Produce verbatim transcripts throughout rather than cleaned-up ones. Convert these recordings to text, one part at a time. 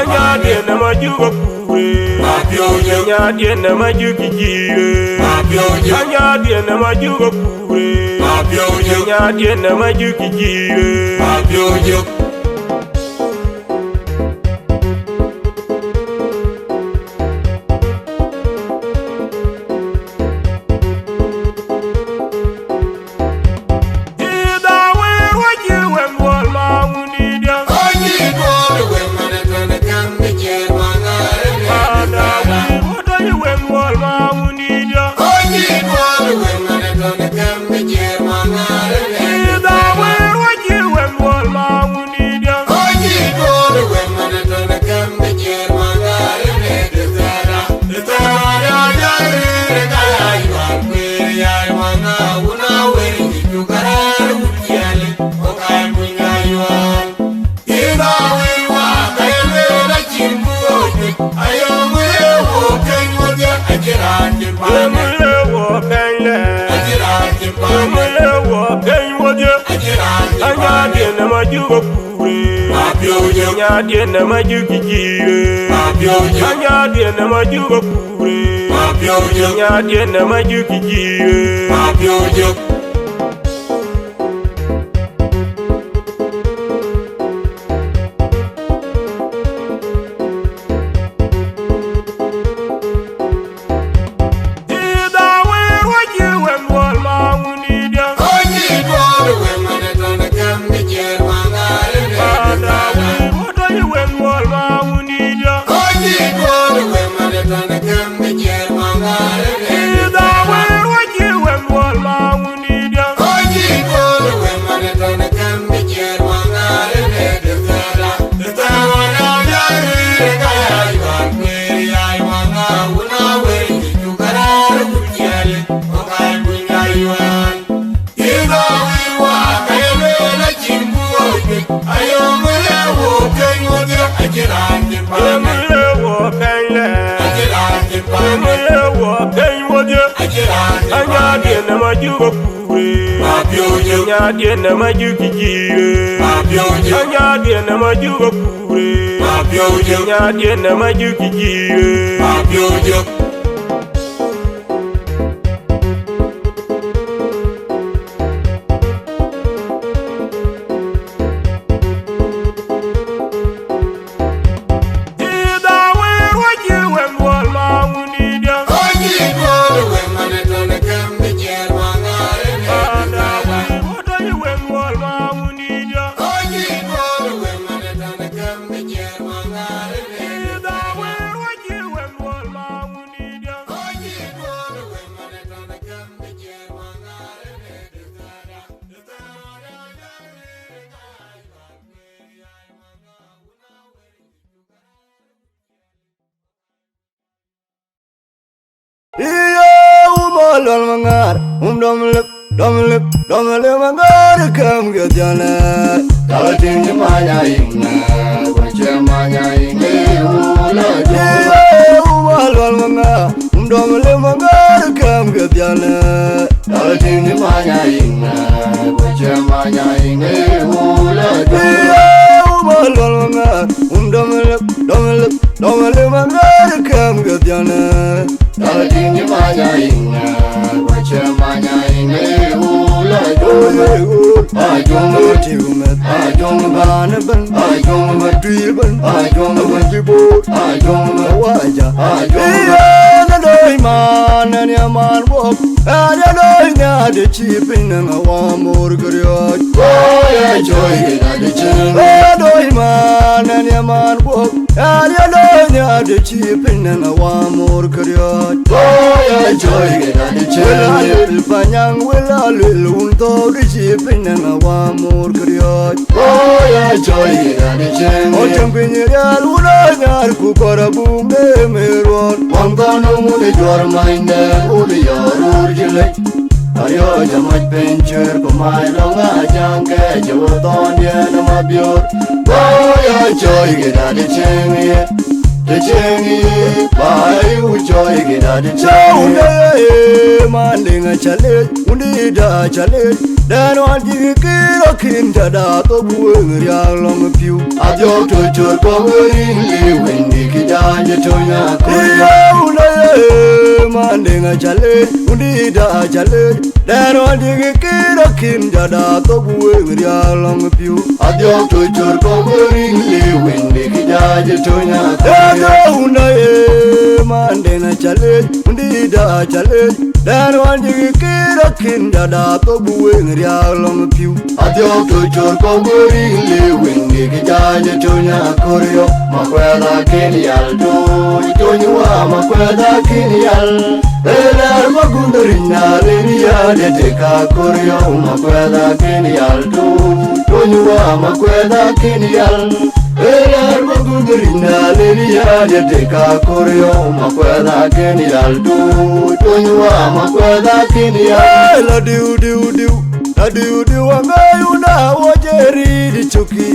Anyadiɛn ë majuk akure. Anyadiɛn ë majuk jiire. Anyadiɛn ë majuk akure. Anyadiɛn ë majuk jiire. Anyadiɛn ë majuk akure. Anyadiɛn ë majuk jiire. Anyadiɛn ë majuk akure. Anyadiɛn ë majuk jiire. Anyadiɛn ë majuk akure. Anyadiɛn ë majuk jiire. Anyadiɛn ë majuk akure. Anyadiɛn ë majuk jiire. Iye, wuma luɔl maŋar, wum dɔm lip, dɔm lip, dɔm lip maŋar, kam ke dhiane. Kala ting di manya imna, wache manya imna, wula. Iye, wuma luɔl maŋar, wum dɔm lip maŋar, kam ke dhiane. Kala ting di manya imna, wache manya imna, wula. Iye, wuma luɔl maŋar, wum dɔm lip, dɔm lip, dɔm lip maŋar, kam ke dhiane. Kala ting di manya imna, wache manya imna, wula. Iye, wula. Ajong ba tiu met, ajong ba ne ben, ajong ba tui ben, ajong ba tibor, ajong ba waja, ajong ba. Iye, na doi man, na ni man wok. Aria doi nya de chi piny na wa mor griot. Oya joy ke da de chen. Oya doi man, na ni man wok. Aria doi nya de chi piny na wa mor griot. Oya joy ke da de chen. Wela lil panyang, wela lil un to de chi piny na wa mor griot. Oya Coy kï dädï cieŋ. Ɣɔn cäŋ piny rial wun aa nyar ku kɔr abuk de me ruɔɔr. Waŋ thɔn wun ë juɔr manyde wun ë yɔɔr rur cï lec. Ariɔ̈ɔ̈c amac piny cuër ku mac lɔ̈ŋ aa jaŋ kɛɛc ë wä thɔn diɛn ë mabiöör. Bɔ̈ ya coy kï dädï cieŋ ye. Të cieŋ ye, ba yu coy kï dädï cieŋ ye. Cä wun de ye, man liŋ aca lec. Wundït acä lec, dɛn ɣɔn cï kï rɔ̈k kïn, cä da thok weŋ riääk lɔŋ ë pïu. Adhiɔ̈k tö cör kɔ̈k ë rïŋ liu, wëndï kï jany ë töny akölë. Yeu na ye, man deŋ acä lec, wundït acä lec, dɛn ɣɔn cï kï rɔ̈k kïn, cä da thok weŋ riääk lɔŋ ë pïu. Adhiɔ̈k tö cör kɔ̈k ë rïŋ liu, wëndï kï jany ë töny akölë. Yeu na ye, man deŋ acä lec, wundït acä lec, dɛn ɣɔn cï kï rɔ̈k kïn, jada thok bï weŋ riääk lɔŋ ë pïu. Adhiɔ̈k tö cör kɔ̈k bï rïŋ le wëŋ, dï kï jany ë töny akör yɔ̈k. Makuɛth akën yal tony, tony wä, makuɛth akën yal. Ëlɛ̈r magun ric na len ya de tek akör yɔ̈k. Makuɛth akën yal tony, tony wä, makuɛth akën yal. Ëlɛ̈r magun ric na len ya de tek akör yɔ̈k. Makuɛth akën yal tony, tony wä, makuɛth akën yal. Ë la diu, diu, diu, la diu, diu, aŋäc wun a wä jɛ riit cökï.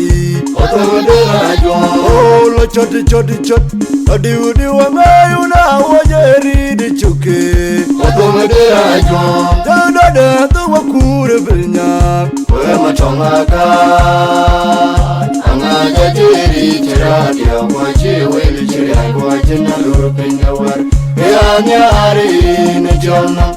Ɣɔthom de rajuɔn. Oh, la cöt, cöt, cöt, la diu, diu, aŋäc wun a wä jɛ riit cökï. Ɣɔthom de rajuɔn. Jɛ dɔdɛ thok wä kuur ë bil nyaak. Wëë matɔŋ akaar, aŋäc acï ric cï raan diäk, ku acï wël cï riäi, ku acïn alur piny awär. Ke ya nhiaar ë yïn ë cɔl nɔm.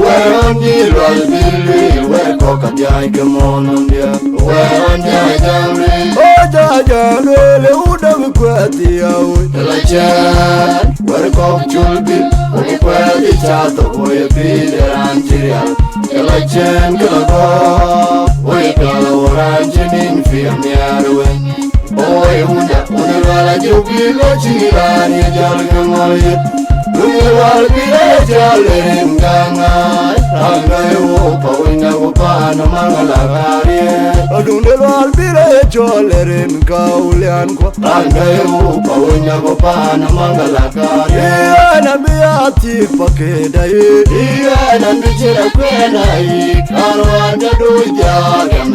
Wɛ̈ɛ̈r ɣɔn cï lual bï lueel, wɛ̈ɛ̈r kɔ̈k ka dhiac ke mɔ̈ɔ̈n nɔm diäk. Wɛ̈ɛ̈r ɣɔn cï ajam lueel. Ë cä jam lueel, ë wun dɔm kuɛth thiau. Ë la cɛɛn, wɛ̈ɛ̈r kɔ̈k col bï, wok kuɛth ë cä thok, wok ë pïïr de raan cï rial. Ke la cɛɛn, ke la gɔ̈k, wok ë pial, wok raan cï nïn piɛth nhiaar wën. Oi, wunda, wunda lual ajök bï lɔ cï raan ye jäl ke ŋɔl yet. Wunda lual bï lɔ jäl rin gaŋ ŋaai. Raan gäi wok pa wunda ku paan ë maŋ ala kaar ye. Wunda lual bï lɔ cɔl rin ka ulian kuɔ. Raan gäi wok pa wunda ku paan ë maŋ ala kaar ye. Yɛn abï a thiëk pa këda ye. Yɛn abï cï rɔ kuɛn ayï. Raan wään jɔ dööc jäl gam.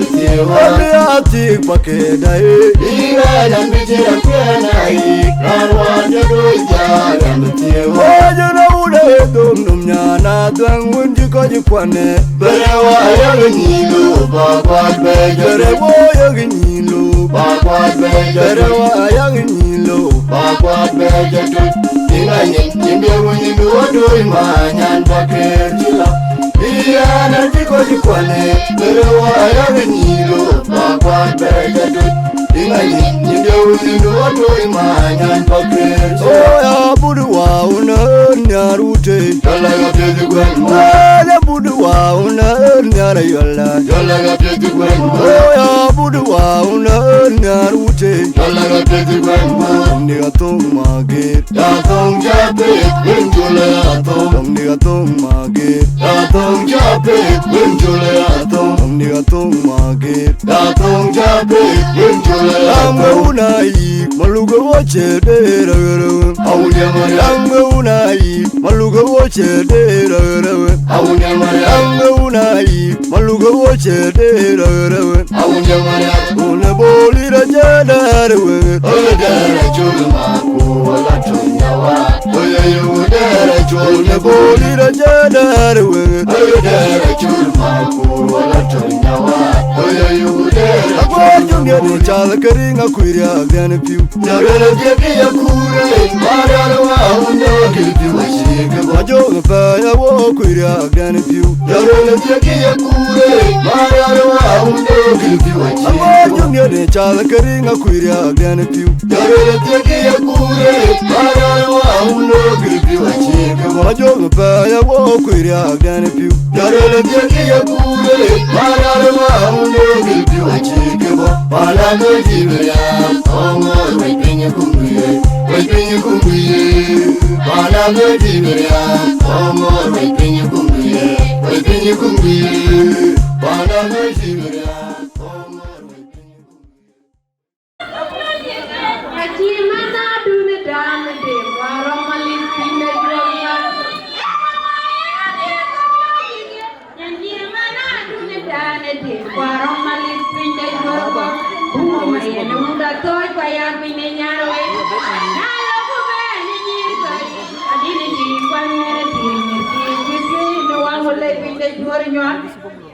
Ëbï a thiëk pa këda ye. Yïn raan an bï cï akuɛn ayï, raan wään jɔ dööc jäl an bï thiëk. Wä jɔ na wun ë dhom nöm nyan adhuɛŋ wën cï kɔc kuanë. Bɛ̈rɛ wä ayäk nyïn lop ba kuat bɛ jɔ. Bɛ̈rɛ wä ayäk nyïn lop ba kuat bɛ jɔ. Bɛ̈rɛ wä ayäk nyïn lop ba kuat bɛ jɔ tut. Yïn anyin, yïn bï wun yïn bï wä dööc ma nyan ba këër cï la. Yɛn acï kɔc kuanë, bɛ̈rɛ wä ayäk nyïn lop ba kuat bɛ jɔ tut. Yïn anyin, yïn bï wun yïn bï wä dööc ma nyan ba këër cï la. Oh, ya but wä wun ë nhiar wute. Jɔl la ka piɛth guɛn ma. Wä ya but wä wun ë nhiar yɔl la. Jɔl la ka piɛth guɛn ma. Oh, ya but wä wun ë nhiar wute. Jɔl la ka piɛth guɛn ma. Wun dï ka thok ma gër. Ya thok ja pek, wun jɔl la ya thok. Wun dï ka thok ma gër. Ya thok ja pek, wun jɔl la ya thok. Wun dï ka thok ma gër. Ya thok ja pek, wun jɔl la ya thok. Aŋ wun a yïk, ma luk ë wä cë dee rɛ̈k rɛ̈k. Awun ya Mariam. Aŋ wun a yïk, ma luk ë wä cë dee rɛ̈k rɛ̈k. Awun ya Mariam. Aŋ wun a yïk, ma luk ë wä cë dee rɛ̈k rɛ̈k. Awun ya Mariam. Wun ë bol yï rɔ cë dee rɛ̈k rɛ̈k. Ë dee rɛ̈k cul ma ku wala tuny ya wa. Ë ye yï wun dee rɛ̈k cul. Wun ë bol yï rɔ cë dee rɛ̈k rɛ̈k. Ë dee rɛ̈k cul ma ku wala tuny ya wa. Ë ye yï wun dee rɛ̈k cul. Aguɔ jum ye ni cal ke riŋ akuir ya gɛn piu. Jɔl luel adhiëk ye kuur ë, Mariam wä wun dööc kï piu acï ke bɔ̈. Ajɔŋ pɛɛi awo kuir ya gɛn piu. Jɔl luel adhiëk ye kuur ë, Mariam wä wun dööc kï piu acï ke bɔ̈. Aguɔ jum ye ni cal ke riŋ akuir ya gɛn piu. Jɔl luel adhiëk ye kuur ë, Mariam wä wun dööc kï piu acï ke bɔ̈. Ajɔŋ pɛɛi awo kuir ya gɛn piu. Jɔl luel adhiëk ye kuur ë, Mariam wä wun dööc kï piu acï ke bɔ̈. Panda ke cï bï riääk, ɣɔn ŋɔɔr wec piny ë kum bï ye, wec piny ë kum bï ye. Panda ke cï bï riääk, ɣɔn ŋɔɔr wec piny ë kum bï ye, wec piny ë kum bï ye. Panda ke cï bï riääk, ɣɔn ŋɔɔr wec piny ë kum bï ye. Ya piny në nyar wei. Na lɔ ku bɛ̈n ë nyïïr kɔc, adïn ë nyïïr kuany ë nyïïr, nyïïr kuany ë nyïïr, nyïïr kuany ë nyïïr, në waŋ wël ë piny de juöör nyuak.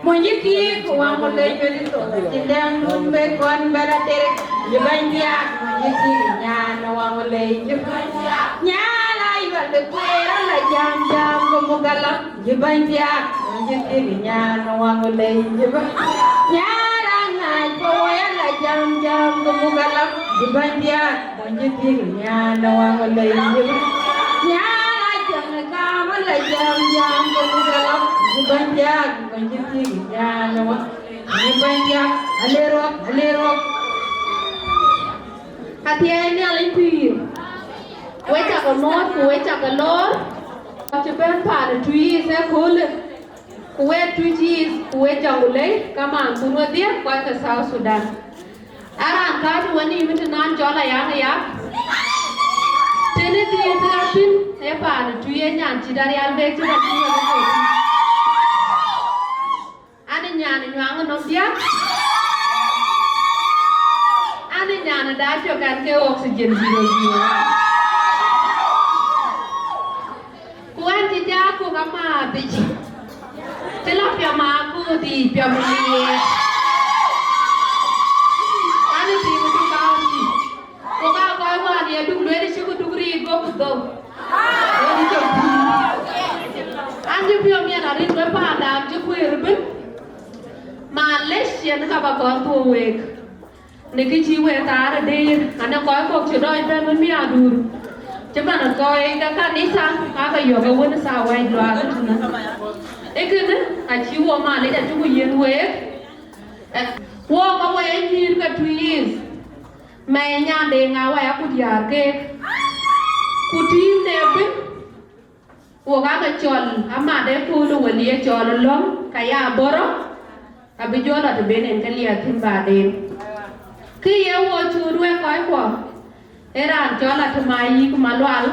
Mony cï thiëëk, waŋ wël ë cuëth thok, cïn dɛŋ dun bë kɔn bɛ̈n ater, yï bɛ̈ny thiaak, mony cï thiëëk, nyan në waŋ wël ë cuëth. Nyan ayual de kueer ala jam jam, ku muk ala. Yï bɛ̈ny thiaak, yï thiëk nyan waŋ lei, yï bɛ̈ny. Nyan aŋäc, ku woi ala jam jam, ku muk ala. Yï bɛ̈ny thiaak, yï thiëk nyan waŋ lei, yï bɛ̈ny. Nyan acäŋ kam ala jam jam, ku muk ala. Yï bɛ̈ny thiaak, yï thiëk nyan waŋ. Yï bɛ̈ny thiaak, ale ruɔk, ale ruɔk. Athiɛɛi Nhialic pïïr. Wek cakë mɔ̈ɔ̈th ku wek cakë lor. Cï bɛ̈n paan ë Twic ëköölë, ku wek Twic ku wek Jonglei, kamaan kun wedhie, kɔc ke South Sudan. Araan kääc wenïïm të nɔn cɔl Ayaŋ Yak. Tënë dhiëëth ë rɔt thïn ë paan ë Twic ë nyan cït Arial Bek cï rɔt thïn ë rɔt thïn. An ë nyan ë nyuaŋ ë nɔm diäk. An ë nyan ë dac cök an ke oxygen zero zero. Ku an cï jaak ku ka maath yic. Cï lɔ piɔ̈m akuut yic piɔ̈m ë liëëk. An ë tim ë Duk County. Ku ka kɔc wään ye Duk lueel cï ku Duk riit go ku dhou. Wën cök. An cï piɔ̈m yen arït we paanda an cï kuëër ëbën. Malec yen ka ba kɔn thuɔ̈u week. Në kë cï we thaar ë deer, anë kɔc kɔ̈k cï dɔc bɛ̈n wën bï adur. Cï man ë kɔc ke kanitha, ka ke yök ë wën ë thaar wɛ̈c luaak ë tënë. Ee kënë, acï wo Malec acï ku yiën week. Ɛ, wo ka we nyïïr ke Twic. Mɛi nyan de ŋa waya ku diäär keek. Ku tiim de bï, wo ka ke cɔl amat ë köölë wël ye cɔl ë lɔ̈ŋ, ka ya bɔrɔ, abï jɔ lɔ të ben en ke liɛɛr thïn baden. Kë ye wo cuut wek kɔckuɔ, ee raan cɔl Atem Ayïk Malual,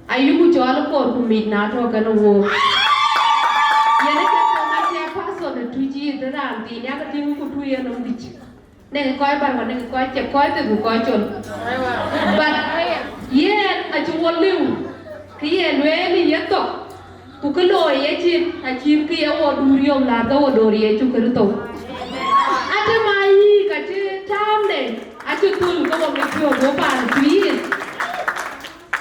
ayïku cɔl ë koor ku mic na tɔ̈ kenë wook. Yen ë ke former chairperson ë Twic East, raan thiin yak tïŋ ku tui en nɔm dïc. Nɛ̈ŋ kɔc bär, ku nɛ̈ŋ kɔc cek, kɔc thith, ku kɔc col. But yen acï wo liu, kë ye lueel ye thok, ku kë looi ye cin, acïn kë ye wo duur yom, laar ke wo door Yecu Kërtho. Atem Ayïk acï taamde, acï thul ke wo mit piɔ̈ɔ̈th wo paan Twic.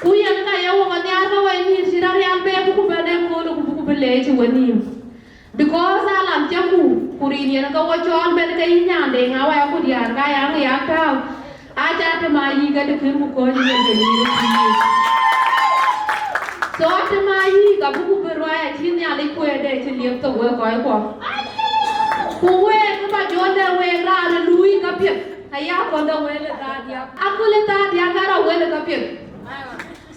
Ku yen ka ye wo nhiaar ke we nyïïr cït Arial Bek, ku bɛ̈n ëköölë, ku buk bï leec ë wenïïm. Because alam cä ku, ku rin yen ke wo cɔɔl ben ke yï nyan de ŋa waya ku diäär ka ya ŋic ya tääu. Aca Atem Ayïk ke dë kën ku kɔ̈ɔ̈c yen de nyïïr ë Twic. So Atem Ayïk abuk bï ruai acï Nhialic kueerde cï liep thok wek kɔckuɔ. Ku wek ë ba jɔ lɛ̈k wek raan ë luui käpiɛth, aya kɔn dɔ wël ë thaar diäk. Aköl ë thaar diäk ka rɔ wël ë käpiɛth.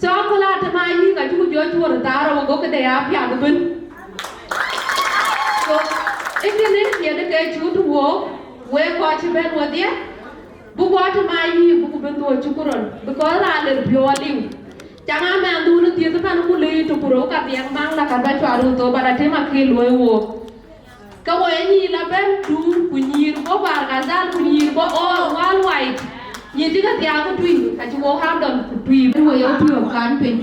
So aköl Atem Ayïk acï ku jɔ cuɔ̈r ë thaar rou, go këde ya piath ëbën. So ë kënë yen ke cut wook, wek kɔc cï bɛ̈n wedhie, buk Atem Ayïk buk bï dhuɔ̈k cuk rɔt, because raan ler piɔ̈u aliu. Caŋ amɛndhun ë thiëth ëbɛ̈n ku lëi të ku rou ka dhiɛŋ baŋ la ka bɛ cuat röt thou, but Atem akëc luɔ̈i wook. Ke wo ye nyïïr la bɛ̈n duur, ku nyïïr bɔ̈ Bahr el Ghazal, ku nyïïr bɔ̈ all worldwide. Nyïïr cï ke thiaak ë Twic, acï wo handle ku Twic, bɛ̈n wo ye piɔ̈ɔ̈th kan piny.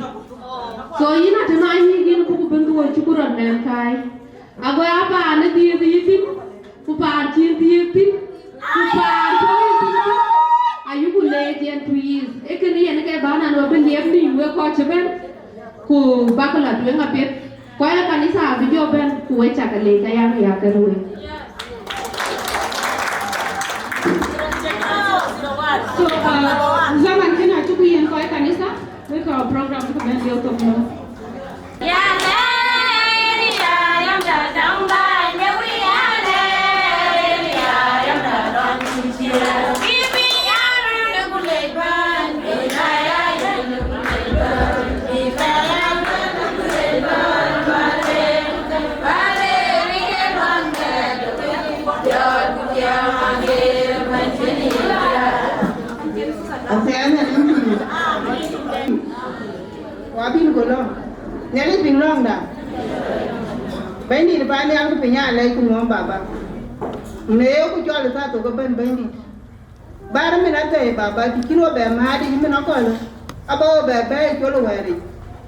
So yïn Atem Ayïk yïn buk bï dhuɔ̈k cuk rɔt nɛn kai. Ago ya paan ë dhiëëth yï thïn, ku paan cïn dhiëëth thïn, ku paan tɔ̈ yï thïn thïn, ayïku leec yen Twic East. Ee kënë yen ke bän an, wa bï liep nïïm wek kɔc cï bɛ̈n, ku bäk la tueŋ apiɛth. Kɔc ë kanitha abï jɔ bɛ̈n, ku wek cakë leec aya, ya kën wek. So, uh, zaman kënë acuk yen kɔc ë kanitha, wek ka program bï bɛ̈n liep thok nɔm. Amen. Wa bïn go lɔ̈ŋ. Nhialic bï lɔ̈ŋda. Bɛ̈nydït, bä nhial ku piny aa lɛc ku ŋuɔ̈m baba. Në ye ku cɔl ë thaa thok ëbɛ̈n Bɛ̈nydït. Bär min athɛɛi, Baba, të cïn wɔ bɛ määt yic min akɔ̈l, aba wɔ bɛ bɛ̈ɛ̈i col wɛ̈ɛ̈ric.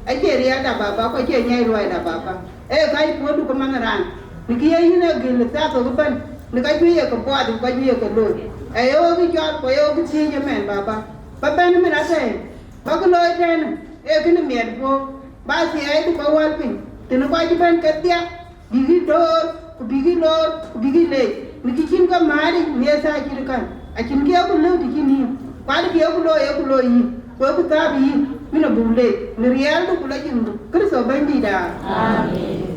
Acie riɛlda, Baba, ku acie nyai luɔida, Baba. Ee ka puɔ̈ɔ̈du ke manh raan, në kë ye yïn e gël ë thaa thok ëbɛ̈n, në ka juëc ye ke buɔɔth, ku ka juëc ye ke looi. Aye wek cɔɔl, ku aye wek thiëëc ëmɛn, Baba. Ba bɛ̈n min athɛɛi, ba kë looi tënë, ee kënë miɛt puɔ̈u, ba thiɛɛi, ba wäl piny, tënë kɔc ëbɛ̈n kedhia, bïk yï door, ku bïk yï loor, ku bïk yï leec, në kë cïn ke määr yic në ye thaa cït kän. Acïn kë yeku lëu të cïn yïn, ku adï kë yeku looi, yeku looi yïn, ku yeku thääp yïn, min abuk leec, në riɛldu ku lɔ jimdu, Kërtho Bɛ̈nydïïtda. Amen.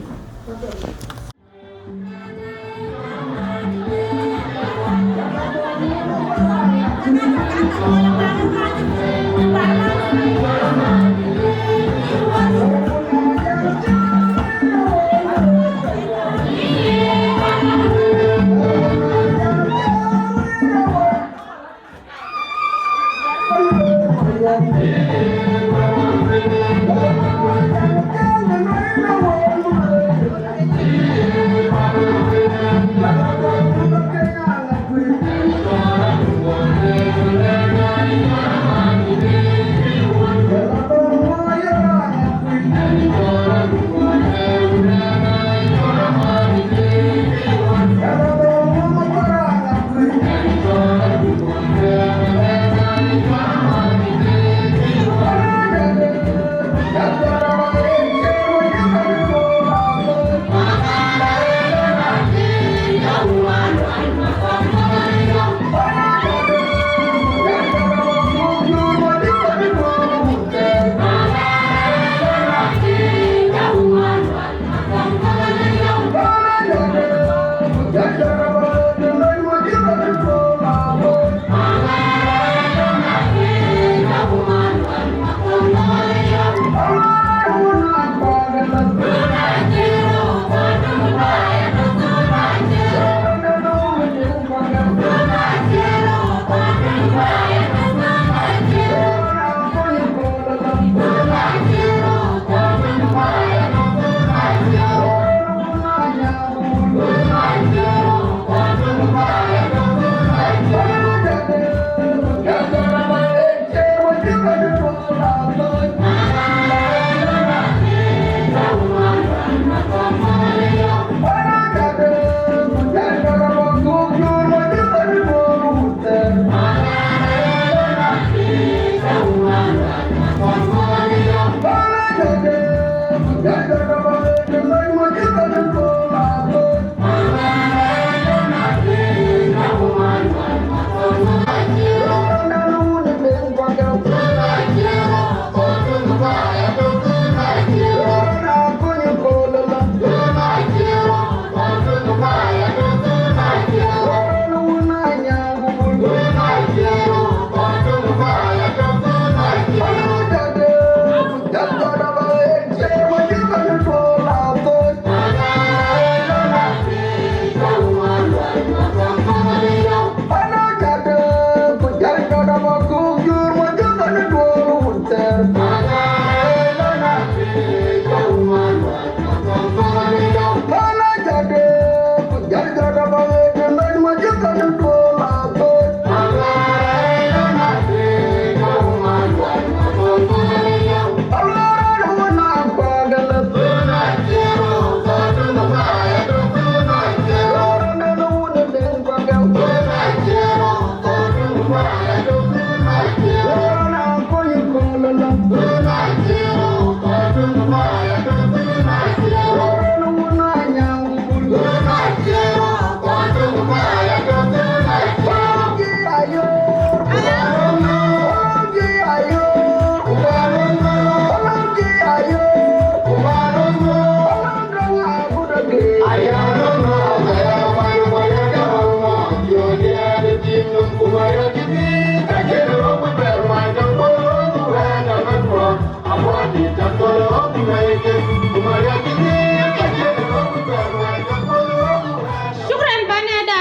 Shukran, banada,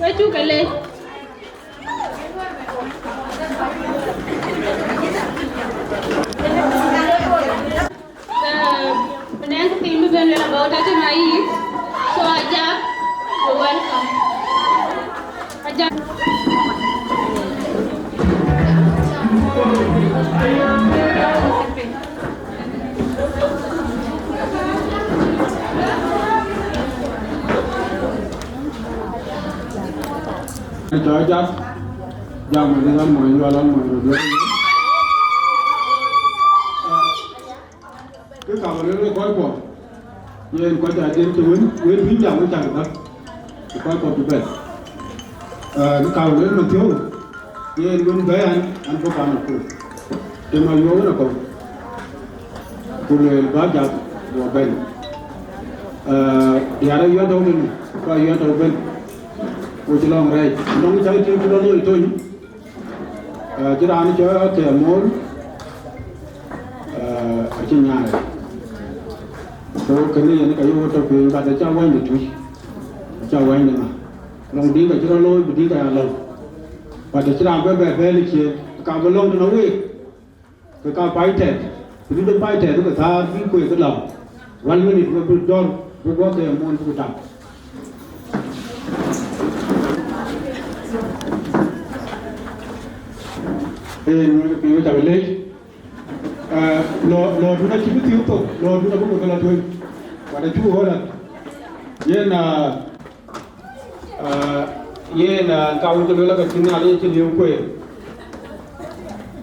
we cuk ke leec. Eh, bï nɛŋ thim bï ben luel about thirty ma yï. So, Ajak, you're welcome. Ajak. Cɔɔr jam, jam wën ë ɣɔn mɔny luɔl ɣɔn mɔny röt wek. Kë ka bä lueel wek kɔc kuɔ, yen kɔc adï cï wën, wën bï jam wën cak bä, ku kɔc kuɔ bï bɛ̈n. Ee, kë ka bä lueel man thiɔ̈u, yen wën bɛ̈ɛ̈i an, an bɔ̈ kan akut. Të ma yuɔ̈ɔ̈k wën akɔ̈u, ku lueel bä jam, guɔ bɛ̈n. Ee, diäär ayuɛn tɔ̈u tënë, ku ayuɛn tɔ̈u bɛ̈n, ku cï lɔ̈ŋ rɛɛc, lɔ̈ŋ cak cï cï lɔ looi tony. Ee, cï raan cɔl Akɛɛr Mool, ee, acï nyaai. So, kënë yen ka ye wot tɔ piny, but acä wany de Tuic, acä wany de ŋa. Lɔ̈ŋ dï ka cï rɔt looi, bï dï ka ya lɔ̈ŋ. But acï raan bɛ bɛ bɛ̈ɛ̈l ë ciëën, ka bï lɔ̈ŋ tënë week. Ke ka pay tɛt, ku dït de pay tɛt ke thaar bï kueek ke lau. One minute we bï dɔ̈r, bï guɔ ke mony bï ku tam. Ee, piny we cak leec. Ee, lɔ, lɔ dun acï bï thiu thok, lɔ dun abï ku ke lɔ tueŋ. Wada cuk ɣöl an. Yen, aa, Aa, yen, aa, ka wun cï lueel ake cïn Nhialic acï liu kueer.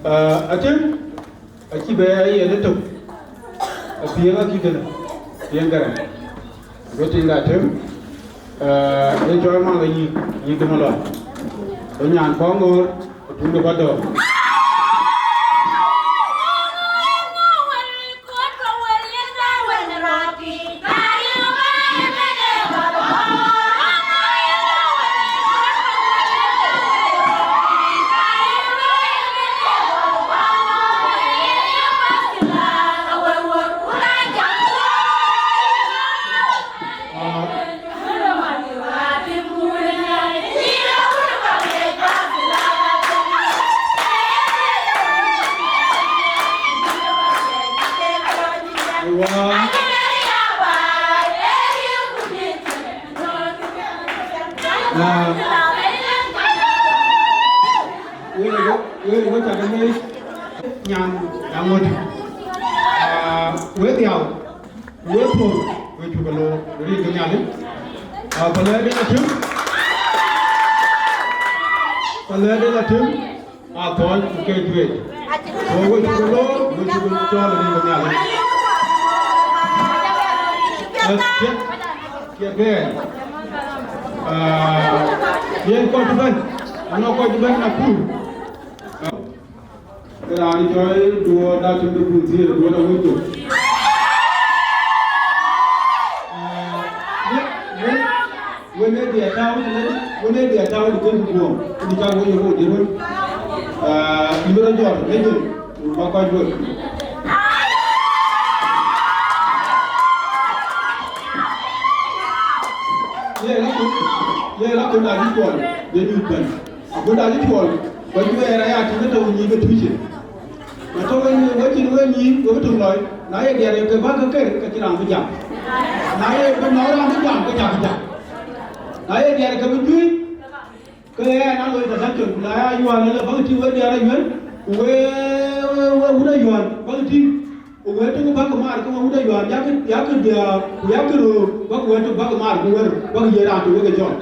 Aa, Atem, acï bɛ yen ëtök, apiɛŋ akï kënë, piɛŋ Garaŋ. Go tiŋda Atem, aa, ë cɔl maŋ ayïk, yïk de malɔn. Go nyan kɔŋ ŋoor, ku tuŋ de bä dɔ̈ɔ̈r. Wek, wek, wek cak leec nyan aŋot. Aa, wek dhiau, wek puɔ̈u, wek cuk ke loor, wek rin ke Nhialic. Aa, Palɛ̈ɛ̈t de Atem, Palɛ̈ɛ̈t de Atem, aa thɔɔc ku ke juëc. So wek cuk ke loor, wek cuk ke cɔɔl rin ke Nhialic. Aa, kiɛt, kiɛt ke yen. Aa, yen kɔc cï bɛ̈n, anɔŋ kɔc cï bɛ̈n Nakuru. Ke raan cɔl Duɔɔr Atem de Buthia, Duɔɔr Awucok. Ee, wek, wek, wek ë diɛɛr tääu tënë, wek ë diɛɛr tääu tënë kën ku guɔ̈ɔ̈m, kën cak wek ye wok diɛɛr wën. Ee, yïn rɔt jɔt, Major, ku bä kɔc wek. Ye la kun, ye la kun adï cuɔl, ye nyuc bɛ̈n. Agut acï cuɔl, ku ajuɛɛr aya tïŋ ke tɔ̈u nyic ke Tuic. Na tɔ̈u we nyic, we cïn we nyic, we bï tök lɔi. Na ye diɛɛr ke bä ke ker, ke cïn raan bï jam. Na ye bï nɔ̈k raan bï jam, ke cä bï jam. Na ye diɛɛr ke bï juëc, ke ɣɛn a loi tɛ̈ thackön, ku na ya yuään ëlë bäk tïŋ we diɛɛr ayuɛ̈n, ku we, we, we wun ayuään bäk tïŋ. Ku wëët tök bäk maar ke wun ayuään, yak, yak diäär, ku yak röör, bäk wëët tök bäk maar, ku wër, bäk ye raan tök wek ë cɔl.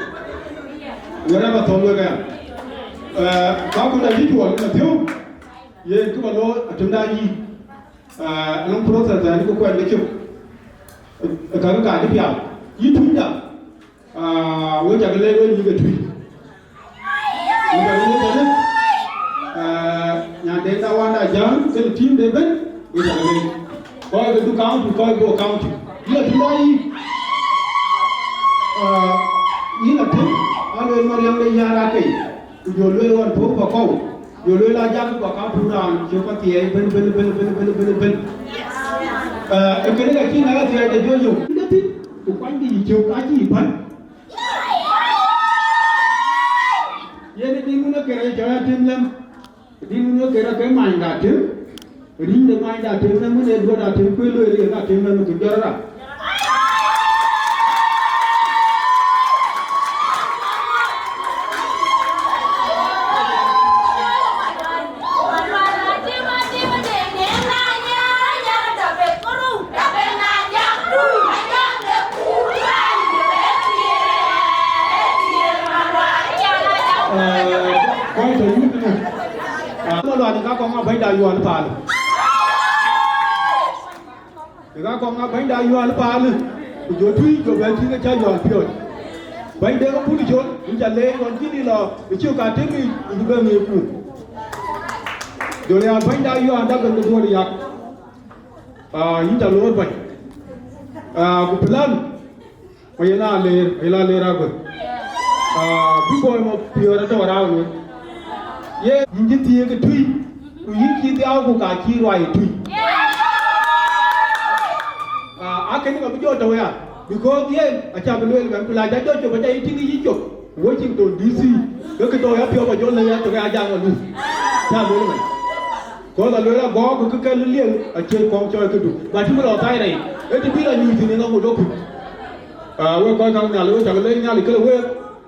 Wër ë bä thɔ̈n wek aya. Ee, ka kun acï cuɔl, na thiɔ̈u, yen kë bä looi, Atem da yï. Ee, anɔŋ process ɛn, ku kuɛn ke cök. Ee, ka ke ka cï pial. Yï Tuic da. Aa, we cak leec we nyïïk ë Tuic. We cak leec tënë, aa, nyan Deŋ da wanda Jäŋ, kën team de bɛ̈n, we cak leec. Kɔc ke Duk County, kɔc Bor County. Yïn Atem da yï. Aa, yïn Atem, alueel Mariam de Yar Akei. Ku jɔ lueel ɣɔn puɔ̈u bä kɔ̈u. Jɔ lueel a jak bä ka pur raan cök ka thiɛɛi bën, bën, bën. Ee, ee kënë ka cï ŋɛk athiɛɛi de jɔ yök. Yïn Atem, ku kuany de yï cök acï yï päl. Yen ë dïn wun ë kërë cɔl Atem Lɛm, ë dïn wun ë kërë ke manyda Atem, ë dïn de manyda Atem Lɛm, wun ë duɔ̈ɔ̈rda Atem, kuëë lueel yen Atem Lɛm, ku jɔt rɔt. Aa, Malual ë ka kɔŋ a bɛ̈nyda Yual Paal. Ë ka kɔŋ a bɛ̈nyda Yual Paal. Ku jɔ Tui jɔ bɛ̈n tïŋ ë cä Yual piɔ̈ɔ̈c. Bɛ̈ny Deŋ Abun Col, yïn ca leec ɣɔn cïn yï lɔ ë cï ka tëk yic, yïn cï bɛ̈n ŋic ku. Jɔ ya bɛ̈nyda Yual dak bɛ̈n ke duɔ̈ɔ̈r yak. Aa, yïn ca loor bɛ̈ny. Aa, ku plan, ku yen a leer, yen a leer agör. Aa, bï bɔ̈ ëmɔ piɔ̈ɔ̈r atɔ̈ raan wën. Ye yïn cï thiëëk ë Tui, ku yïn cï dhiau ku ka cï ruai ë Tui. Aa, akënë ka bï jɔ tɔ̈u ya, because yen acä bï lueel ëmɛn, ku la ca jɔ cop, acä yï tïŋ yï cop Washington D C, ke kë tɔ̈u ya piɔ̈u ba jɔ lëu ya tök ya jam alu. Ca lueel ëmɛn. Kɔc alueel agɔɔk kë kɛ̈l liel acie kɔŋ cɔɔi këdu. Ba cï bï lɔ thai rɛc, ë të bï lɔ nyuc thïn ënɔŋ ku dɔ̈k piny. Aa, wek kɔc kaŋ Nhialic, wek cak leec Nhialic këlë wek,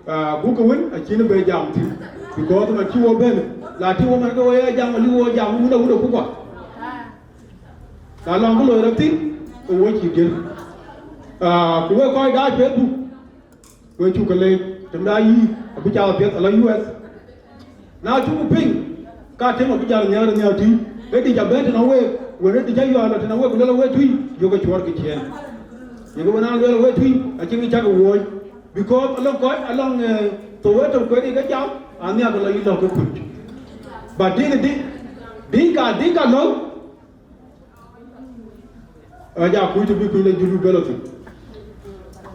aa, buk ke wën acïn bë jam thïn. Because man cï wo bɛ̈n, la tïŋ wo man ke wo ya jam, alu wo jam wun awun akuc kua. Na lɔŋ kë loi rɔt thïn, ke wo cï gel. Aa, ku wek kɔc daai Facebook, we cuk ke leec, tëmda yï abï cak apiɛth ala U S. Na cuku piŋ, ka tëm abï jal nhiaar nhiaar tï, ë dï ca bɛ̈n tënɔŋ week, wën ë dï ca Yual lɔ tënɔŋ week, ku luel we Tui, yök ke cuɔɔr ke ciëën. Yök wën a luel we Tui, acïn kë cak wuɔ̈ɔ̈c. Because alɔŋ kɔc, alɔŋ, eh, Soweto kueer ke jam, anhiaar ke lɔ yï lɔ̈k ke kuc. But dïŋ, dïŋ, dïŋ ka, dïŋ ka lɔ̈u, Aa, ja kuc të bï piny de Junub bɛ lɔ thïn.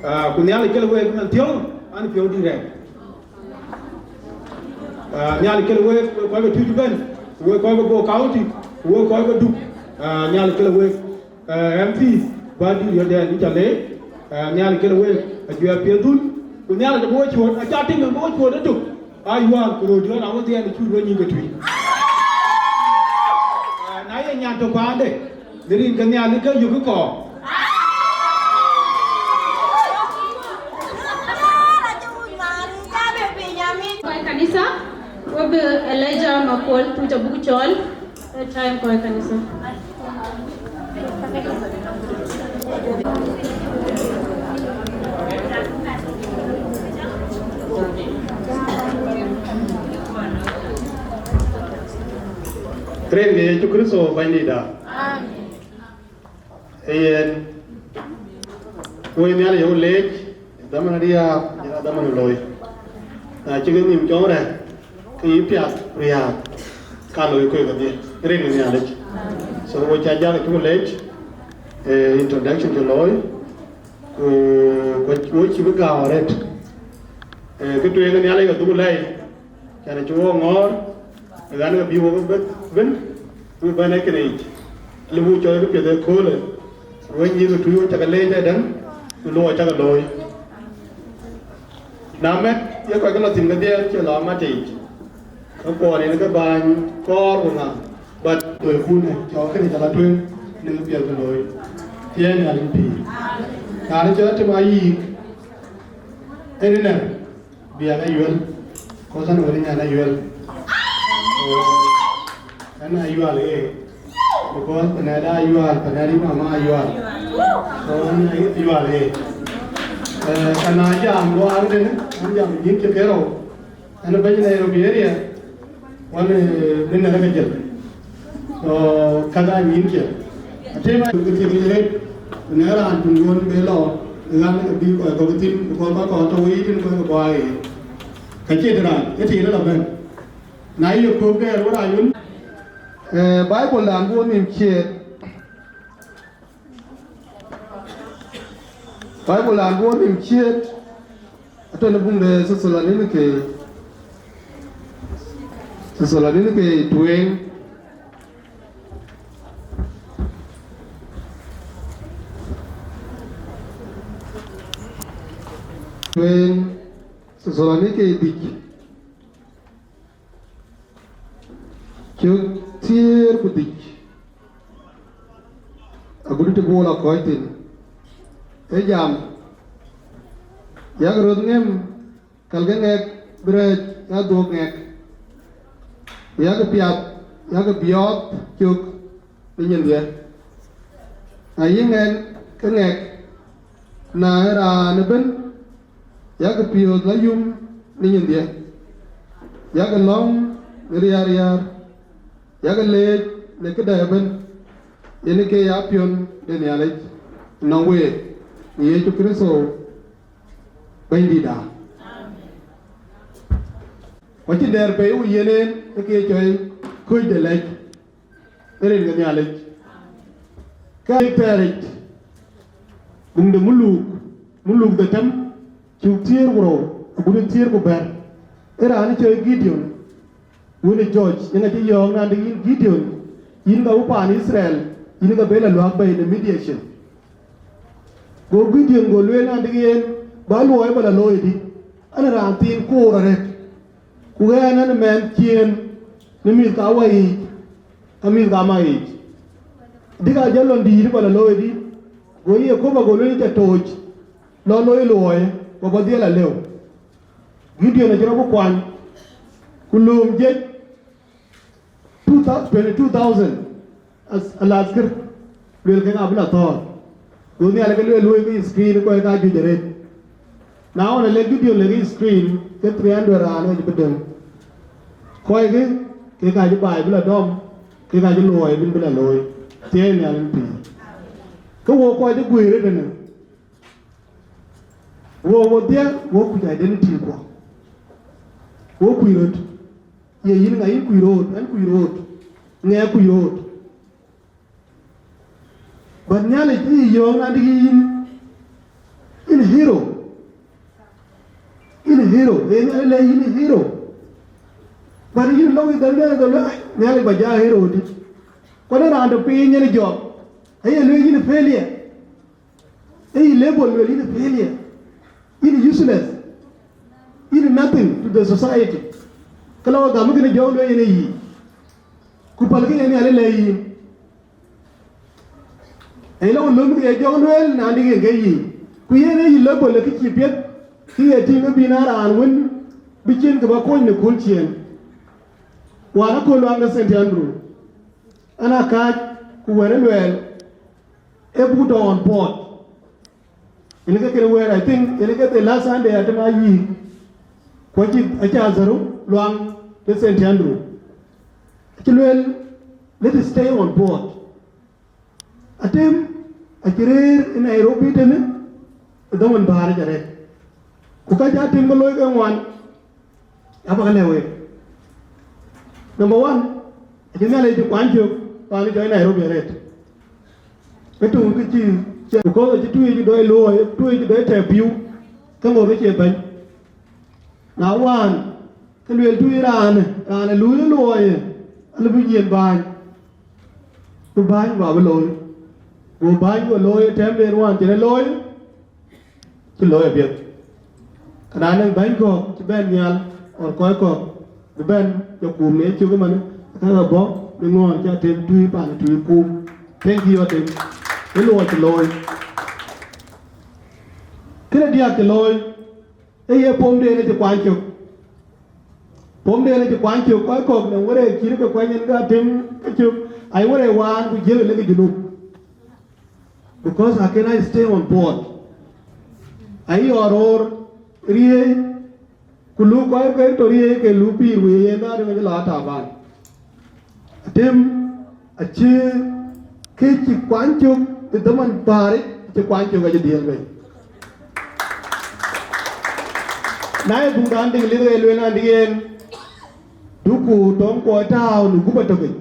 Aa, ku Nhialic kɛlë week man thiɔ̈u, an, piɔ̈u dït rɛɛk. Aa, Nhialic kɛlë week, wek kɔc ke Tuic ëbɛ̈n, ku wek kɔc ke Bor County, ku wek kɔc ke Duk. Aa, Nhialic kɛlë week, aa, M P, bä dït yɔ̈tdɛn, yïn ca leec. Aa, Nhialic kɛlë week, ajuɛɛr piɛth dhun, ku Nhialic abï we cuɔ̈ɔ̈t, aca tïŋ bï we cuɔ̈ɔ̈t ëtök. Ayual ku röt yɔn a wedhiɛn ë cuk röt nyïïn ke Tuic. Aa, na ye nyan tök paande, në rin ke Nhialic ke yök kɔɔr. Kɔc kanitha, we bï Elijah Makuol Tuic abuk cɔɔl, ë time kɔc kanitha. Rin ke Yecu Kërtho Bɛ̈nydïïtda. Amen. Ee yen, woi Nhialic yök leec, dhaman riääk, jɔl a dhaman looi. Na cï ke nhïïm cɔŋ rɛ̈k, ke yï piath riääk, ka looi kueek kedhie, rin ë Nhialic. So, wo ca jäl cuk leec, eh, introduction cï looi, ku, ku wo cï bï gääu arëët. Eh, kë tueŋ ë Nhialic ka dhuk lɛi, can acï wo ŋɔ̈ɔ̈r, ë ɣän ke bï wo bï bɛ̈n, bï bɛ̈n ë kënë yic. Lëu buk cɔɔl kë piɛth ëköölë, wek nyïïr ke Tuic wo cak leec ëdäŋ, ku luɔi cak looi. Na mɛt ye kɔc ke lɔ thïn kedhie, cie lɔ mat yic. Ke kuɔɔr yen ke bäny kɔɔr ku ŋa, but loikun ë cɔɔk kënë ca la tueŋ në piɛth ke looi. Thiëëc Nhialic pïïr. Raan cï rɔt tïm ayïk, en ënɛ̈r, bï an ayuel, kɔc an wël nyan ayuel. Ɛn ayual ee, because panɛda ayual, panɛdi mama ayual. So ɛn ayual ee. Eh, kana jam go arden, an jam nyïn cï kerou. An bɛ̈ny Nairobi area, wan, eh, bï nɛ̈r ke jël. So, ka da nyïn cï. Atëëm a ke thiëk yic rëët, ku në raan tuŋ ɣön be lɔ, ɣän ë bï kɔc kɔ̈k thïn, ku kɔc kɔ̈k tɔ̈ wei thïn kɔc ke guɔ ee. Ka cït raan, ë tïŋ la bɛ̈n. Na ye kɔ̈k dɛɛr wär ayun. Eh, Bible dan bï wo nhïïm ciëët. Bible dan bï wo nhïïm ciëët, atɔ̈ në buŋ de Thesalonika, Thesalonika tueŋ, tueŋ, Thesalonika dhïc. Cök thiëër ku dhïc, agut të bï wo la kɔ̈ɔ̈c thïn, ee jam, yak röth ŋëm, kälkë ŋɛk bï rɛɛc ya dhuök ŋɛk, ku yak piath, yak biɔɔth cök në nyindhiɛ. Na yï ŋɛk ke ŋɛk, na ë raan ëbën, yak piöth la yum në nyindhiɛ, yak lɔ̈ŋ në riäär riäär, yak leec në këde ëbën, yen ke ya piɔ̈n de Nhialic nɔŋ week në Yecu Kërtho Bɛ̈nydïïtda. Ku acïn dɛ̈ɛ̈r pei wu yen en ë ke cɔi köc de lɛc ë rin ke Nhialic. Ke thɛɛric, buŋ de Muluk, Muluk de tëm, cuk thiëër ku rou, agut thiëër ku bɛ̈t, ë raan cɔi Gideon, wën ë Jɔc, yen acï yɔ̈ɔ̈k nandï, yïn Gideon, yïn ka wä paan Yithriɛl, yïn ka bɛ lɔ luäk bei në Midian. Go Gideon go lueel nandï yen, bä luɔi bä lɔ looi dï? An, raan thiin koor arëët, ku ɣɛn an, mɛnh ciëën në mïth ka wä yiic, ka mïth ka ma yiic. Dïk a jɔ lon dïït bä lɔ looi dï? Go Yekoba go lueel, ca tooc, lɔ looi luɔi, ku bä dhiɛl alëu. Gideon acï rɔt bï kuany, ku lööm jiëc two thou-, twenty two thousand as-, alathkër, lueel kek abï la thɔ̈ɔ̈r. Go Nhialic ke lueel luöi ke screen kɔc ka juëc arëët. Na ɣɔn alek Gideon lek screen, ke three hundred raan ɣɔc bï döŋ. Kɔckë, kek ka cï baai bï la dɔm, kek ka cï luɔi bï, bï la looi. Thiëëc Nhialic pïïr. Ke wok kɔc cï guëër ëtënë, wok wodhie, wok kuc identity kuɔ. Wok kuc röt. Ye yïn ŋa? Yïn kuc röt, ɣɛn kuc röt, ŋɛk kuc röt. But Nhialic ë yɔ̈ɔ̈k nandï yïn, yïn hero. Yïn hero, ee Nhialic lɛ̈k yïn hero. But yïn lɔ̈k yï dhël Nhialic, dhël, ai, Nhialic bä ja hero dï? Ku ënë raan tɔ̈ piny yen jɔɔk, aye lueel yïn failure. Ee yï label lueel yïn failure, yïn useless, yïn nothing to the society. Ke lɔ gam kënë jɔɔk lueel yen ë yï, ku päl kë yen Nhialic lɛ̈k yïn. Ee lɔ löm kë ye jɔɔk lueel nandï yen ke yï, ku yen ee yï label ë kë cïï piɛth, kë ye tïŋ ë bï na raan wën bï cin kë bä kony në kööl ciëën. Wään akööl luaŋ de Saint Andrew, an, akääc ku wɛ̈t ë luɛɛl, ee buk tɔ on board. Yen ke kën wɛ̈ɛ̈r, I think, yen ke the last Sunday atëm a yïk, ku acï, acä dhäru luaŋ de Saint Andrew. Acï lueel, let us stay on board. Atëm acï rëër ë Nairobi tënë, ë dhaman bäär yic arëët. Ku ka cä tëm ke looi ke ŋuan, abä ke lɛ̈k week. Number one, acï Nhialic cï kuany cök paan cɔl Nairobi arëët. Ë töŋ kë cï, cï, because acï tuuc cï dɔc looi, tuuc cï dɔc tɛ̈ɛ̈u pïu, ke ŋot ke cie bɛ̈ny. Na wään, ke lueel tuuc raanë, raan ë luui ë luɔɔi, alë bï yiën bääny, bï bääny guɔ bï looi. Go bääny guɔ looi ë tɛ̈m den wään cïn ë looi, cï looi apiɛth. Kënë anɔŋ bäny kɔ̈k cï bɛ̈n nhial, or kɔc kɔ̈k bï bɛ̈n jɔ kuum në cök ëmën, ka ke bɔ̈ në ŋɔ̈ɔ̈n cï Atëm tui, paan tui kuum. Thank you, Atëm. Ë luɔi cï looi. Kënë diäk cï looi, ë ye pomden ë cï kuany cök. Pomden ë cï kuany cök, kɔc kɔ̈k në wërë cït ke kuany en ke Atëm ke cök, ayï wërë waan ku jiël ë lek ë Junub. Because I cannot stay on board. Ayï ɣɔn roor riëëc, ku luk kɔc ke tɔ riëëc ke luk pïïr wëë yen dhaatë ŋic la taban. Atëm acï kë cï kuany cök ë dhaman päär yic, cï kuany cök acï dhiël bei. Na ye buŋdan diŋ lith ke lueel an, diɛɛn, duku tɔŋ kuɔ tääu në gup atök yic.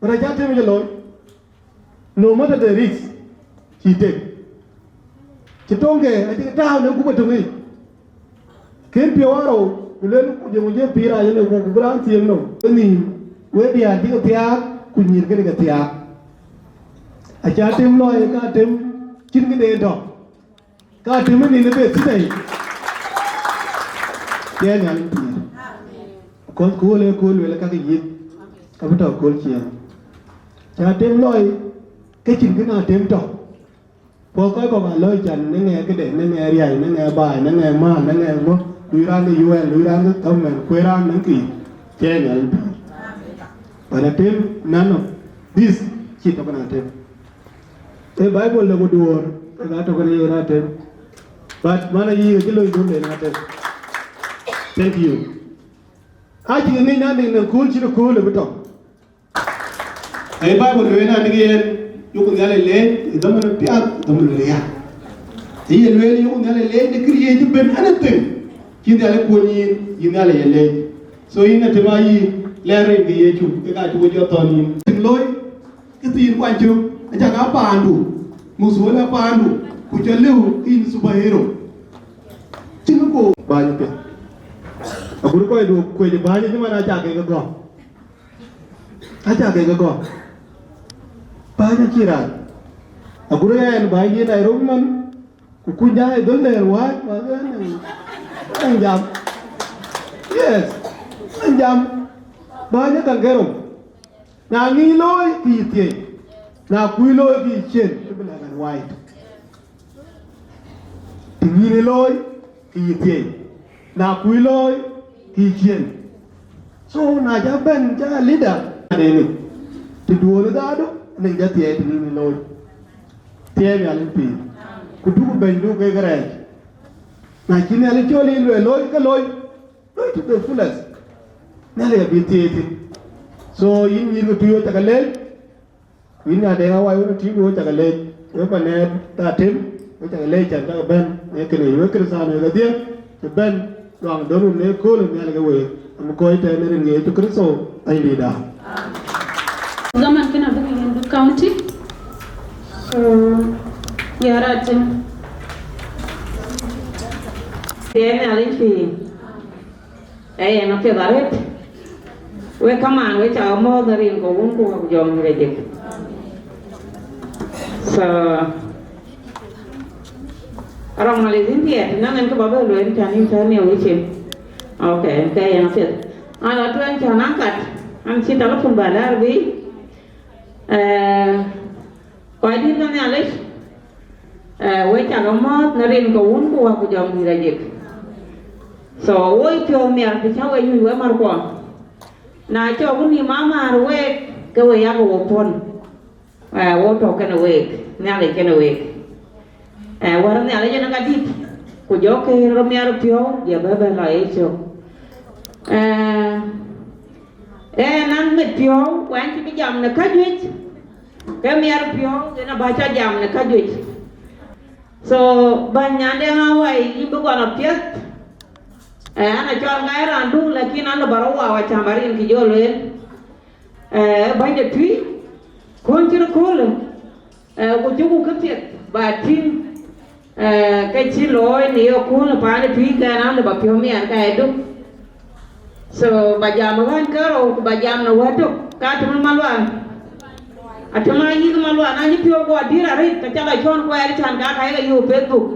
But acï Atëm cï looi. No matter the risk, cï tek. Cï töŋkë acï tääu në gup atök yic. Kën piɔ̈u arou, ku luel ku jɔŋ je pïïr aa yen ë ku, ku bï raan thiëëk nɔm. Ë nïïm, wek diäär cï ke thiaak, ku nyïïr kënë ke thiaak. Acï Atëm lɔ ye ka Atëm cïn këde tɔ. Ka Atëm ë nïn ë be thïn ayic. Cï Nhialic pïïr. Because kööl ë kööl lueel ka ke yith, ka bï tɔ kööl ciëën. Cï Atëm lɔ ye, ke cïn kënë Atëm tɔ. Puɔth kɔc kɔ̈k aa lɔ can në ŋɛk këde, në ŋɛk riäi, në ŋɛk baai, në ŋɛk mään, në ŋɛk ŋö, lui raan ke U N, lui raan ke government, kuëë raan në kï, cï Nhialic pïïr. But Atëm, none of this cï tök në Atëm. Ee Bible de ku duɔ̈ɔ̈r, ke ka tök në yen Atëm. But man ayï acï lony duɔ̈ɔ̈r de në Atëm. Thank you. Acï ŋic na nïŋ nɔŋ kööl cït kööl ë bï tɔ̈. Ee Baibul lueel an, dïk yen, yökï Nhialic leec ë dhaman piath, dhaman riääk. Ee ye lueel yökï Nhialic leec në kë riëëc ëbën, anything cï Nhialic kuɔny yïn, yïn Nhialic ye leec. So yïn atëm ayï, lɛɛr rin ke Yecu, ke ka cuk jɔ thɔ̈n yïn. Tïŋ looi, ke thiin kuany cök, acak a paandu, muk thuɔl a paandu, ku cä lëu ke yïn superhero. Cïn ko bäny piɛth. Agut kɔc du kuec bäny cï man acak ke gɔ̈k. Acak ke gɔ̈k. Bäny acï rac. Agut ɣɛn bäny dï Nairobi man, ku kuc jai dhöl dɛɛr wääc, ma ɣɛn ë jam. Yes, ë jam. Bäny ë käŋ ke rou. Na ŋic looi, ke yï thiëëc. Na kuc looi, ke yï ciën, ke bï lɛ̈k ɣɛn wääc. Të ŋic looi, ke yï thiëëc. Na kuc looi, ke yï ciën. So, na cä bɛ̈n cä leader, adeni. Të duööl ë dhaadu, anëŋ jɔ thiëëc të ŋic looi. Thiëëc Nhialic pïïr. Ku duk bɛ̈nydu kek rɛɛc. Na cï Nhialic cɔl yïn lueel looi, ke looi. Looi to the fullest. Nhialic abï thiëëc thïn. So, yïn nyïïr ke tui, wek cä ke leec. Ku yïn Nyadeŋ Awai wën tïŋ, wek cä ke leec. Wek pa nɛɛt ta tem, wek cä ke leec cän ka ke bɛ̈n në kënë. Wek Krïthian wek adhiɛ, të bɛ̈n luaŋ dɔ̈ndu në kööl ë Nhialic ke week. Am kɔc tɛ̈ɛ̈n në rin ke Yecu Kërtho, Bɛ̈nydïïtda. Zaman kënë abï ke yen Duk County. So, ya ratim. Thiëëc Nhialic pïïr. Ee yen apiɛth arëët. Wek kamaan, wek cä mɔ̈ɔ̈th në rin ke Wun ku Wät ku Jɔŋdït Lajik. So, arɔŋ Nhialic thïn thiɛɛt, nɔŋ en kë ba bɛ lueel, cän yïn cä nieu yï cin. Ok, ke yen apiɛth. An la tueŋ cän an kat, an cï telepon ba lɛ̈ɛ̈r bï, eh, kɔc dït ke Nhialic, eh, wek cä ke mɔ̈ɔ̈th në rin ke Wun ku Wät ku Jɔŋdït Lajik. So, woi piɔ̈u miɛt të cä we nyuc we märkuɔ. Na cɔk nïïm amär week, ke we yak wo puɔ̈n. Eh, wo tɔ̈ kenë week, Nhialic kenë week. Eh, wär Nhialic en ka dït, ku jɔ ke rɔt miɛt piɔ̈u, jɔ bɛ bɛ lɔ ye cök. Eh, eh, nan mit piɔ̈u, wɛn cï bï jam në käjuëc, ke miɛt piɔ̈u, yen abä cä jam në käjuëc. So, bäny Nyadeŋ Awai, yïn bï gɔl apiɛth. Eh, an acɔl ŋa ë raandu, lakin an lɔ bä rɔt wau acam arin kï jɔ lueel. Eh, bäny de tui, kööl cïn kööl, eh, ku cï ku këpiɛth ba tïŋ, eh, ke cï looi në ye kööl paan ë tui, ke an lɔ bä piɔ̈u miɛt ka ye duk. So, ba jam ɣän kerou, ku ba jam në wɛ̈t tök, ka tëmë Malual. Atëmë ayïk Malual, na cï piɔ̈u guɔ dïr arëët, ke cä lɔ cɔn kuɛɛr cän ka ka ye ke yöök Facebook.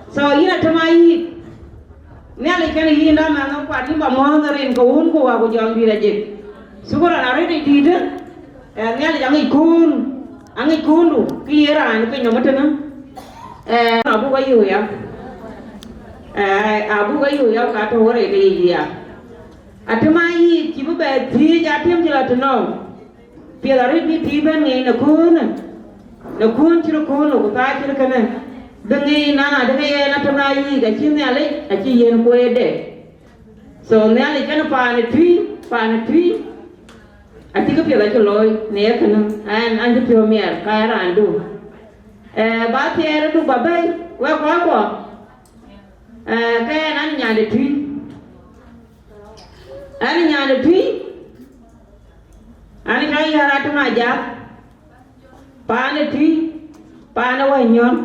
So, yïn atëmë ayïk. Nhialic kenë yïn dä mɛnh kuat yïn ba muɔ̈ɔ̈th rin ke Wun ku Wät ku Jɔŋdït Lajik. Shukran arëët ë dïïtë. Eh, Nhialic aŋic kuun, aŋic kuundu, kë ye raan piny nɔm ëtënë. Eh, abuk ayï ya. Eh, abuk ayï ya, ka tɔ̈u wär ë ke yic ya. Atëmë ayï cï bï bɛ thiëëc, atëm cï lɔ tënou. Piɛth arëët bï tïï bɛ̈n ŋic në köölë, në kööl cït köölë ku thaa cït kënë, bï ŋic nɔn adï ke yen atëmë ayï, acï Nhialic, acï yen kueerde. So Nhialic kenë paan ë tui, paan ë tui, acï këpiɛth acï looi në ye kënë, ɛn an cï piɔ̈u miɛt, ka ye raandu. Eh, ba thiɛɛr ëdu ba bɛ̈i, wek kɔckuɔ, eh, ke ɛn an nyan de tui. Ɛn nyan de tui, an cä yär atëmë ajak, paan ë tui, paan ë wä nyɔn,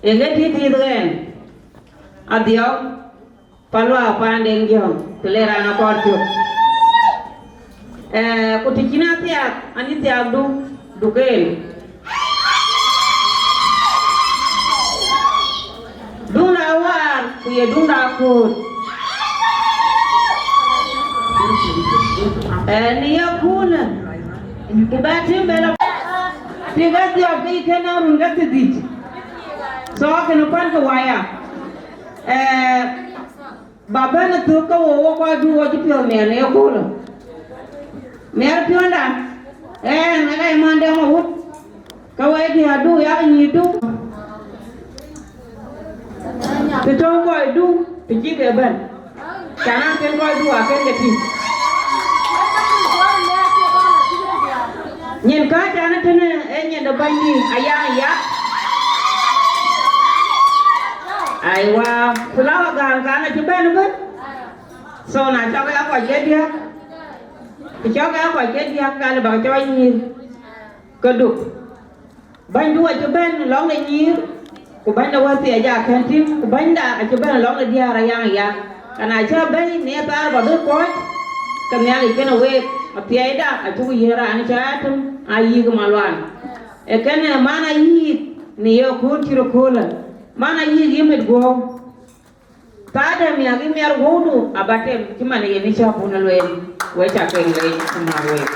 ë ke tï thiith ɣɛn, adhiɔ̈k, Paluak paan Deŋ Jɔ̈ɔ̈ŋ, të le raan akɔɔr cök. Eh, ku të cïn athiaak, an cï thiaakdu, duk en. Duŋda waar, ku ye duŋda akööt. Eh, në ye kunë, ku bɛ tïŋ bɛ lɔ. Tik adhiɔ̈k ke yï kën a run ke thiërdhïc. So, kënë kuan ke waya. Eh, Ba bɛ̈n ë thök ke wo, wo kɔc du wo cï piɔ̈u miɛt në yeköölë. Miɛt piɔ̈nda, ɛn, ë ka ye mande Mawut, ke wɛ̈ɛ̈cdiɛ̈ adu yak nyïïrdu. Të tɔ̈u kɔcdu, të cï ke bɛ̈n. Can a kën kɔc duɔ̈k akën ke tïŋ. Nyin kääc an, tënë ee nyin de bänydït Ayaŋ Yak. Aiwa, flower girl kan acï bɛ̈n ëbën. So na cɔk ya kɔc ke diäk, ku cɔk ya kɔc ke diäk, ka lëu bäk cɔɔc nyïïr kedhie. Bänydu acï bɛ̈n lɔŋ de nyïïr, ku bäny de wäthii aja kën tïŋ, ku bänyda acï bɛ̈n lɔŋ de diäär Ayaŋ Yak. Ka na cä bɛ̈i në thaar bä bï kɔc, ke Nhialic kenë week, athiɛɛida acuk yiëë raan cä tïŋ, ayïk Malual. Ee kënë man ayïk në ye kööl cï röt köölë, man ayïk yï mit guɔ̈u. Thaar de miäk yï miɛt wëudu aba tem cï man yen cä bun lueel, we cä keŋ leec ku määr week.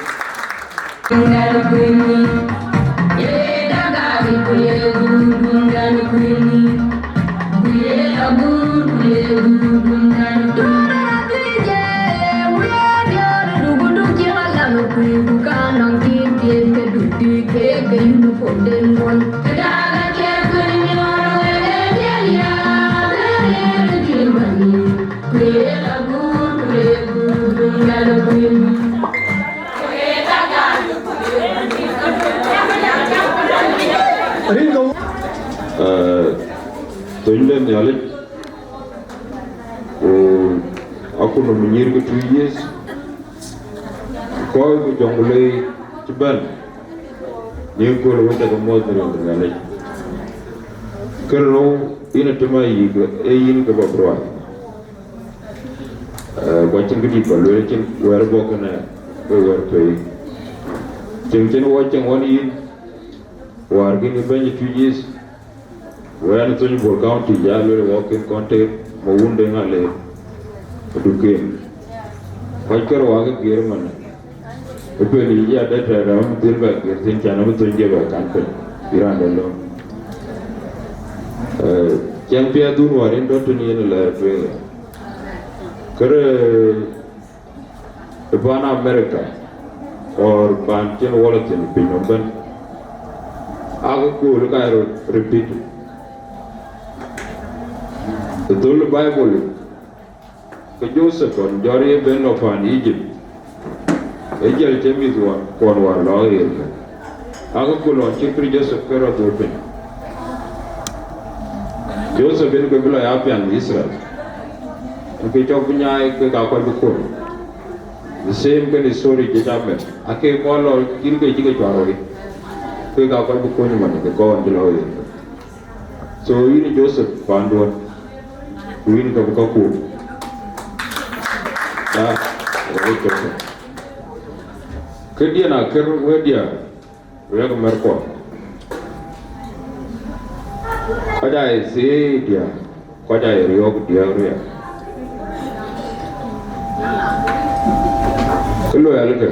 Rin ke Ee, thöny de Nhialic, ku akutnhom nyïïr ke two years, kɔc ku jɔŋ ku lei cï bɛ̈n, në kööl wek cä ke muɔ̈th në rin de Nhialic. Kërou, yïn atëm ayï ke, ee yïn ke bä ruac. Ee, ku acïn këdït bä lueel, acïn wɛ̈ɛ̈r bɔ̈ kënë, ke wɛ̈ɛ̈r pei. Cieŋ cïn wɔ cieŋ ɣɔn yïn, wäär kïn ë bɛ̈ny ë Twic East, wɛ̈ɛ̈r ë thöny Bor County, ya lueel wɔ kën kɔn teer, ma wun de ŋa le ë duken. Kɔc kërou aake guiëër ëmënë. Ëbën yic ya dɛ̈t tɛ̈ rɛ̈m dhil bɛ guiëër thïn, can abï thöny diɛ̈ bɛ kan piny, bï raan dɛ̈ lööm. Ee, cieŋ piɛth dhun wäär yen tɔ̈ tën yen ë lɛɛr tueŋ. Kërë ë pan America, or pan cïn wɔ lɔ thïn piny nɔm ëbɛ̈n, aake kööl ka röt repeat. Ë dhöl ë Bible, ke Jothep ɣɔn jɔt ye ben lɔ pan Egypt, ë jël cï mïth ɣɔn kuɔn wäär lɔ ɣeerkë, aake ku lɔn cï kërë Jothep ke rɔt dhöl piny. Jothep yen ke bï lɔ ya pian Israel, yen ke cɔk bï nyaai kek aa kɔc bï kuöl. The same kënë story cï cak bɛ̈n, ake kɔn lɔ cïn ke cï ke cuar wei, kek aa kɔc bï kuöny ëmën ke kɔn cï lɔ ɣeerkë. So yïn Jothep panduön, ku yïn ka bï ka kuur. Ya, ya, ya, ya. Këdiɛ̈n akër wëëtdiɛ̈, ku yak mɛ̈r kuɔth. Kɔc aa ye thiëëc diäk, kɔc aa ye riɔ̈ɔ̈k diäk riɛl. Kë luɛɛlkë,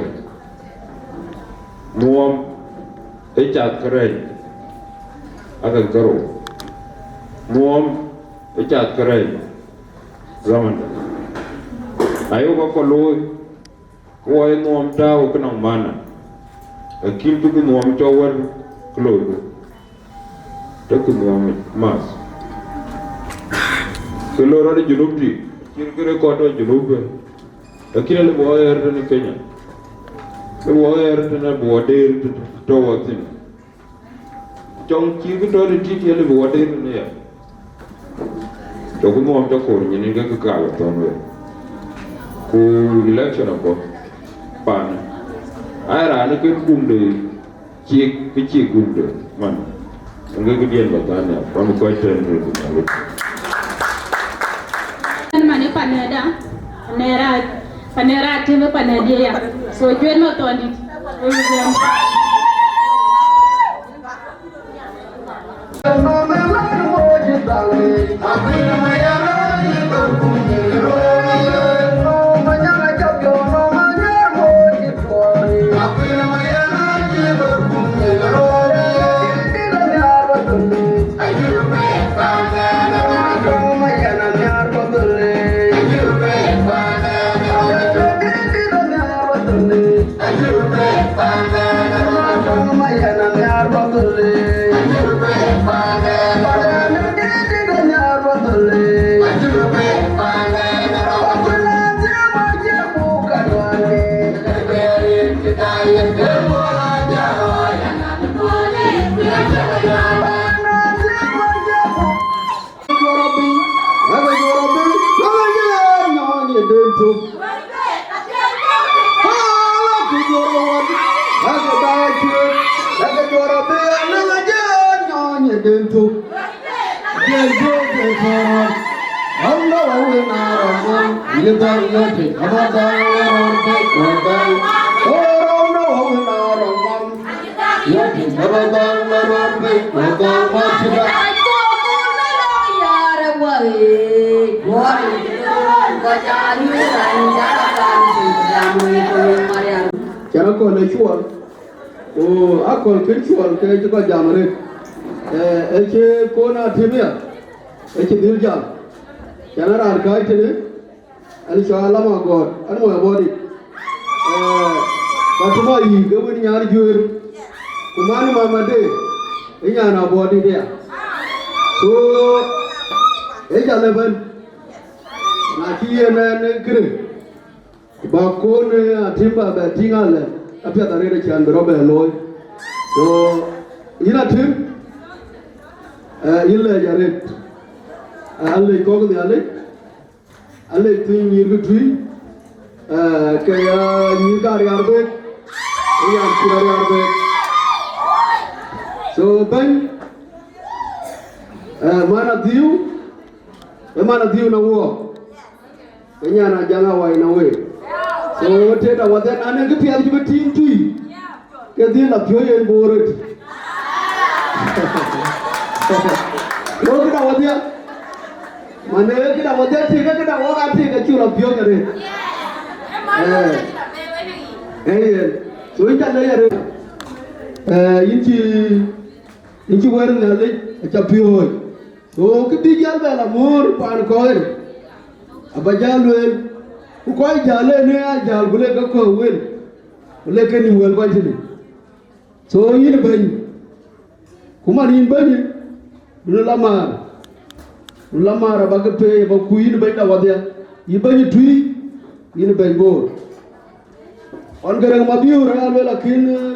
nuɔɔm ë cath kërɛɛc, ake kërou. Nuɔɔm ë cath kërɛɛc, zaman. Na yok akɔ̈l looi, ke wɔ ye nuɔɔm tääu ke nɔŋ mana, lakin bï kë nuɔɔm cɔk wär kë loiku, tëkë nuɔɔm yic math. Kë loi rɔt ë Junub tï, cïn kë rëër kɔn tɔ̈ Junub, lakin alëu bï wɔ ɣɛɛr tënë Kenya, alëu bï wɔ ɣɛɛr tënë bï wɔ deer tɔ̈ wɔ thïn. Cɔŋ cï kë tɔ̈ tëtït ye lëu bï wɔ deer në ya. Cɔk nuɔɔm cɔk koor nyin ke kë kaal thɔ̈n wek. Ku election abɔ̈ paanë. Ai raan ë kën gumde ciek, kë ciek gumde man. Ŋe këdiɛ̈n bä than ya, wan kɔc tɛ̈n röt. Ɛn man ë panɛda, panɛra, panɛra tëmë panɛdiɛ ya. So cuet ma thɔndït. Cän akɔ̈l ë cuɔl, ku akɔ̈l kën cuɔl ke cï kɔc jam arëët. Eh, ë cï kon Atim ya, ë cï dhil jam. Cän raan kääc tënë, an cɔl Alam Agɔɔt, an mɔc Abɔ̈dït. Eh, ba tïm ayï ke wën nyar juëër, ku man Mama de, ë nyan Abɔ̈dït ya. So, ë jal ëbɛ̈n, na cï yen ɛn kënë, ba kon, eh, Atim ba bɛ tïŋ alɛ, apiɛth arëët acän bï rɔt bɛ looi. So, yïn Atim, eh, yïn lɛc arëët. Eh, an lec kɔ̈k Nhialic, an lec thïn nyïïr kë tui, eh, ke ya nyïïr ka riaar bek, ke ya cï riaar bek. So, bɛ̈ny, eh, man adhiu, ë man adhiu në wuɔɔk. Ke nyan Ajaŋ Awai në wei. So, wëtëët awadhia, na nɛn kë piɛth cï bï tïŋ tui, ke dhil la piɔ̈ɔ̈c en Bor ëtï. Wo këda wadhia. Man ee këda wadhia tïŋ, këda wok a tïŋ, acuk la piɔ̈ɔ̈c arëët. Eh. Eh, yen. So, yïn ca lec arëët. Eh, yïn cï, yïn cï wɛ̈t Nhialic, aca piɔ̈ɔ̈c. So, kë bï jäl bɛ la mɔ̈ɔ̈r paan kɔc, aba jäl lueel, ku kɔc jäl en ë a jäl, ku lek ke kɔ̈u wel, ku lek ke nïm wël kɔc tënë. So, yïn bɛ̈ny, ku man yïn bɛ̈ny, dun la maar, dun la maar aba ke peei, aba ku yïn bɛ̈ny da wadhia, yï bɛ̈ny tui, yïn bɛ̈ny Bor. Ɣɔn ke rɛ̈ŋ Mabiöör aya lueel akïn, eh,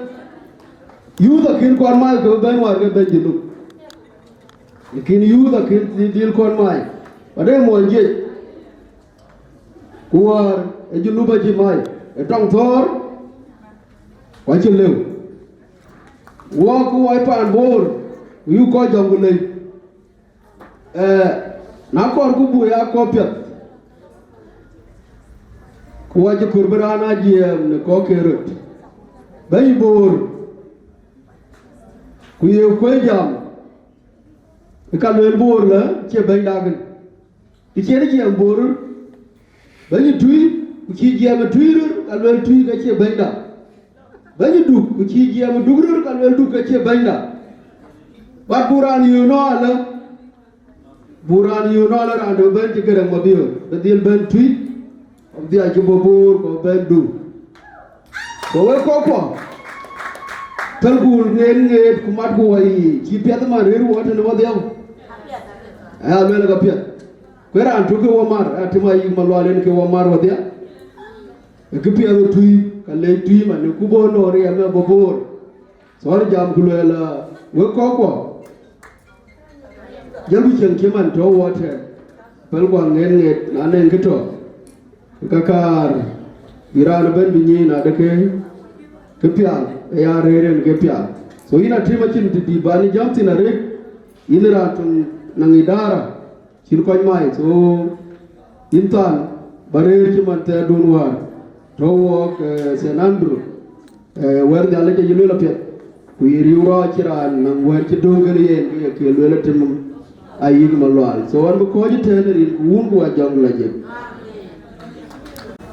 youth akïn kɔn mac ke bɛ̈ny wäär ke bɛ̈ny Junub. Lakin youth akïn dhil kɔn mac, ba dee muɔny jiëc. Ku wäär ë Junub acï mac, ë tɔŋ thɔ̈ɔ̈r, ku acï lëu. Wɔ ku wɔ paan Bor, ku yuk kɔc jɔŋ ku lec. Eh, na kɔɔr ku bui aa kɔ̈k piɛth, ku wɔ cï kɔɔr bï raan a jiɛɛm në kɔ̈k ke röt. Bɛ̈ny Bor, ku ye kuëë jam, ë ka lueel Bor lë cie bɛ̈ny dak. Të cïn jiɛɛm Bor, bɛ̈ny tui, ku cï jiɛɛm tui röt, ka lueel tui ka cie bɛ̈nyda. Bɛ̈ny duk, ku cï jiɛɛm duk röt, ka lueel duk ka cie bɛ̈nyda. Bat bu raan yöök nɔ alë, bu raan yöök nɔ alë raan dë bɛ̈n cï Gërɛŋ Mabiöör, bï dhil bɛ̈n tui, ku dhil cï bɔ̈ Bor, ku bɛ̈n duk. Ku wek kɔckuɔ, pälku ŋeet ŋeet ku matku wɔ yiic, cï piɛth man rëër wɔ tënë wɔ dhiau. Aya lueel ka piɛth. Ku raan tök ke wɔ mar, Atim Ayïk Malual en ke wɔ mar wɔ dhiau. Ë kë piɛth ë tui, ka lec tui man, ku bɔ̈ nɔɔr riɛm ë bɔ̈ Bor. Thɔ̈r jam ku lueel, ah, wek kɔckuɔ, jëlku cieŋ cï man tɔ̈ wɔ tɛ̈n, pälku aŋeet ŋeet, na nɛn kë tɔ̈, ka kaar bï raan ëbɛ̈n bï nyic nadë ke, ke pial, ë ya rëër en ke pial. So yïn Atim acïn të dït ba në jam thïn arëët, yïn raan töŋ naŋ idara, cïn kɔc mac. So yïn than ba rëër cï man thɛɛrdun wäär tɔ̈ wɔɔk, eh, Saint Andrew. Eh, wɛ̈t Nhialic acï lueel apiɛth, ku ye riëëu rɔɔc cï raan naŋ wɛ̈t cï döŋ kën yen, ke ye ke lueel Atim Ayïk Malual. So ɣɛn bï kɔ̈ɔ̈c ëtɛ̈ɛ̈n rin ku wun ku ajɔŋ la jek.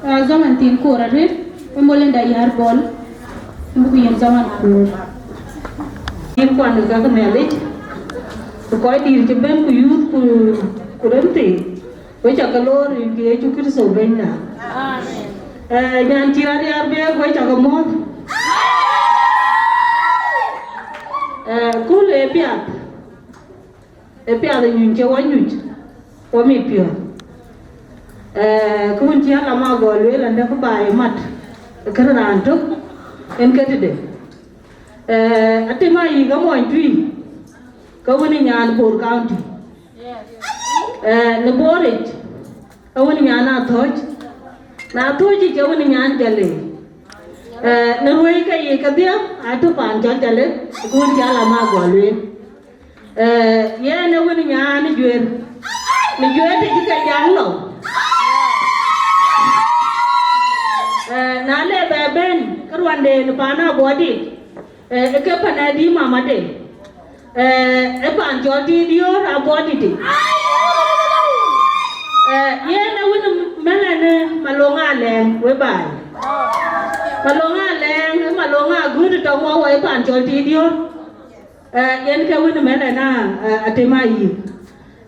Ah, zaman thiin koor arëët, ë mol ënda yär bɔl, ë buk yen zaman koor. Yen kuan ë gäk Nhialic, ku kɔc dïïr cï bɛ̈n ku yuuth ku, ku rem thii. Wek ca ke loor rin ke Yecu Kërtho Bɛ̈nyda. Amen. Eh, nyan cï rɔt yär bɛ̈ɛ̈k, wek ca ke muɔ̈th. Eh, kul ë piath, ë piath ë nyuc cï wɔ nyuc, wɔ mit piɔ̈ɔ̈th. Eh, kë wën cï Alam Agɔɔt lueel, an, dɛ̈ kë baai mat, ë kën raan tök, En ke tëde. Eh, Atem Ayïk amony tui, ke wën ë nyan Bor County. Eh, në Bor yic, ke wën ë nyan Athööc. Në Athööc yic, ke wën ë nyan Jalë. Eh, në ruëi ke yic kedhie, atɔ̈ paan cɔl Jalë, ku wën cɔl Ama Guɔ Lueel. Eh, yen ë wën nyan Juër, në Juër të cï ke jaŋ lɔ. Eh, na le bɛ ben, ke ruanden paan Abuɔdït, eh, ke paan adï mamade, eh, ë paan cɔl Tiit Diöör Abuɔdït. Eh, yen ë wën mɛlɛnë Malöŋ Alɛɛŋ we baai. Malöŋ Alɛɛŋ, Malöŋ Agöt tɔŋ wɔ wɔ ë paan cɔl Tiit Diöör. Eh, yen ke wën mɛlɛnë, eh, Atem Ayïk.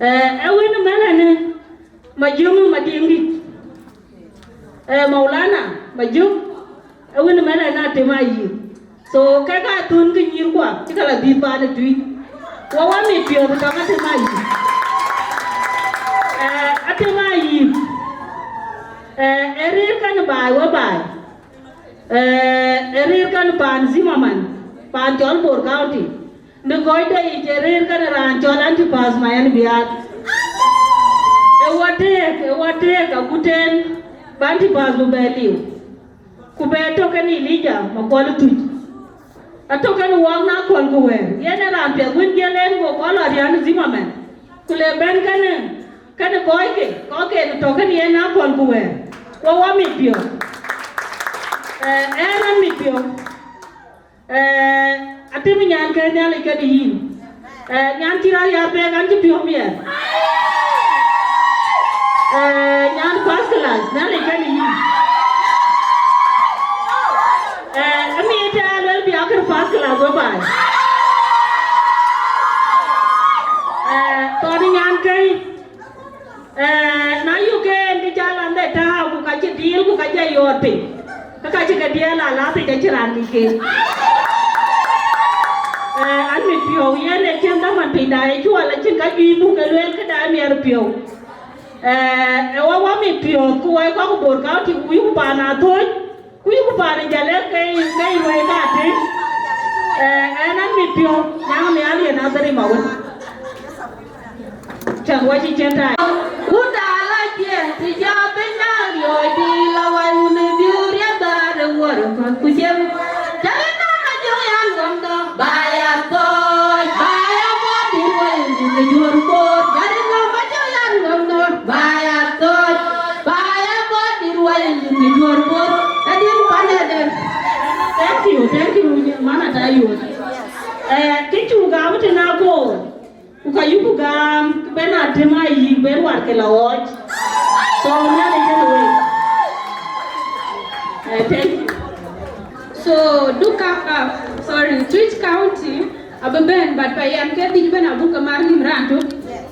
Eh, ë wën mɛlɛnë Majök Madiŋdït. Eh, Maulana Majök, ë wën mɛlɛnë Atem Ayïk. So, kek aa thön ke nyïïrkua, cï ke la dhil paan ë tui. Wɔ wɔ mit piɔ̈ɔ̈th tɔŋ Atem Ayïk. Eh, Atem Ayïk. Eh, ë rëër kɛn baai wɔ baai. Eh, ë rëër kɛn paan Zimmerman, paan cɔl Bor County. Në kɔc de yic ë rëër kɛn raan cɔl Antipas Mayen Biaar. Ë wɔ tëëk, ë wɔ tëëk agut en bä Antipas bï bɛ liu. Ku bɛ tök kɛn Elijah Makuɔl Thuc. Atök kɛn wɔɔk na kɔl ku wɛɛr. Yen ë raan piɛth wën jiël en go kɔl lɔ riän Zimmerman. Ku le bɛ̈n kɛn, kɛn kɔckë, kɔckë në tök kɛn yen na kɔl ku wɛɛr. Wɔ wɔ mit piɔ̈u. Eh, ɛn an mit piɔ̈u. Eh, Atem nyan ke Nhialic kɛn yïn. Eh, nyan cï rɔt ya pek an cï piɔ̈u miɛt. Eh, nyan first class, Nhialic kɛn yïn. Eh, ë miɛt ë aluel bï akër first class we baai. Eh, thɔn nyan ke. Eh, na yök en ke jal an de tääu, ku ka cï diil, ku ka jɔ yɔɔt piny, ke ka cï ke diɛɛl alath yic, acïn raan ŋic ke. Eh, an mit piɔ̈u, yen ë cïn dhaman pinyda ë cuɔl, acïn ka juëc buk ke lueel këda ë miɛt piɔ̈u. Eh, ë wɔ wɔ mit piɔ̈ɔ̈th, ku wɔ ë kɔc Bor County, ku wïc ku paan Athööc, ku yï ku paan ë Jalë ke, ke ruɛi ka tïŋ. Eh, ɛn an mit piɔ̈u, nyaŋ nhial yen adhëri ma wën. Cäk wɔ cï cïn taai. Ku da la ciɛɛŋ, të cä bï nyaŋ riɔ̈ɔ̈c, bï la wai wun ë biu riɛth bä rë wuɔr ë kɔ̈th ku cieŋ. Të bï nɔm a jɔŋ yan ɣɔn dɔ, ba ya thɔɔc, ba ya bɔ̈ dït wai ë juɔ̈r Bor. Të bï nɔm a jɔŋ yan ɣɔn dɔ, ba ya thɔɔc, ba ya bɔ̈ dït wai ë juɔ̈r Bor. Ë dït pan ë dɛ̈t. Thank you, thank you, man ata yuɔ̈t. Eh, kë cuk gam tënë akoor. Ku ka yuku gam, bɛn Atem Ayïk, bɛn warkë la ɣɔɔc. So, Nhialic kën wek. Eh, thank you. So, duka, uh, sorry, Twic County, abï bɛ̈n, but pa yɛn ke dhïc bɛ̈n abuk ke mar nïm raan tök,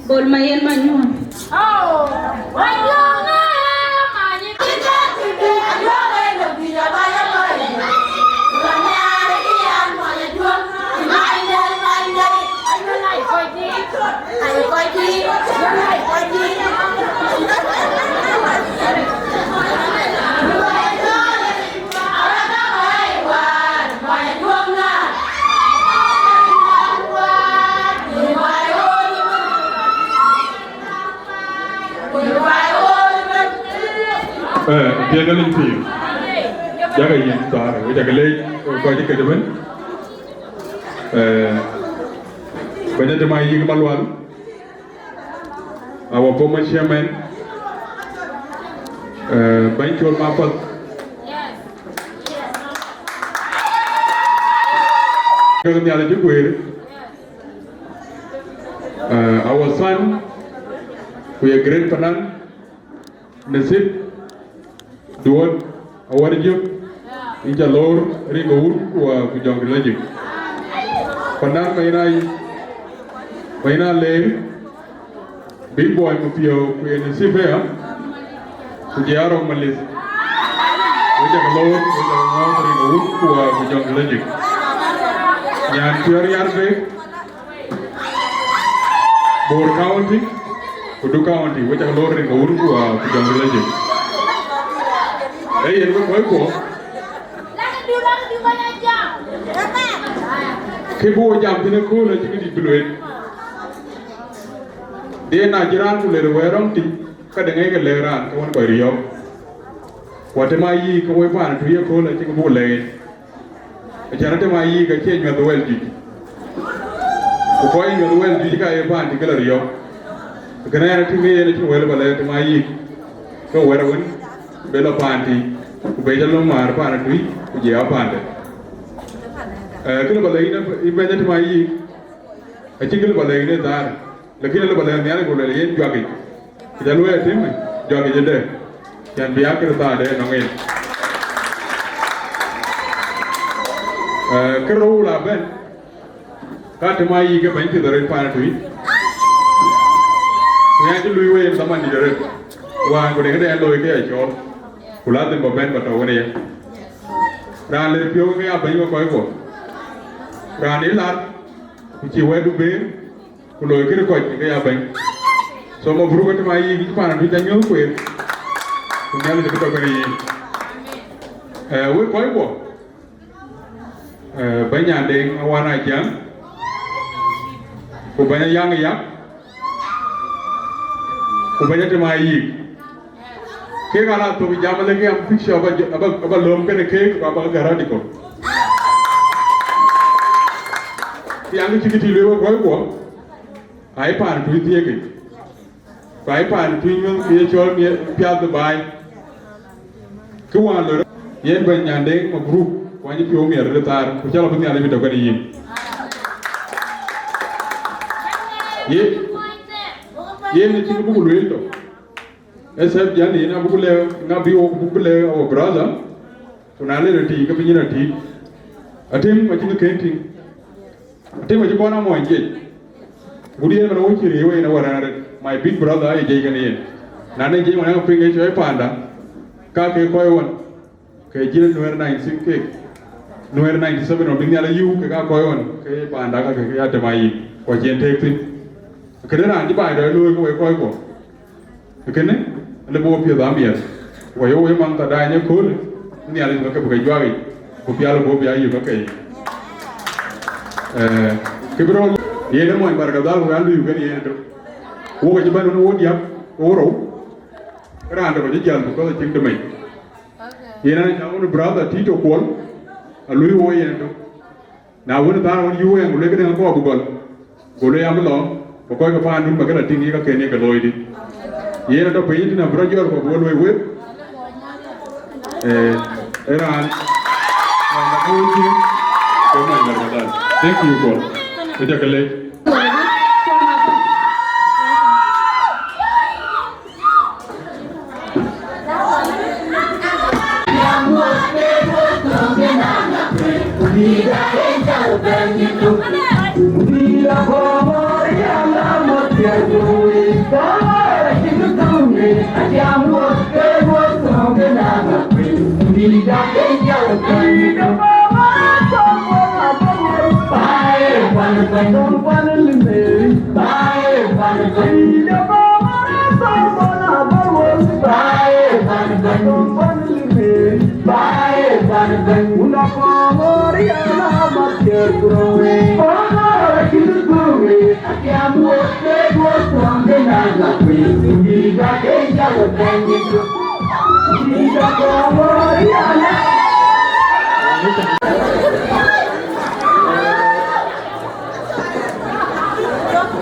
Bol Mayen Manyuɔn. Oh, Manyuɔn, eh, Manyuɔn. Eh, piɛŋ ë liny pïïr. Jakë yïn thaar, wek jakë leec, kɔc cï këc ëbën. Eh, bɛ̈ny Atem Ayïk Malual, our former chairman, eh, bɛ̈ny Col Mapath. Kek Nhialic cï guëër. Uh, our son, ku ye great panan, Nasib, Duot, Awar Jök, in ca loor rin ke wun, ku, uh, ku jɔŋ la jik. Panan Mayen Ayïk, Mayen Aleer, Big Boy Mapiɔ̈u, ku ye Nasib aya, ku jɔŋ Arok Malith. Wek ca ke loor, wek ca ke ŋɔɔth rin ke wun, ku, uh, ku jɔŋ la jik. Nyan Piɔ̈r Yar Bek, Bor County, ku Duk County, wek ca ke loor rin ke wun ku, uh, ku jɔŋ la jik. Ee yen wek kɔc kuɔ. Kë bï wo jam thïn ëkööl acï këdït bï lueel. Dɛn na cï raan ku lëër wɛ̈ɛ̈r rɔ̈m tïc, ka de ŋɛc ke lëk raan ke wën kɔc riɔ̈ɔ̈k. Ku atem aa yiic ke woi paan ë tui ëkööl acï kë buk lɛ̈k en. Acän atem aa yiic acie nyuäth wɛl juëc. Ku kɔc nyuäth wɛl juëc ka ye paan tïŋ ke lɔ riɔ̈ɔ̈k. Kënë ɣɛn atïŋ ke yen acïn wɛl ba lɛ̈k atem aa yiic. Ke wɛ̈t awën be lɔ paan tïŋ, ku be cä löŋ määr paan ë tui, ku jɛ aa paande. Eh, kë lë ba lɛ̈k yïn, yïn bɛ̈ny atem aa yiic, acïn kë lë ba lɛ̈k yïn ë thaar, lakin lë ba lɛ̈k Nhialic ku lueel yen juakic, ku jɔ luɔi atem, juakic ëdë, cän bï aa kërë thaar de nɔŋ en. Eh, kë rou la bɛ̈n, ka atem aa yiic ke bɛ̈ny pith arëët paan ë tui, ku ɣɛn cï luui wei en dhaman dït arëët, wään ku de këde ɣɛn looi ke ya cɔɔl, ku ladhim ba bɛ̈n ba tɔ̈u wën ë ye. Raan lëër piɔ̈u ke ya bɛ̈ny we kɔc guɔ. Raan ë lar, ku cï wɛ̈tdu bëër, ku loi këde kɔc ke ya bɛ̈ny. So, mabruk atem aa yiic, yïn paan ë tui ca nyuɔ̈th kueer, ku Nhialic abï tɔ̈ kënë yïn. Eh, wek kɔc guɔ, eh, bɛ̈ny Nyandeŋ Awan Aciɛŋ, ku bɛ̈ny Ayaŋ Yak, ku bɛ̈ny atem aa yiic. Kek ala thok jam alëk yam picture aba, aba, aba lööm kënë keek, ku aba ke radical. Tiaŋ cï kë tï lueel wek kɔc guɔ, aa ye paan ë tui thiëëkic, ku aa ye paan ë tui nyuɔ̈th ke ye cɔl miɛt piath ë baai. Kë wään loi rɔt, yen bɛ̈ny Nyandeŋ, mabruk, ku anyï piɔ̈u miɛt röt ë thaar, ku cä lɔ bï Nhialic bï tɔ̈ kënë yïn. Ye, yen acïn buk lueel tɔ̈. Ë sɛ̈p jän yen abuk lɛ̈k, ŋa bï wok buk bï lɛ̈k our brother, ku na le röt tïc, ke bï nyin atït. Atem acïn kën tïŋ. Atem acï kɔn a mony jiëc. Gut yen man wo cï riëëu en awär ɛn arëët. My big brother aye jiëc kënë yen. Na ne jiëc man ë piŋ ke cuɔi panda, ka ke kɔc ɣɔn, ke jiël Nuɛɛr ninety six kek. Nuɛɛr ninety seven ɣɔn bï Nhialic yïu ke ka kɔc ɣɔn, ke panda ka ke ya tem ayic. Ku acïn teek thïn. Kënë raan cï baai dɔc looi ke wek kɔc kuɔ. Kënë, lëbï wo piɛth amiɛt, ku ayok wek man thadaany ëköölë, Nhialic bï ke bï ke juak yic, ku pial ku bï ayök ke yic. Eh, kë bï rɔt, yen ë mony Barkadhal, ku an, luiu kënë yen ëtök. Wok acï bɛ̈n wën wo diäk, ku wo rou, raan tök acï jäl, because acïk dëmec. Yen an, ca wën brother Tito Kuɔl, aluiu wo yen ëtök. Na wën, thaar wën yuu en, ku le këdëŋ akɔɔr bï gɔl, go le, "Yam lɔ, bï kɔc ke paandun bä ke lɔ tïŋ, ye kaken ye ke looi dï?" Yen atɔ̈ piny tïn, abï rɔt jɔt, ku abï we luɔi wek. Eh, ë raan, raan abï we tïŋ, ke man Barkadhal. Thank you, Kuɔl. Ë jɔ ke lec.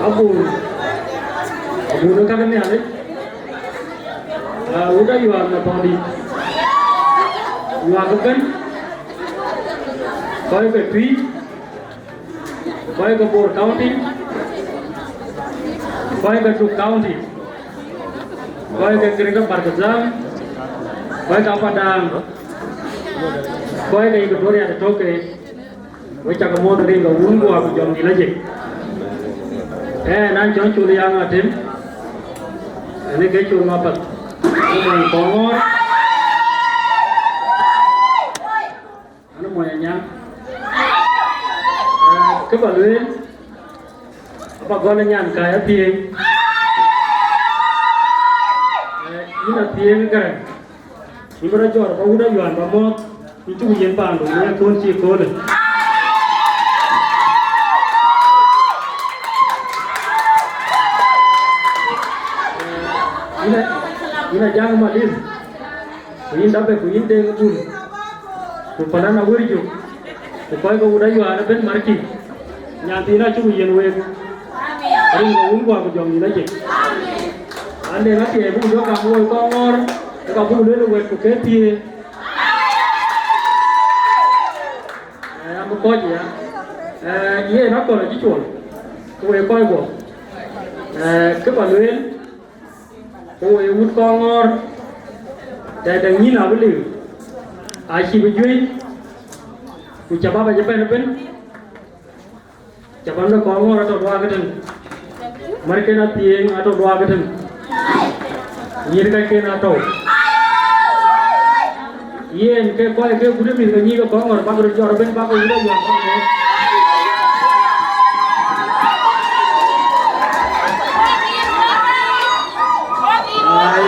Abun, abun ë käk Nhialic, aa, wut ayuaar në thɔ̈ɔ̈dït, yuaar ëbɛ̈n, kɔc ke Tuic, kɔc ke Bor County, kɔc ke Duk County, kɔc ke Greater Barkazal, kɔc ke Apadaŋ, kɔc ke Equatoria tëtök ke, wek cak muɔ̈th rin ke wun guɔ ku jɔŋdït lajik. Ɛn an cɔn col yaŋ atem, ɛn ke col mapath, ku mony Kɔŋɔɔr. An mony Anyaŋ. Eh, kë ba lueel, aba gɔl ë nyan kai Athiëëŋ. Eh, yïn Athiëëŋ Gäräŋ, yïn bï rɔt jɔt ba wut ayuaar ba muɔ̈th. Yïn cuk yiën paandu në ëkööl cï ëköölë. Yïn a, yïn a Jaŋ Malith, ku yïn Dabe, ku yïn Deŋ Bul, ku Palan Awër Jök, ku kɔc ke wut Ayuaar ëbën markï. Nyan thiin acuk yiën week. Rin ke wun guɔ ku jɔŋ yïn acï. An, Deŋ Athiɛɛi buk jɔ kam woi kɔŋ ŋɔɔr, ke ka buk lueel wɛ̈t ku ke thiëëk. Ee, abï kɔc ya. Ee, yen akɔl acï cuɔl, ke wek kɔc guɔ. Ee, kë ba lueel, ke wek wut kɔŋ ŋɔɔr, tɛ̈dɛ̈ nyïn abï liu, acï bï juëc, ku ca baba cï bɛ̈n ëbën, ca baba de kɔŋ ŋɔɔr atɔ̈ duaak ëtën. Märken Athiëëŋ atɔ̈ duaak ëtën. Nyïïr kacken atɔ̈. Yen ke kɔc ke kut ë mïth ke nyïïk ke kɔŋ ŋɔɔr bak röt jɔt ëbën bak ke wut Ayuaar kɔŋ ŋɔɔr. Ai,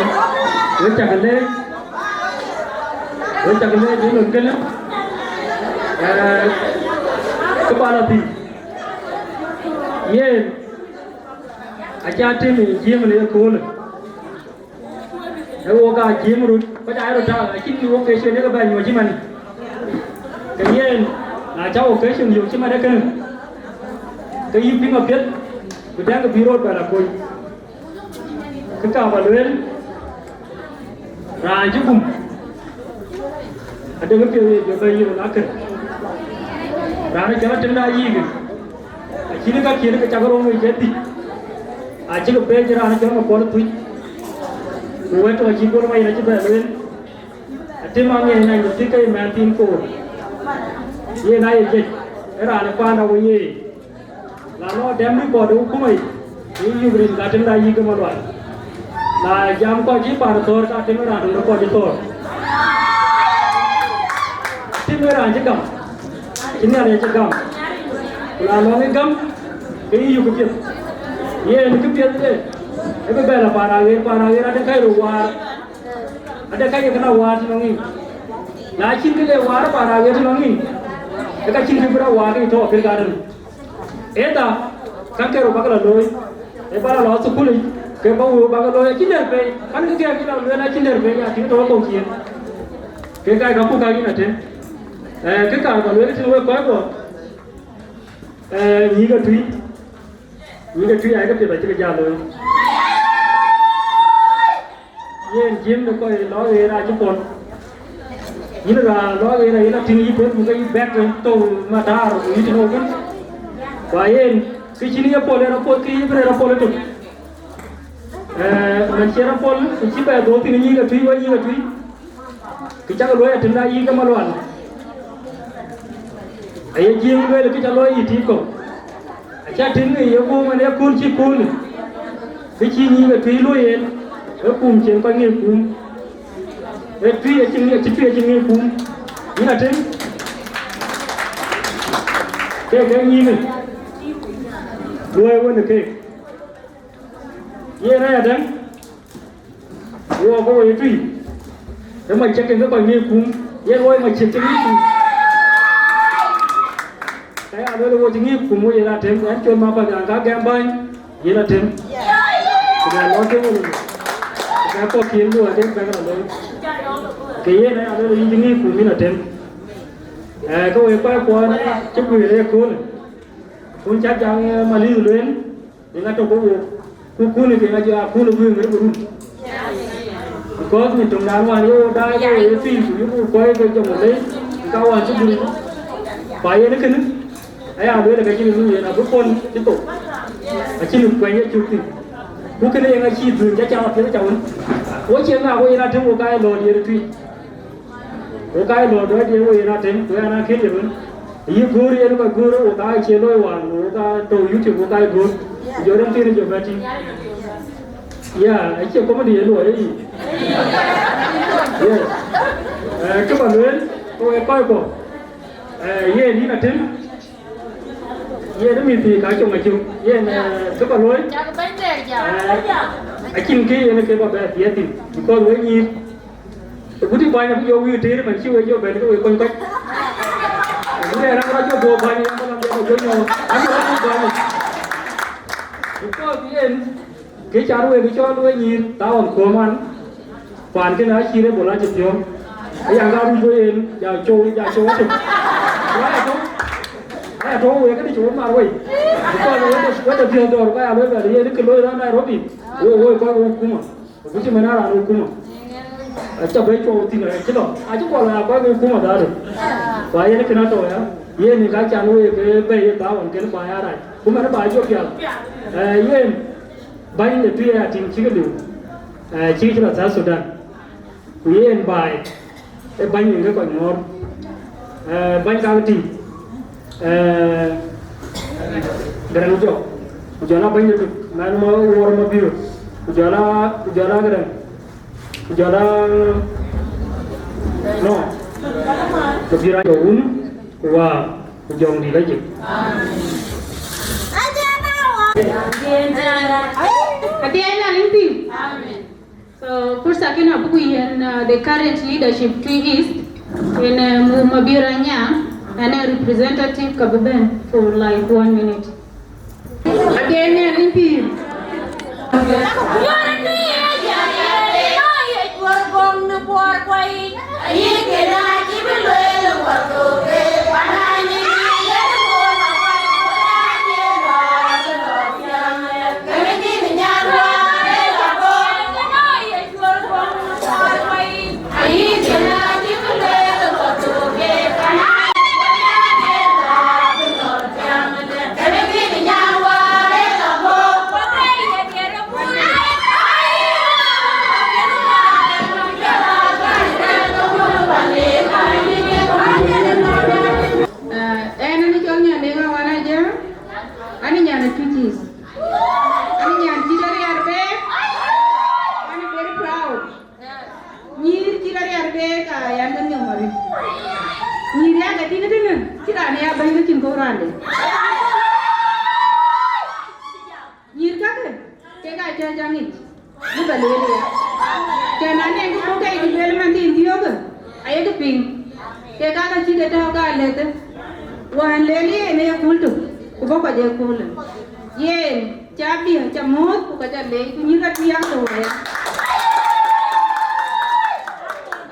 wek cak leec, wek cak leec ë lon kënë. Ee, kë ba lɔ thïn. Yen, aca tïŋ ë Jiëëŋ në ëköölë. Ee wok aa Jiëëŋ röt, kɔc aa röt tääu, acïn wok ke cïn ë ke bɛ nyuɔ̈c cï man. Ke yen, na ca wok ke cïn yök cï man ë kënë, ke yï piŋ apiɛth, bï dɛ̈ŋ bï röt bɛ la kony. Kë ka ba lueel, raan cï gum, ade kë piɛth ye jɔ bɛ yïn akër. Raan ë cɔl Atem da yïk, acïn ka kiën ke cak rɔŋ yic ë thic, acï ke pɛɛc raan ë cɔl Makuɔl Thuc. Ku wɛ̈t tɔ̈ acï Bol Mayen acï bɛ lueel, Atem aŋiɛc nany de thiëk ke ye mɛnh thiin koor. Yen aye jec, ë raan ë paan awei ye. Na lɔ dɛm bï kɔɔr de hukumai, ke yï yök rin ka Atem da yïk ke Malual. Na jam kɔc cï paan thɔ̈ɔ̈r, ka Atem ë raan töŋ de kɔc cï thɔ̈ɔ̈r. Atem ë raan cï gam, cï Nhialic cï gam. Ku na lɔŋ ë gam, ke yï yök këpiɛth. Yen këpiɛth de, ë bï bɛ lɔ paan aɣeer, paan aɣeer ade käi röt waar. Ade käi ye kë la waar tënɔŋ yic. Na cïn kë le waar paan aɣeer tënɔŋ yic, ke ka cïn kë bï rɔt waar ke tɔ̈ apil gatën. Ëdha, käŋ ke röt bäk la looi, ë ba la lɔ thukulic, ke ba wëu bäk looi, acïn dɛ̈t pei, kän kë gɛ̈ɛ̈k yïn la lueel acïn dɛ̈t pei, ya tïŋ tɔ̈ wek kɔ̈u ciëën. Ke kac ka puk ka yïn Atem. Ee, kë kaar ba lueel tënë wek kɔc kuɔ, ee, nyïïk atui, nyïïk atui ayek piɛth acï ke jal looi. Yen Jiëëŋ de kɔc lɔ ɣeer acï pɔ̈l. Yïn raan lɔ ɣeer ayï la tïŋ yï pɔ̈l, ku ke yï bɛ̈k ke thou mataar, ku yï tïŋ wokën. Ku ayen, kë cïn ye pɔ̈l en apuɔth, ke yï bï rɛ̈ɛ̈r apɔ̈l ëtök. Ee, man cï rɛ̈ɛ̈r apɔ̈l, ku cï bɛ dhou thïn nyïïk atui, wek nyïïk atui. Kë cak luɔi Atem da yïk ke Malual. Aye Jiëëŋ lueel kë ca luɔi yï tiit kɔ̈u. Aca tïŋ ë ye guöm en ë kööl cï kööl. Kë cï nyïïk atui luɔi en, ë kum cïn kɔc ŋic kum. Ë tui acï ŋic, acï tui acï ŋic kum. Yïn Atem. Kek ke nyïïk. Luɔi wën ë kek. Yen aya däŋ. Wok wo ye tui. Ë ma ciëk ke kɔc ŋic kum. Yen wo ye ma ciëk cï ŋic kum. Ka ya lueel wo cï ŋic kum wo yen Atem. Ɛn col ma kɔc an ka gɛm bäny, yen Atem. Ku bɛ lɔ ke wo. Ku bɛ kɔc kien ku adem bɛ ke la looi. Ke yen aya lueel yïn cï ŋic kum yïn Atem. Ee, ke wo ye kɔc kuɔn cï guiir ë köölë. Kun ca jaŋ, ee, Malith lueel. Yen atɔ̈ ke wook, ku kun ë ke ŋa jɔ akun ë guëëŋ ë rum. Because min töŋdan wään ye wo daai ke wo ye piil, ku yöku kɔc ke jɔŋ lei, ka wään cï guëëŋ. Ku ayen ë kënë, aya lueel ke cïn ë nu yen abï pɔ̈l cï thou. Acïn kuɛny ye cuk thïn. Ku kënë ye ŋa cï dhuëëŋ ca cam apiɛth ca wën. Wo cie ŋa wo yen Atem wo ka ye lɔ̈ɔ̈r yen ë tui. Wo ka ye lɔ̈ɔ̈r dɔ̈ɔ̈r diɛ̈ wo yen Atem, ku ɣɛn akëc ye wën. Yï goor yen kɔc goor, wo ka cie looi wään, wo ka tɔ̈u YouTube, wo ka ye goor. Jɔ rem thiin jɔ bɛ tïŋ. Ya, acie comedy ye luɔi, ee. Yes. Eh, kë ba lueel, ke wek kɔc kɔ̈k. Eh, yen yïn Atem. Yen ë mïth ka cöŋ acök. Yen, eh, kë ba luɔi. Eh, acïn kë yen ke ba bɛ thiëëth thïn. Because we nyïïr. Guti bäny abï jɔ wïïr tëër man cï wek jɔ bɛ̈n ke wek kony kɔc. Guti raan rɔt jɔ bɔ̈ bäny, yɛn bä lam jɔ bɔ̈ nyɔɔk, abï rɔt bɔ̈ bäny. Because yen, kë can wek cɔl wek nyïïr, thaawän kuɔ̈ɔ̈m an, paan kënë acï rëbol acï thiɔ̈ɔ̈ŋ. Aya ŋa ruc wek yen, ja cou, ja cou atök. Aya tɔ̈u, aya tɔ̈u wek këdï cou mar wei. Because wek de, wek de dhiëth dɔ̈ɔ̈r, ka ya lueel bɛ yen kë looi rɔt Nairobi, wo, wo kɔc wo kuma. Ku cï mɛn a raan ë kuma, acä bɛ̈i cuɔu thïn, acï lɔ, acï kuɔl aa kɔc ke kuma dhaadu. Ku ayen kënë atɔ̈u ya, yen ë ka can wek ke bɛ̈i ë thaawän kën ba ya rac. Ku mɛn ba jɔ pial. Eh, yen bäny de tui aya tïŋ cïkë liu, eh, cïkë cï lɔ South Sudan. Ku yen baai, ee bäny wën ke kɔc ŋɔ̈ɔ̈r, eh, bäny kak tïŋ, eh, Garaŋ Jɔk, ku jɔl a bäny de tök, man ma Wuɔɔr Mabiöör, ku jɔl a, ku jɔl a Garaŋ, ku jɔl a, no, Mabiöör a jɔ wun, ku Waar, ku Jɔŋdït Lajik. Atiɛɛc na liŋ thïn. So, fursa kënë abuk yen, uh, the current leadership Twic East, yen, uh, Mum Mabiöör Anyaŋ, and a representative ka bï bɛ̈n for, like, one minute. Again, yeah, in peace. Ah, ɣɛn, ɣɛn cɔl Nyandeŋ Awan Ajaŋ, ɣɛn nyan ë Twic East. Ɣɛn nyan cït ariɛɛr beek, ɣɛn very proud. Nyïïr cït ariɛɛr beek, ka yɛn ke nhiɔm arëët. Nyïïr ya ke tïŋ tënë, cï raan ya bɛ̈ny ke cïn kɔ̈u raande. Nyïïr kakë, kek aa cä jam yic, bï bä lueel ya. Cän an, yen kë buk ke yic lueel man thiin thiöökë, ayek piŋ. Kek aa ka cï ke tɔ̈u ka lëthë. Wään lueel yen ë ye kuul tök, ku bɔ̈ kɔc ë kuulë. Yen, ca biɛ, ca muɔ̈ɔ̈th, ku ka ca leec, ku nyïïr ka tï yak tɔ̈u aya.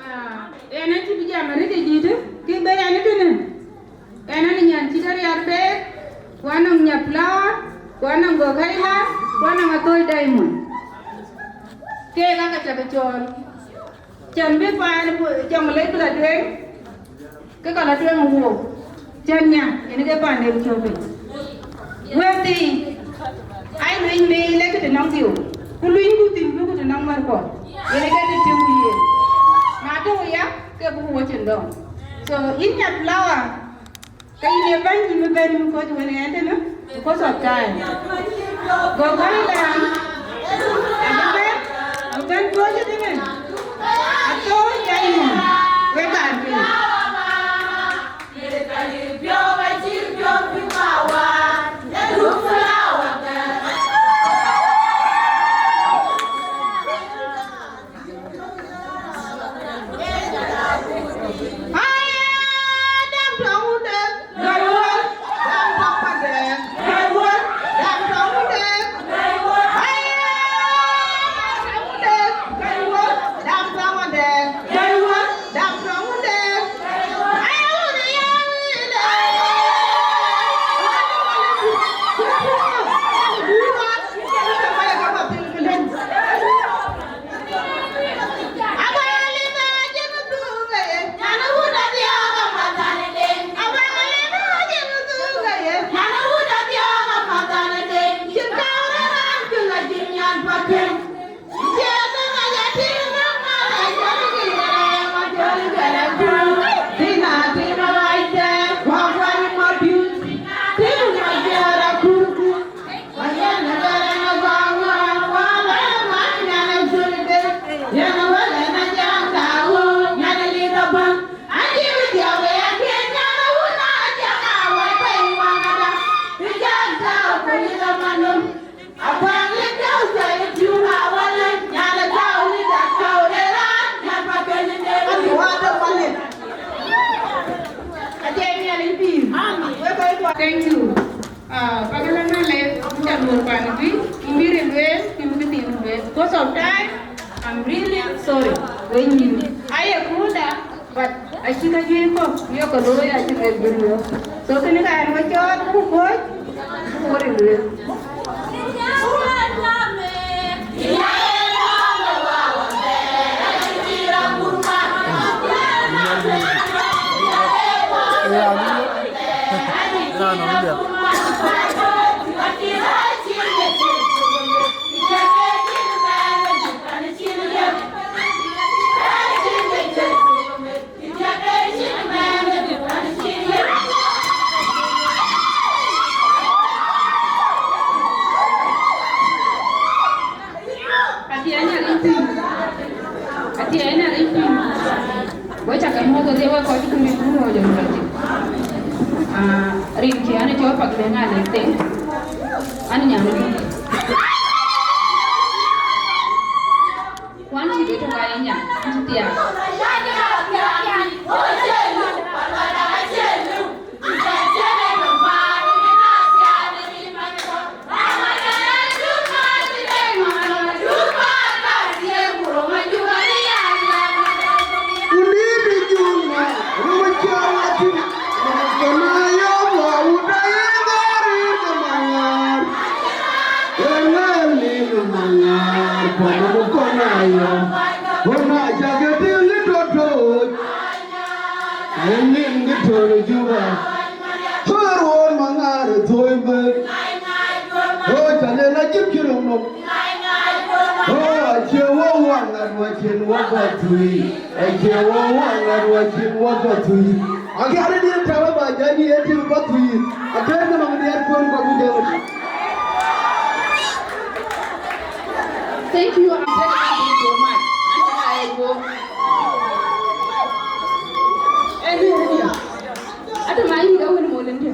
Ah, yen acï bï jam arëët ë jiëtë, kë bɛ̈n ɛn ëtënë. Ɣɛn, ɣɛn nyan cït ariɛɛr beek, ku anɔŋ Nya Flower, ku anɔŋ Gɔ̈k Kaila, ku anɔŋ Athööc Diamond. Keek aa ka cä ke cɔɔl. Cän bï paan Jɔŋlei bï lɔ tueŋ, ke ka lɔ tueŋ ë wook. Cän nya, yen ke paan de cök piny. Wëëthii, ai luny mei lek të nɔŋ dhiu, ku luny ku thïn bï ku të nɔŋ mär kuɔ. Yen ke të tïŋ ku yen. Na tɔ̈u ya, ke bï ku wä cin dɔm. So, yïn Nya Flower, ke yïn ee bɛ̈ny yïn bï bɛ̈n yïn kɔc wën ɣɛn tënë, because of time. Go bɛ̈ny dɛ̈ɛ̈m, abï bɛ̈n, abï bɛ̈n tuɔɔc ëtënë, Athööc Diamond, wek raan piny. Thank you. Ah, pagala na le, mucha nur pan bi, imire lwe, imire tin lwe. Because of time, I'm really sorry. When you, I am good, but I think I give up. You can do it, I think I give up. So can you guys make your good boy? What is it? Ati anya rin piny. Ati anya rin piny. Wacha ka moto de wa ko ju ni ku mo jo mo ti. Ah, rin ki ana jo pak de nga de te. An nya ni. Kwan ti de to ga nya. Ti ya. Ënïn kë tɔ̈u Juba, ɣer won maŋar ë thoi bë. Ɣöö ca lel acïn cï röŋ nɔm. Ɣöö acie wɔ wɔ ŋat wɔ cïn wɔ bä thui. Acie wɔ wɔ ŋat wɔ cïn wɔ bä thui. Agiat ë diɛt tääu ë ba jani ë tim bä thui. Atëër në maŋ diɛt kuën kɔc bï jam. Thank you, I'm very happy so much. Anto na e go. Eni eni. Ata ma yi ga wani mo lende.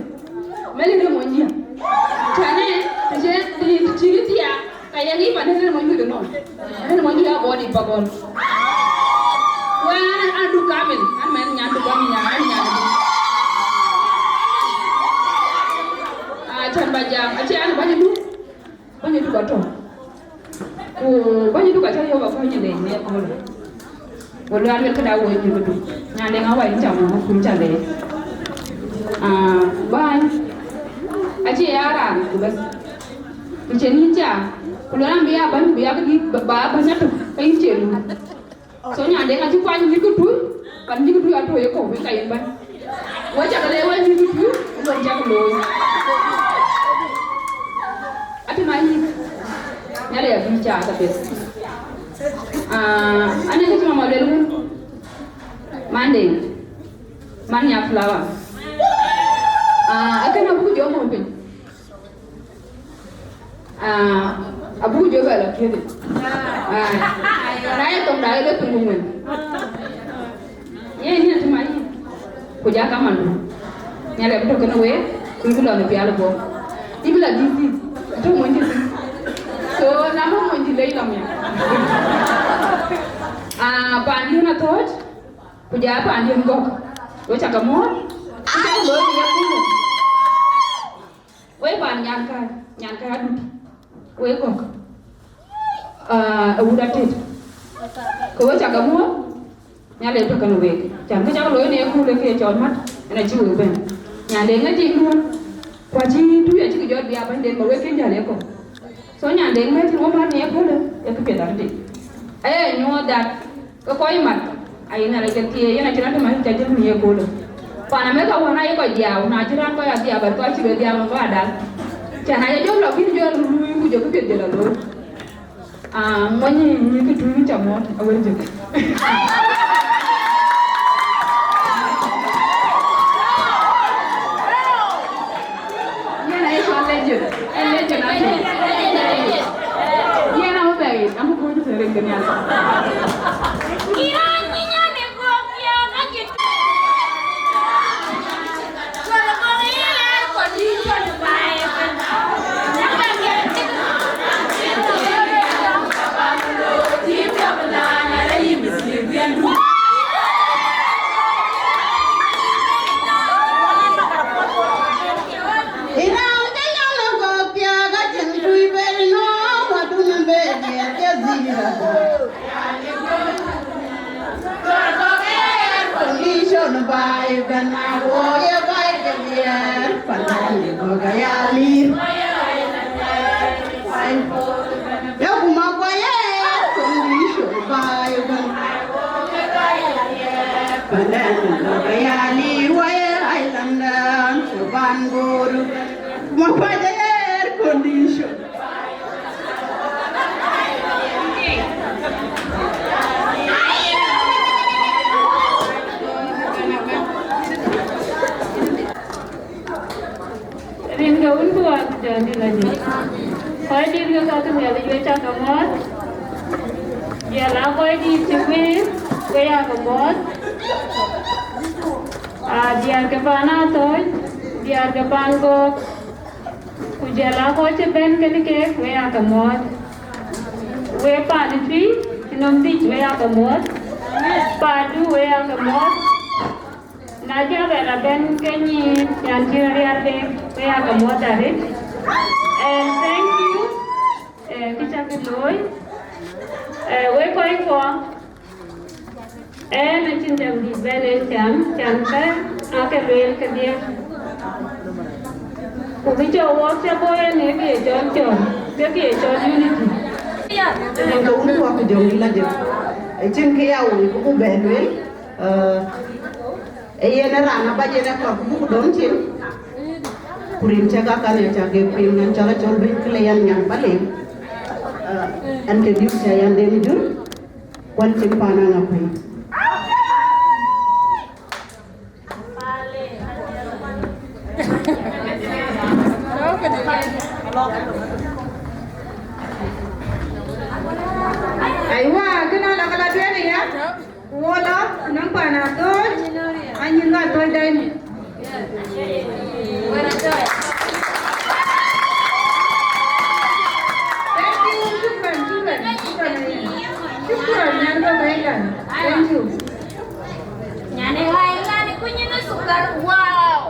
Meli ne mo ndia. Tane, je di ti ti ya. Ka ya ngi pa ne mo ndia no. Ne mo ndia body bagol. Wa an du kamil, an men nyan du kamil nyan, an nyan. A chan ba jam, a chan ba ni du. Bäny Duk atɔ̈. Ku Bäny Duk acä yök akɔ̈ɔ̈c Nyandeng në ëköölë. Go lueel këda woi Nyandeng Duk. Nyandeng awai yïn cam ŋö kun cä leec. Ah, bäny. Acie ya raan ku bɛ̈th. Ku cïn yïn cam. Ku lueel an bï ya bäny ku bï ya këdï ba, ba bäny atök ke yïn cie nu. So Nyandeng acï kuany nyïïr kë tui, pan nyïïr kë tui atɔ̈ ye kɔ̈u wek ka yen bɛ̈n. Wek cä ke le wek nyïïr kë tui, wek cä ke looi. Ati ma yï, Nhialic abï cä ka peth. Ah, ane kë cï mama luel wun, Monday, man nya flower. Ah, akën abuk jɔ mɔ̈u piny. Ah, abuk jɔ bɛ lɔ kiëëdë. Ah, na ye thoŋda ye bɛ piny ku ŋuɛ̈n. Ye ni ati ma yï. Ku ja kamandu. Nhialic abï tɔ̈ kenë week, ku bï lɔ në pial guɔ̈p. Yï bï lɔ D C, atɔ̈ mony D C. So, na mɔ̈ mony dï lec lɔ miɛt. Ah, pandiɛ̈n athɔ̈ɔ̈c, ku ja pandiɛ̈n gɔ̈k. Wek cä ke muɔ̈ɔ̈th, ku cä ke looi në ye kuur. Wek paan nyankäi, nyankäi adut, wek gɔ̈k, ah, ë wut atet. Ke wek cä ke muɔ̈ɔ̈th, Nhialic tɔ̈ kenë week. Cän kë cak looi në ye kuur, ke ye cɔl mat, en acï wek bɛ̈n. Nyandeng ë tiŋduön, ku acï tui acï ke jɔt bï a bänyden, ma wek kën jäl ye kɔ̈u. So Nyandeng mɛ̈t cïn wä mat në ye köölë, ye kë piɛth arëëtic. Aya nyuɔɔth that, ke kɔc mat, aye Nhialic ke thieei, yen acïn raan tëmë cä jël në ye köölë. Pan Amerika wään aye kɔc dhiau, na cïn raan kɔc adhiau, bɛ̈t kɔc cï bɛ dhiau nɔm kɔc adal. Cän aye jɔl lɔ, bïn jɔl luui, ku jɔ kë piɛth jɔl lɔ looi. Ah, mony nyïïr kë tui cä mɔ̈ɔ̈th, awër jëk. Yen aye cɔl legend, ee legend aye. Yen abï bɛ̈i, abï kuc të rin ke nhial. Baai bɛ̈n a wɔ ye baai ke diɛɛr, pandan ye gɔ̈k aya lir. Ya kuma guɔ ye condition baai bɛ̈n. Pandan ye gɔ̈k aya lir, wɔ ye island, Sudan Bor. Kuma guɔ ye air condition. Rin ke wun ku wak jɔn dït la jël. Kɔc dït ke ka ke Nhialic we cak ke muɔɔth. Diɛl a kɔc dït cï guiir, we ya ke muɔɔth. Aa, diɛɛr ke pan Athɔ̈ɔ̈c, diɛɛr ke pan Gɔ̈k, ku jɔl a kɔc cï bɛ̈n kën keek, we ya ke muɔɔth. We pan Tuïc cï nɔm dhïc, we ya ke muɔɔth. Pandu, we ya ke muɔɔth. Na jɔ bɛ la bɛ̈n ke nyin yan cïn riɛl de, we ya ke muɔɔth arëët. And thank you, eh, kë cak looi. Eh, we kɔc kuɔ, Ɣɛn acïn jam dït bɛ̈n en cam, cam kë ake lueel kedhie. Ku kë cɔk wɔk cä bɔ̈ en ee kë ye cɔl cɔl, ke kë ye cɔl unity. Rin ke wun tuɔɔk ku jɔŋdït la jël. Acïn kë ya woi ku buk bɛ lueel, eh, ee yen ë raan abac en ë kɔ̈k ku buk dɔm cin. Ku rin cä ka kan ya cak ke kueŋ nɔn cɔl acɔl bɛ̈ny kë le yan nyan ba leŋ. Eh, ɛn ke diuk cä yan den jur. Kuan cïn paan Aŋakuei. Aiwa, kënë la ka la duënë ya. Ku wo la, nɔm paan Athɔ̈ɔ̈c, anyin ka Athɔ̈ɔ̈c dai mi. Thank you, shukran, shukran, shukran. Shukran, nyan ka Megan. Thank you. Nyane wai, nyane kunyi na sukar. Wow.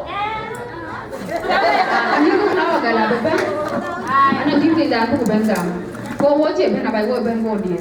Anyi ku flower gala beben. Ana jin ke dan ku ben gam. Ko wo che ben abai wo ben go die.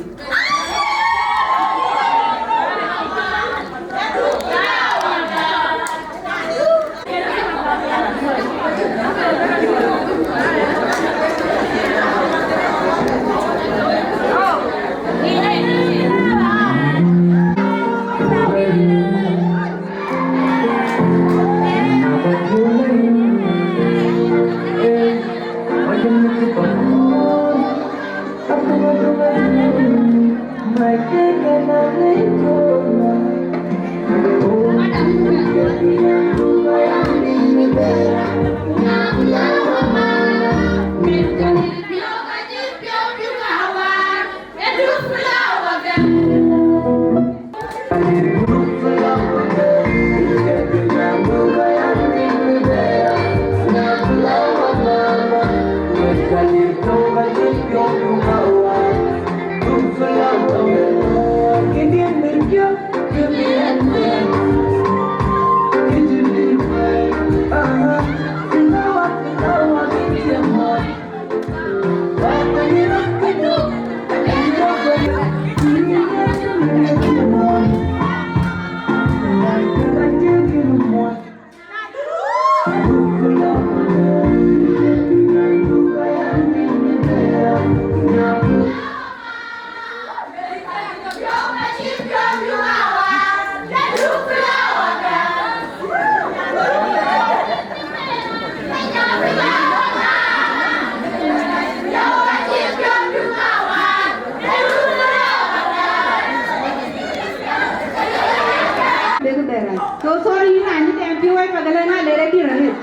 Dek bɛ̈ɛ̈r. So sorry, yïn raan cï tɛm piɔ̈u wɛ̈t ka gäl ëna lɛ̈r ë dïr arëët.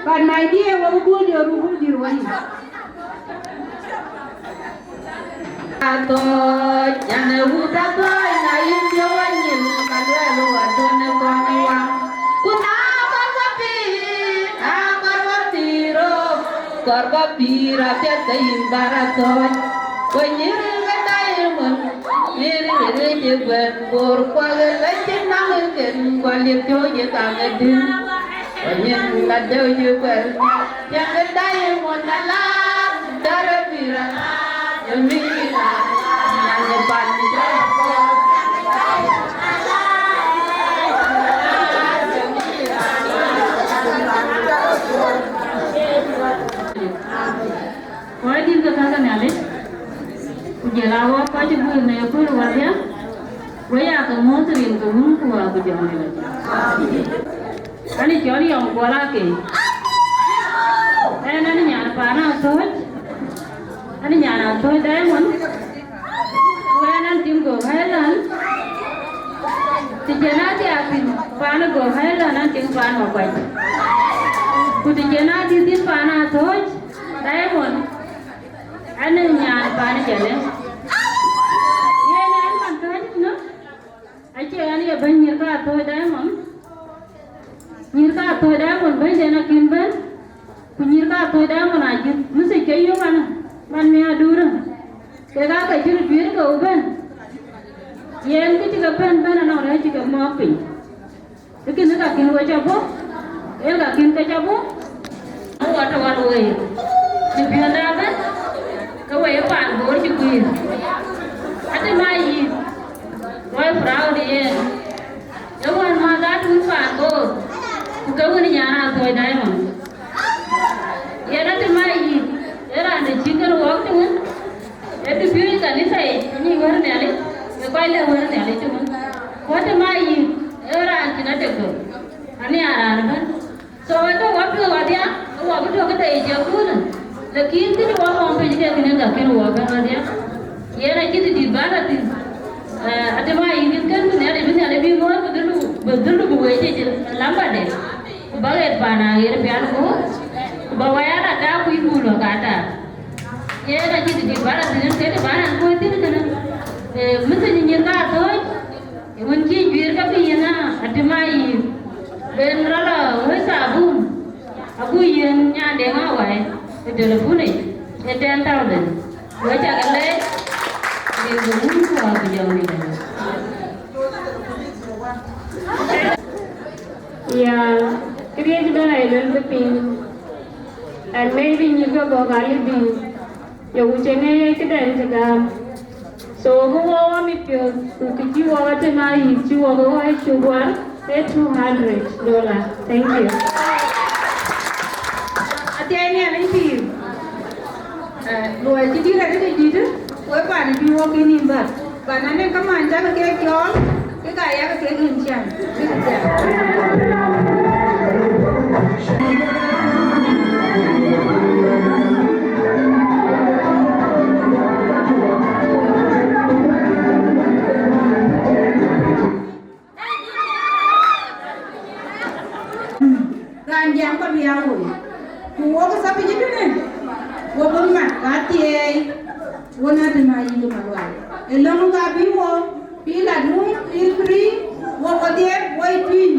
But my dear, wek bï duöl jɔ ruk bï dïr wɛ̈ny. Athɔ̈ɔ̈c, yan ë wut Athɔ̈ɔ̈c, na yïn piɔ̈u wɛ̈ny nyin, ka luɛɛl wä tön ë kɔn wä. Ku na kɔr wä pïïr, na kɔr wä pïïr, oh, kɔr wä pïïr apiɛth ke yïn bär Athɔ̈ɔ̈c. Ku nyïïr ke diamond, nyïïr rëëc ë guɛ̈n, bor kuak ë lec cïn naŋ ë ken, ku aliep piɔ̈u ye kaŋ ë dïn. Ku nyin la deu ye guɛ̈l, tiɛŋ ë diamond ala, därë pïïr ala, ye mïïr ala, nyan ë pan. Thank Awɔ kɔc ë guëër në ëkööl wädhia, wek aa ke muɔ̈th rin ke Wun ku Wät ku Jɔŋdït Lajik. An ë cɔl Yɔŋ Kuɔl Akeny. Ɣɛn an ë nyan paan Athööc, an ë nyan Athööc Diamond, ku ɣɛn an tiŋ Gok Highland. Të cïn adhiaak thïn paan Gok Highland, an tiŋ paan Makuac. Ku të cïn adhiaak thïn paan Athööc Diamond, an ë nyan paan Jale. Yen an man Athööc ënɔ, acie an ye bɛ̈ny nyïïr ke Athööc Diamond. Nyïïr ke Athööc Diamond bɛ̈nyden akïn bɛ̈n, ku nyïïr ke Athööc Diamond ajïth message ke yök an, man Miäkduur, kek aa ke cï röt guiir ke bɛ̈n. Yen kë cï ke bɛ̈n bɛ̈n anɔŋ rɛ̈ɛ̈c cï ke mɔ̈ɔ̈k piny. Ë kënë ka kën we cä bɔ̈, ë ka kën ke cä bɔ̈. Awɔ tɔ̈ wan wei, cï piɔ̈nda bɛ̈n, ke wei ë paan Bor cï guiir. Atëm ayï, luɔi proud yen. Ë wän mäth atun paan Bor, ku ke wën nyan Athööc Diamond. Yen atëm ayï, ë raan de cï kën wɔk të wën. Ë të piööc ë kanitha yic, anyic wär Nhialic, ë kɔc lɛ̈k wär Nhialic ëmën. Ku atëm ayï, ë raan cïn adek thok, aniar raan ëbɛ̈n. So, atɔ̈ wɔ piɔ̈ɔ̈th wadhia, ke wɔ bï tɔ̈ këde yic ë köölë. Lakin kënë wɔ ɣɔ̈ɔ̈m piny ke kënë ka kën wɔ bɛ̈n wadhia. Yen acït dït bä la thïn. Eh, atëm ayï, yïn kën bï Nhialic, bï Nhialic bï ŋɔ̈ɔ̈r, bï dhëlu, bï dhëlu bï wëëc yic ë lambade. Ku bä ɣet paan aɣeer pial guöör, ku bä wɛɛr ata ku yïn buk lɔ ka ata. Yen acït dït bä la thïn, yen kën bä raan kuöc thïn kënë. Eh, message nyïïr ke Athööc, ë wën cï juiir ke bï yen a, atëm ayï, ben rɔt lɔ wëi thabun, agu yen nyan Deŋ Awai ë telephone yic, ë ten thousand. Wek cä ke leec, rin ke Wun ku Wät ku Jɔŋdït Lajik. Ya, këriëëc bɛ̈n aa ye luel bï piny, and maybe nyïïr ke Gok alï bï, ye ku cïn ee këdɛn cï gam. So, kë wɔ wɔ mit piɔ̈ɔ̈th, ku kë cï wɔ atëm ayï, cï wɔ ke wɔ ë cuk wär, ee two hundred dollar. Thank you. Athiɛɛi Nhialic pïïr. Eh, luɔi cï dït arëët ë dït, wek paan bï wok yïn nïm bäk. Paan anɛn kamaan cäkï kek cɔɔl, ke ka yakï kek yïn ciɛɛŋ. Bïkï thiaak. Raan jam ka bï aa woi. Ku wok ë thapic ëtënë, wo bï mat ka thieei, wo na të ma yï ke malual. Ë lɔ̈ŋ ka bï wo, bï lat rum, bï free, wo wo dhiëëth, wo ë tuïny,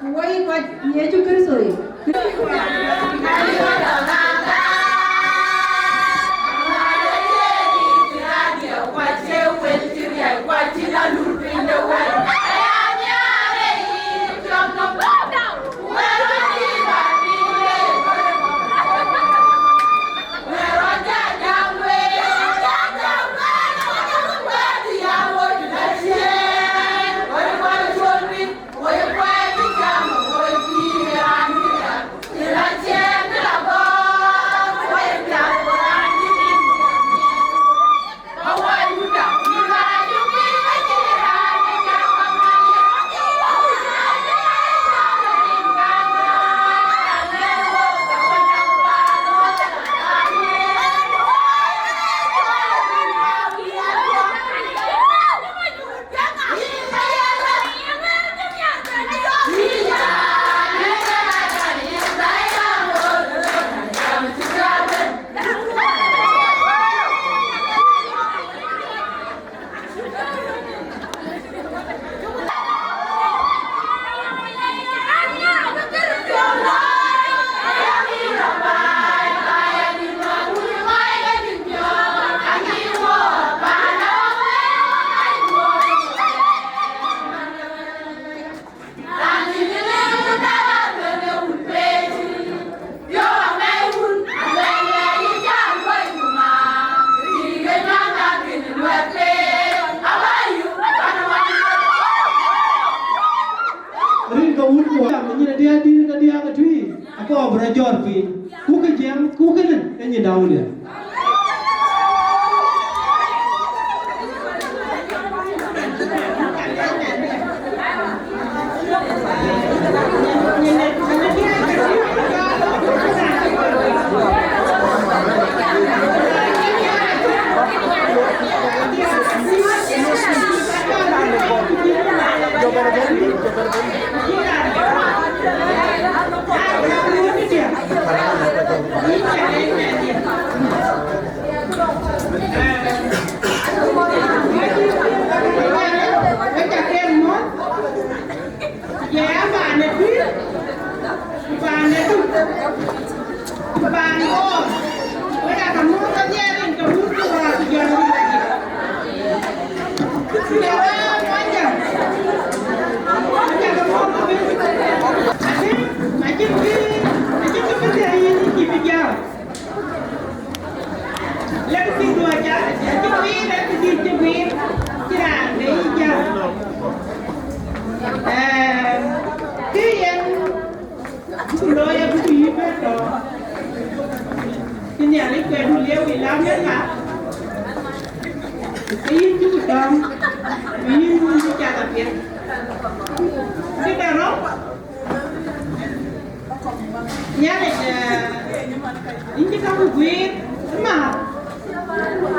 ku wo ë kɔc Yecu Kërtho yic. Rin ke wun ku jam nyin adiäk dïïr ke diäk ë tui, akɔɔr bï rɔt jɔt piny. Ku kë jiɛɛm, ku kënë ë nyin Dau Liɛr. Paan Bor, wek aa ke muk ke dhiëëth rin ke wut ku wäär ku jɔl wut lajik. Ku jɔl wek Muɔnyjäŋ, wek aa ke muk ke bï, acïn, acïn kë, acïn kë bï dhiëëth yïn cï bï jam. Lek cï duɔ̈ɔ̈c, acï guiir, lek cï guiir, cï raan de yï jam. Ee, kë yen Buk looi abuk yï bɛ̈n tɔ̈. Cï Nhialic kuɛɛrdu liep wïc la Amerika, ke yïn cuk dɔm, ku yïn wun cï cath apiɛth. Këde rɔt, Nhialic, eh, yïn cï käŋ guiir ëmääth.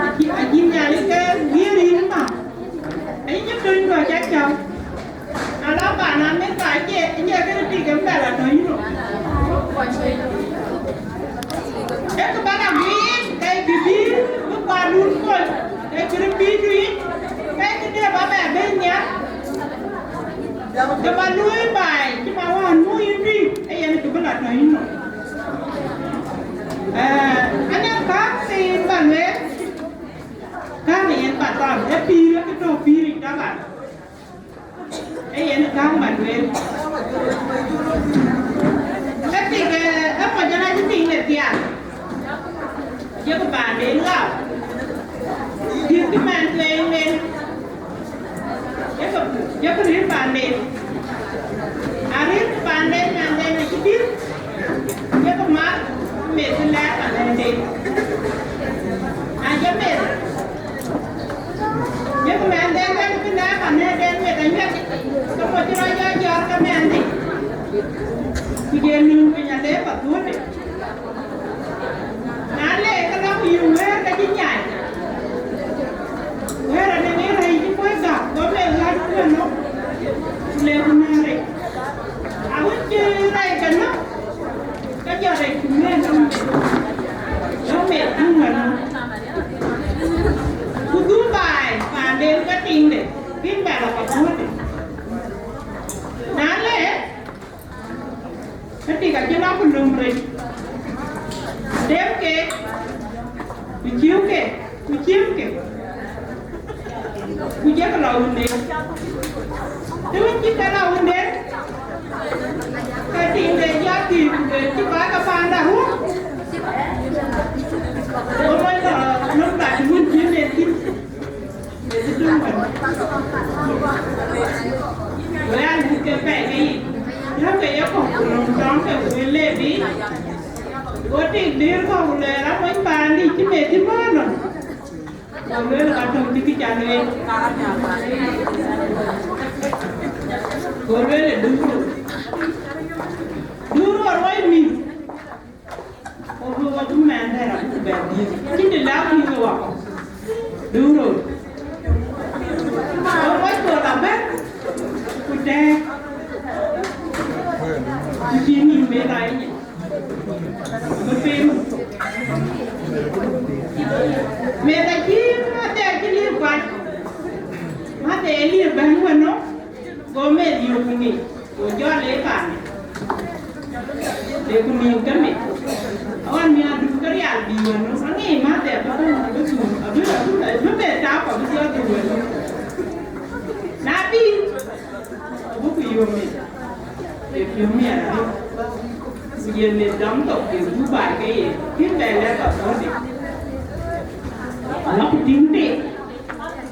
Acï, acï Nhialic ke guiir yïn ëmääth. Ayï cï töny duɔ̈ɔ̈c acäu. Na la paan Amerika acie, acie kënë tik ë bɛ la tɔ̈ yïn nɔm. Ee kë bä la guiir, ke kë bï, bï kuadun kony, ke kë rït bï tui, ke kë dee bä bɛ bɛ̈n nhial. Kë bä luöi baai, cï ma wään nu yïn tui, ee yen kë bï la tɔ̈ yïn nɔm. Ee, anyaŋ kääk thïn bä lueel, kääk yen bä tɔ̈, ee pïïr, ee kë tɔ̈ pïïr yic tɔ̈ bä. Ee yen kääŋ bä lueel. Ee tik, ee, ee kɔc ënë acï tiiŋ de thiaak. Jɔkï paanden ɣap. Diëëkkï mɛn tueŋ den. Jɔkï, jɔkï rïïr paanden. Na rïïrkï paanden, mɛnden acï dït. Jɔkï mat, meth bï lɛɛr panënden. Na jɔ meth, Jɔkï mɛnden bɛ̈n bï lɛɛr panënden meth anyuɛth, ke mɔc cï rɔt jɔ jɔɔr ke mɛnhde, ku jɔ lun piny alëë path dhuëëŋde. Na le ke lɔ ku yï wëër ke cï nyai, wëër anëŋ ë rɛ̈c cï kuec gäk, go meth ɣäc ku ënɔm, ku le ku nääric. Awën cï rɛc ke nɔm, ke jɔ rɛc ku meth, ku meth ku ŋuɛ̈n. Ku dhuk baai paanden ke tiŋde, bï bɛ lɔ ka thuɔ̈ɔ̈de. Na le, ke tik acï lɔ ku löm rec, dem ke, ku ciëëu ke, ku ciëëu ke, ku jɔkï lɔ wunden. Të wën cï ke lɔ wunden, ke tiŋde jɔ thiëëc ku lueel, cï kɔc ke paanda ruɔ̈k. Go mɔc lɔ nöm ka cï wun cï meth thïn, meth cï döŋ wën. Go ya luk ke pɛɛi ke yic, yäk ke ye kɔ̈k ku nöm tɔŋ ke ku wël le biic. Go tik dïïr kɔ̈k ku lueel, amony paandï cï meth thïn ënɔɔnë. Go lueel, ka töŋ cï kë ca lueel. Go lueel, ë duk röt. Duk röt wai mïth. Go lueel, wa duk mɛn dɛ̈ rɔt ku bɛ dhiëëth. Cïn të la mïth ë wakɔ̈u. Duk röt. Go wai thol abɛ̈n. Ku tɛ̈ɛ̈k. Ku cï nïïm bɛ la ë nyin. Bï piny. Meth acï mäthde acï liep kuany. Mäthde ë liep bɛ̈n wën nɔm, go meth yök ku ŋic, go jɔl le paan. Le ku nïïm ke meth. Aɣɔn miäkdu ke rial bï wën nɔm, aŋic mäthde abï bɛ̈n abï thum, abï, abï, abï meth tääu ku abï dhiɔl dhuk wën nɔm. Na bï, abï ku yök meth. Ee piɔ̈u miɛt arëët, ku ye meth dɔm thok, ye gup baai ke ye, kën bɛ lɛ̈k ka thuɔ̈ɔ̈de. Ala ku tïŋ tik,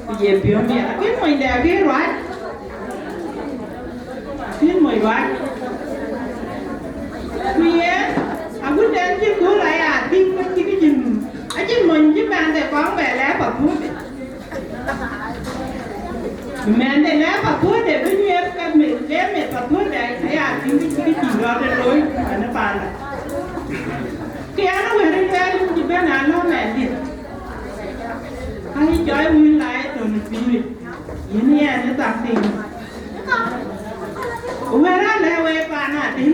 ku ye piɔ̈u miɛt, akën monyde akën ruac, akën mony ruac. Ku ye, agut tɛ̈n cï kööl aya tïŋ, cï kë cïn, acïn mony cï mɛnhde kɔŋ bɛ lɛ̈k ka thuɔ̈ɔ̈de. Mɛnhde lɛ̈k papuɔ̈ɔ̈de bï nyuɛɛth ke meth, le meth papuɔ̈ɔ̈de aya tïŋ kë cï kë cï rɔt ë looi ënë panda. Ke an, wëër ë luɛɛl cï bɛ̈n an, lɔ mɛnhdiɛ̈. Ka yï jɔɔc wïn la ë thon ë pïïr, yïn yɛn ë thak thïn. Wëër alɛ̈k wek paan adï.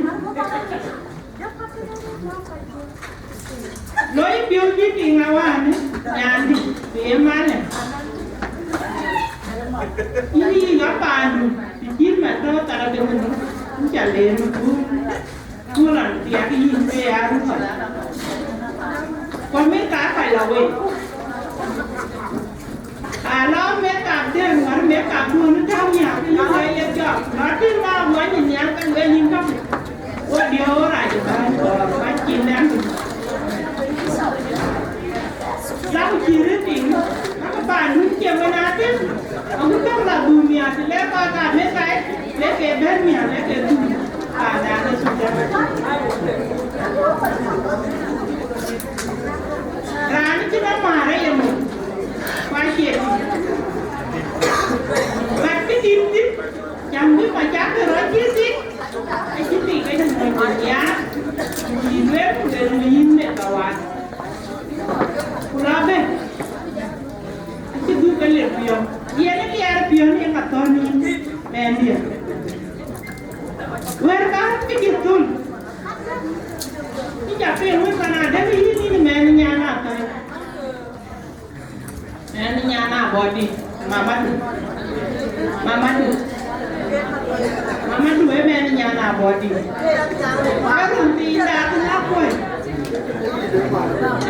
Loi piɔ̈u cï tiŋ awäny, nyandï, ku ye malë. Yïn yï ɣa paandu, të cït man tɔ̈ thar ade wën, yïn ca leer në kuur. Tulan thiak yïn ke ya rupä. Kɔmit ka ka la wei. Ala makeup den, ŋar makeup dun tam ya ke yïn ke ye jɔk. Latin la wany nyan ka we nin ka. Wo dio wo ra je ba ko ba kin dan. La ku cï rëër piny, aka paan dun cï wën aa tëk, agut tök la dhum nhial, të le kɔc ka meth kai, le ke bɛ̈n nhial, le ke dhum paandan ë Thudan. Raan cï bɛ määr ë ye mou, ku acie tïŋ. But kë dït thïn, cam bï ma cak kë rɔt cï thïn, acï thïn ke dït mony nhial, ku cï lueel, ku lueel, yïn meth ka wath. Ku la bɛ̈n, acï dhuk ke lep piɔ̈u. Yen ë liɛɛr piɔ̈u yen ka thɔ̈n nïn mɛnhdiɛ̈. Wɛ̈ɛ̈r ka kë cï thöl, cï ca piŋ wën pan adɛ̈k yïn yïn mɛnh nyan athäi. Mɛnh nyan abɔ̈ dït, mamadu. Mamadu. Mamadu ë mɛnh nyan abɔ̈ dït. Ë run thiindan la kuɔ̈c.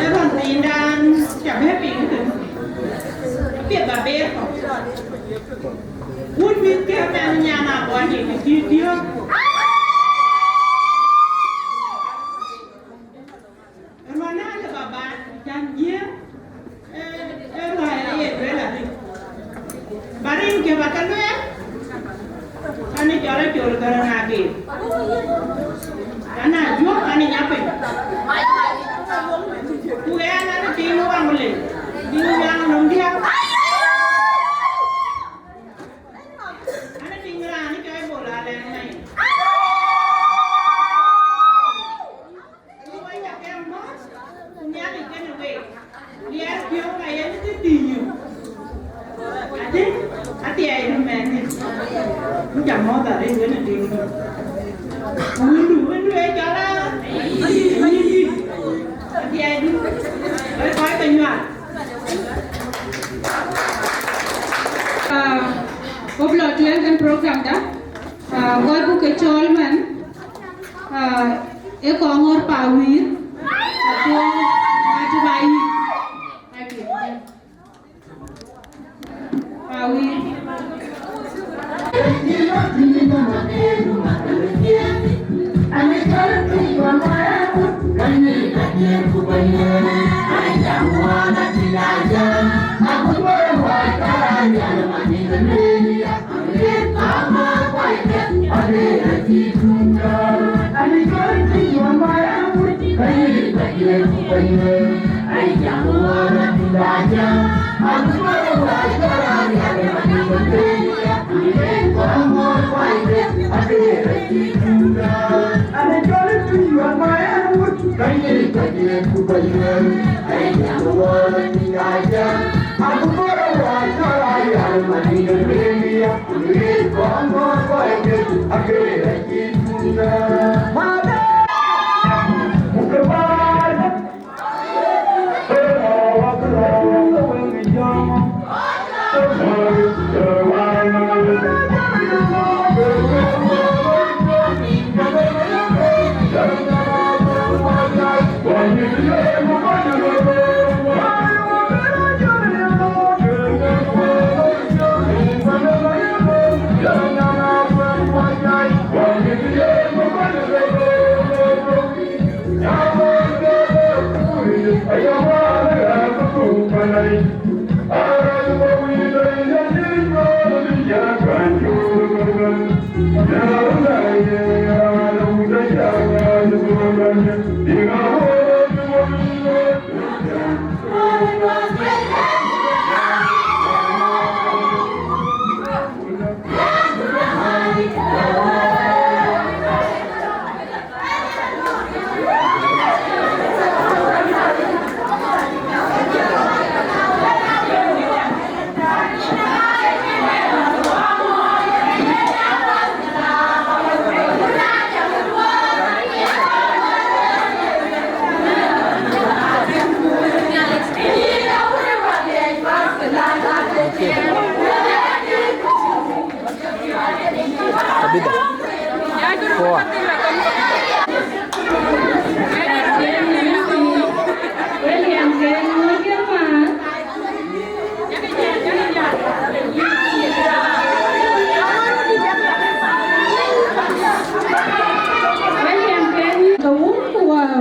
Ë run thiindan ca bɛ̈ piŋ tën. Apiɛth ba beer kɔ̈k. Wun mïth ke mɛnh nyan abɔ̈ dït, cï diöök. Ruɔ̈n ë alë baba, can jiëër, ee, ee ruääi ë ye lueel arëët. Ba rin ke ba ke lueel, anë cɔl acol gär na geer. Ana juɔ̈k anë nya piny. Ku ɣɛn anë tiiŋ waŋ lel, tiiŋ waŋ nɔm diäk. Anë tiiŋ raan cɔl Bol Alɛŋ Mɛny. Ku wek ca ke mɔ̈ɔ̈th, ku Nhialic kenë week. Liɛɛr piɔ̈u ka yen kë tïŋ yök. Adï, athiɛɛi du mɛnhdiɛ̈. Ku ca mɔ̈ɔ̈th arëët wenë tiiŋdu. Ku wëndu, wëndu ee cɔl aa, ayï dït. Athiɛɛi du. Wek kɔc ke nyuak. Ah, wo bï lɔ tueŋ kën program da. Ah, gɔl buk ke cɔɔl man. Ah, ee Kɔŋɔ̈ɔ̈r Pawïïr, Atuɔɔk Atuba Yïk. Thank you. Pawïïr.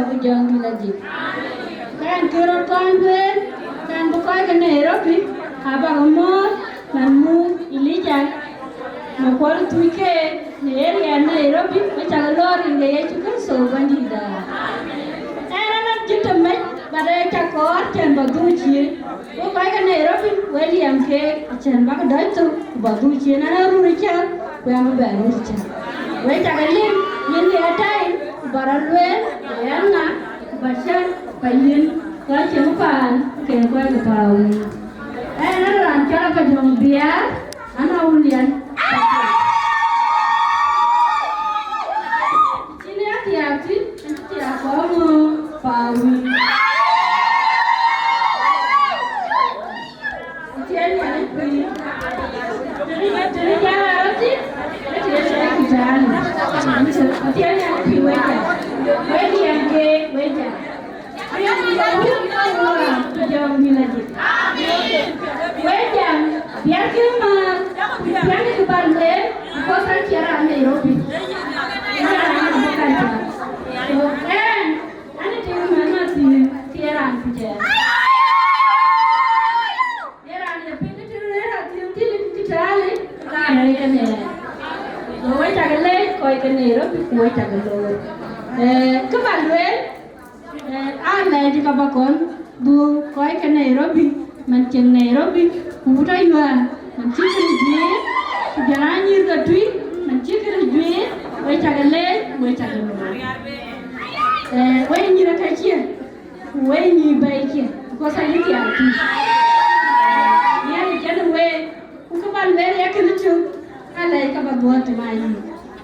ku jɔŋdït adït. Kɛn kë rɔt kɔn lueel, kɛn bï kɔc ke Nairobi, abäk mɔ̈ɔ̈th man muk Elijah, në kuɔl thuc ke në area Nairobi, wek cak lɔɔr rin ke Yecu Kërtho Bɛ̈nydït. Ɛn anɔŋ jït të mec, but ë cak kɔɔr cɛn bä dhuk cieŋ. Wek kɔc ke Nairobi, wek liɛm keek, acɛn bäk dɔc thok, ku bä dhuk cieŋ. Ɛn arur ë cäk, ku ɛn bï bɛ rur ë cäk. Wek cak lim, yen ke atai, ku bä rɔt lueel, ku ɛn ŋa, ku bä cäk, bä yen, kɔc cïn paan, ke kɔc ke Pawïn. Ɛn ë raan cɔl Apajɔŋ Biaar, an, Awulian. Cïn ya thiaak thïn, an, cï thiaak kɔɔr ŋö Pawïn. Athiɛɛn Nhialic pïïr. Tënë jam arɔt thïn, ë tënë cï Kitani. Athiɛɛn Nhialic pïïr wek jam. Wek liɛm keek, wek jam. Wek jam, biäk kï määr, biäk kï bä lueel, because an cï raan Nairobi. Ë raan Nairobi kan jam. So, ɛn, an, ë tïŋ mɛn ma thïn, cï raan ku jɛɛr. Ye raan ye piny të rëër athiëŋ thïn Kitani, ka rɛ̈ɛ̈c kënë. So, wek cak leec kɔc ke Nairobi, ku wek cak looi. Eh, kë bä lueel, Eh, aa lɛc ka bä kɔn dhuk kɔc ke Nairobi, man cieŋ Nairobi, ku wut ayuäär, man cï kën juëër, ku jɔl aa nyïïr ke tui, man cï kën juëër, wek cak leec, wek cak looi. Eh, wek nyïïr ke cie, ku wek nyïïr bɛ̈ɛ̈i cie, because ayï thiaak tui. Nhialic cïn wek, ku kë bä lueel ye kënë cök, alɛc ka bä dhuɔ̈ɔ̈r të ma yï.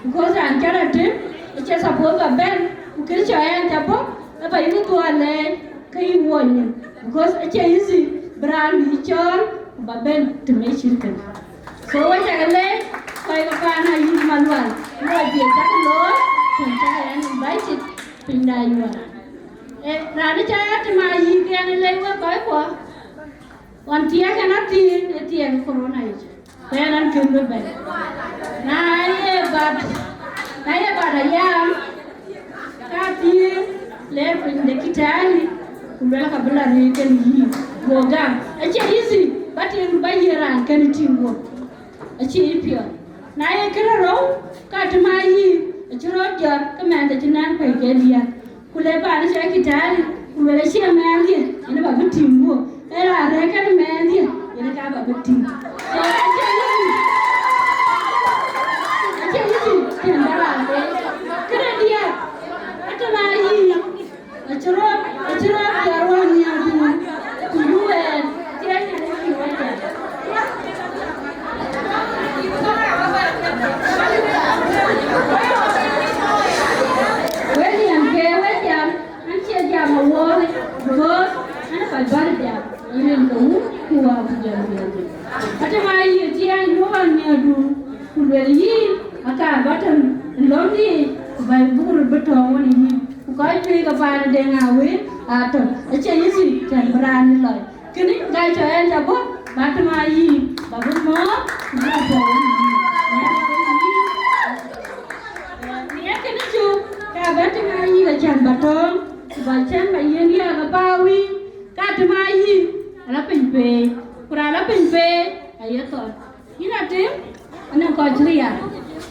Because raan cä rɔt tëm, ë cï suppose bä bɛ̈n, ku kë cɔɔr ɛn cä bɔ̈, ë bä yï dhuɔ̈ɔ̈r alɛc, ke yï wuɔny nyin. Because acie easy bï raan bï cɔɔl, ku bä bɛ̈n të me cït kënë. So, wek cak leec, kɔc ke paan ayï Malual, luɔi bï cak looi, tën cak ɛn invited piny da yuɔɔr. Eh, raan cä ya të ma yï, ke ɛn leec wek kɔc kuɔ. Ɣɔn thiëëk ɛn athiëëk ë thiëëk corona yic, ku ɛn an kën bï bɛ̈n. Na ye bat, na ye bat ayam, ka thiëëk lɛɛr piny de Kitani, ku luɛl ka bï la rëër kën yï, go gam. Acie easy, ba tiëëk bä yiëë raan kën tïŋ guöp. Acï piɔ̈ɔ̈th. Na ye kërë rou, ka të ma yï, acï rɔt jɔt, ke mɛnhde cï nɛn kuɛ̈i ke diäk. Ku le paan cï Kitani, ku luel acie mɛnhdiɛ̈, yen bä bï tïŋ guöp. Ee raan rɛ̈ɛ̈r kën mɛnhdiɛ̈, yen ka bä bï tïŋ. So, acie easy. Acie easy, tiɛm bä raan le. Kërë diäk, ka të ma yï, acï rɔt, acï rɔt jɔt wään nhiaar, ku, ku yuɛɛn, tiɛɛl Nhialic pïïr wek jam. Wek liɛm ke wek jam, an cie jam awuɔɔr, because an kɔc bär jam, rin ke wun, ku wä ku jam, jam. Ate ma yï tiɛɛl duɔɔr nhiaardu, ku luel yïn, aka bä tëm lɔ̈ŋ yiic, ku bä buk röt bï tɔ̈ɔ̈ŋ wën yïn. Ku kɔc juëc ke paan ë Deŋ Awëër atɔ̈, acie easy tɛ̈n bï raan ë lɔc. Kënë ŋa cɔk ɛn cä bɔ̈, bä tëm ayï, bä bï mɔ̈ɔ̈r, ku bï rɔt tɔ̈ɔ̈u ë yïn. Në kënë cök, ka bä tëm ayï, acän bä tɔ̈ɔ̈ŋ, ku bä cän bä yiën riääk ë Pawïn, ka tëm ayï, ala piny peei, ku raan la piny peei, aye thɔn. Yïn atïŋ, anɔŋ kɔc cï riääk,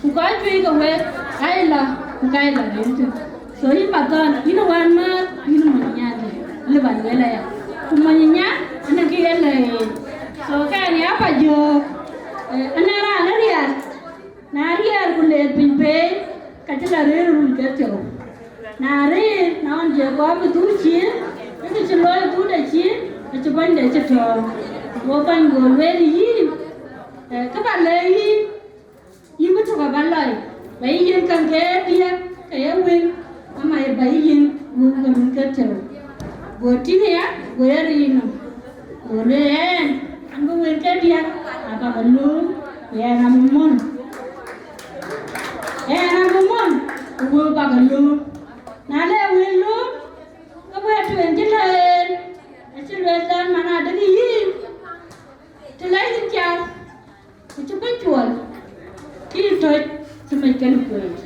ku kɔc juëc ke wek, aa ye lɔ, ku ka ye lɔ rëër tök. So yïn Mathɔn, yïn wään määt, yïn mony ë Nyankï, lëu bä lueel aya. Ku mony ë Nyan, anɔŋ kë ye lɔ yen. So kɛn ya Pajɔ̈ɔ̈k, eh, anɔŋ raan ë riääk, na riɛɛr ku leer piny peei, ka cï lɔ rëër run ke thiɔ̈u. Na rëër, na ɣɔn jɛ kɔɔr bï dhuk cieŋ, ke kë cï looi dhuk de cieŋ, acï bänyde cï tɔ̈ɔ̈ŋ. Go bäny go lueel yïn, eh, kë bä lɛ̈k yïn, yïn bï tök abä lɔc, bä yï yiën käŋ ke diäk, ke ye wël, ama ye bä yï yiën wëu ke run ke thiɔ̈u. Go tïŋ aya, go ye riir nɔm. Go lueel ɛn, an bï wël ke diäk, abä ke lööm, ku ɛn abï mɔ̈n. Ɛn abï mɔ̈n, ku wëu bä ke lööm. Na le wël lööm, ke wëu tueŋ cï lɛɛr, acï lueel dhan man adï yïn, të lɛc yïn cath, ku cï bï cuɔl, kï yïn tɔ̈c cï mec kën kueet.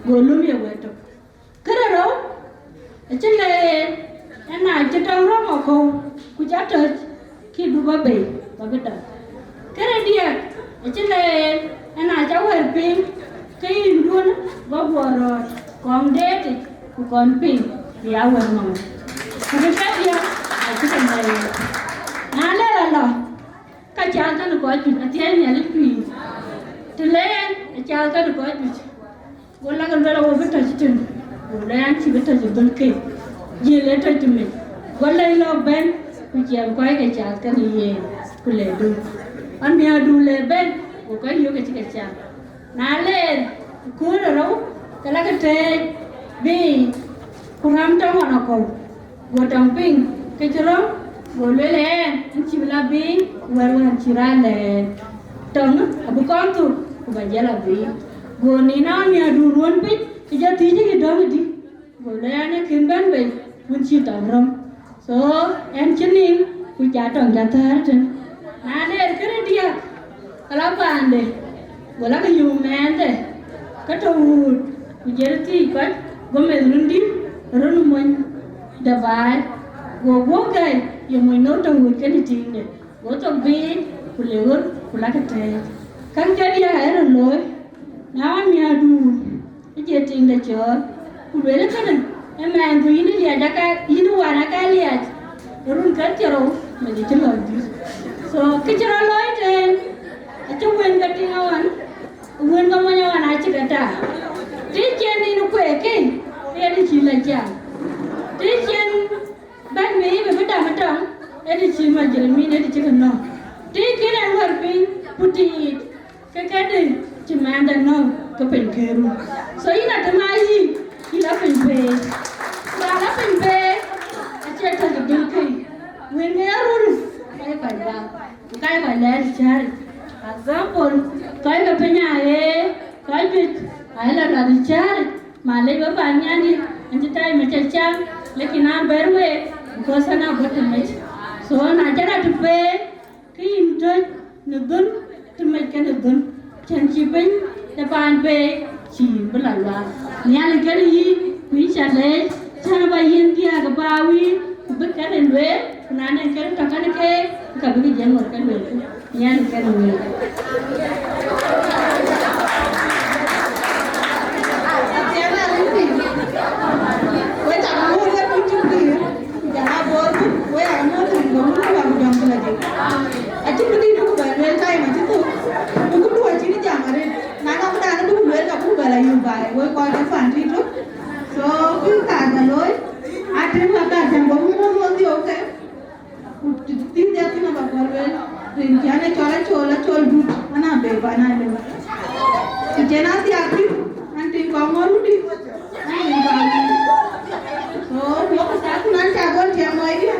Go lööm ye wëu tök. Kërë rou, Acï leer, ëna cï tɔŋ rɔ̈m akɔ̈u, ku ca tɔ̈c, kï du bä bei, bä bï dɔm. Këde diäk, acï leer, ëna ca wɛ̈r piny, ke yïn duön bä guɔ rɔ̈ɔ̈c, kɔŋ deetic, ku kɔn piny, bï ya wɛ̈r nɔm. Ku kë diäk, acï ke leer. Na lɛl alɔ, ka cath kɛn kɔc juëc, athiɛɛi Nhialic pïïr. Të leer, acath kɛn kɔc juëc. Go lak luel, awo bï tɔc tïn. Go lɛ̈k an, cï bï tɔc ë dhöl ke. Jiël ë tɔc tïmec. Go lɛc lɔ̈k bɛ̈n, ku ciɛɛm kɔc ke cath kɛn yen, ku le du. Amiäkdu le bɛ̈n, go kɔc yök acï ke cath. Na leer, kuur ë rou, ke lak tëëc biic, ku räm tɔŋ ɣɔn akɔ̈u. Go tɔŋ piŋ ke cï rɔ̈m, go lueel ë ɛn, yïn cï bï la biic, wɛ̈t wään cï raan lɛɛr. Tɔŋ abï kɔn thuk, ku bä jël abï. Go nïn amiäkdu ruɔ̈n piny, ke jɔ thiëc, yï dɔ̈ŋ ëdï? Go lueel an, ee kën bɛ̈n bei, wën cï tɔŋ rɔ̈m. So, ɛn cï nïn, ku ca tɔŋ ca thäär tën. Na leer këde diäk, ke la paande, go lak yöök mɛɛnde, ke tɔ wuut, ku jël thiëc kɔc, go meth run dït, run mony de baai, go guɔ̈p gäi, ye mony nɔm tɔ wuut kënë tiiŋde, go thok biic, ku le ɣöt, ku lak tɛɛc. Käŋ kedhie aa röt looi, na amiäkdu, ë jɛ tiiŋde cɔɔl, ku lueel kënë, ë mɛɛndu yïn liac aka, yïn wään aka liac, run ke thiërou, meth cï lɔ dït. So, kë cï rɔt looi tën, acï wën ke tiiŋ awan, wën ke mony awan acï ke taar. Të cïn nïn kueek ke, yen cï la cam. Të cïn bɛ̈n bï bï bï dam ë tɔŋ, yen cï ma Jeremia, yen cï ke nɔ̈k. Të cïn ɛn wɛ̈r piny, ku tiit, ke këdï cï mɛɛnde nɔ̈k ke piny ke run. So yïn atëm aa yï, yïn la piny peei. Ku raan la piny peei, acie tɔ̈c ë dhöl ke. Wën ke ya run, ka ye kɔc bä. Ku ka ye kɔc lɛɛr ë cääric. Example, kɔc ke piny aa ɣeer, kɔc juëc aa ye lɔ luath ë cääric. Malec we paan nyandï, ɛn cï time acä cam, lakin aa bɛ̈r week, because ɛn aa bɔ̈ tëmec. So na cä rɔt të peei, ke yïn tɔ̈c në dhöl, tëmec kenë dhöl. Cän cï piny de paan peei, cï yïn bï lɔ luath. Nhialic kenë yïn, ku yïn cä leec, cän bä yiën thiääk ë bä wïïr, ku bï kɛn ë lueel, ku na nɛn kɛn tɔ kɛn keek, ka bï ke jiël ŋot ke lueel. Nhialic kenë week. Wek aa moth ë kuc cï pïïr, ku jɔl aa bɔɔr bï, wek aa moth rin ke wun ku wak jɔŋ bï lɔ jik. Acï bï dït bï ku bɛ lueel, time acï thök, ku ku du acïn jam arëët. Na nɔŋ dan bï ku lueel ka bï ku bɛ lɔ yök baai, wek kɔc ke pan tït tök. So, bï kaar bɛ looi, atëm ka kaar cäŋ bä wun wun wun dhiau ke. Ku të thïn dhiath thïn abä kɔl lueel, rin cän ë cɔl acol, acol dut, ana be pan alëu. Ku cïn athiak thïn, an, tïŋ kɔŋ ŋɔ̈r wudï, an, rin kɔŋ ŋɔ̈r. So, wok ë thakkun an, cä gɔl tiɛm mɔcdiɛ̈.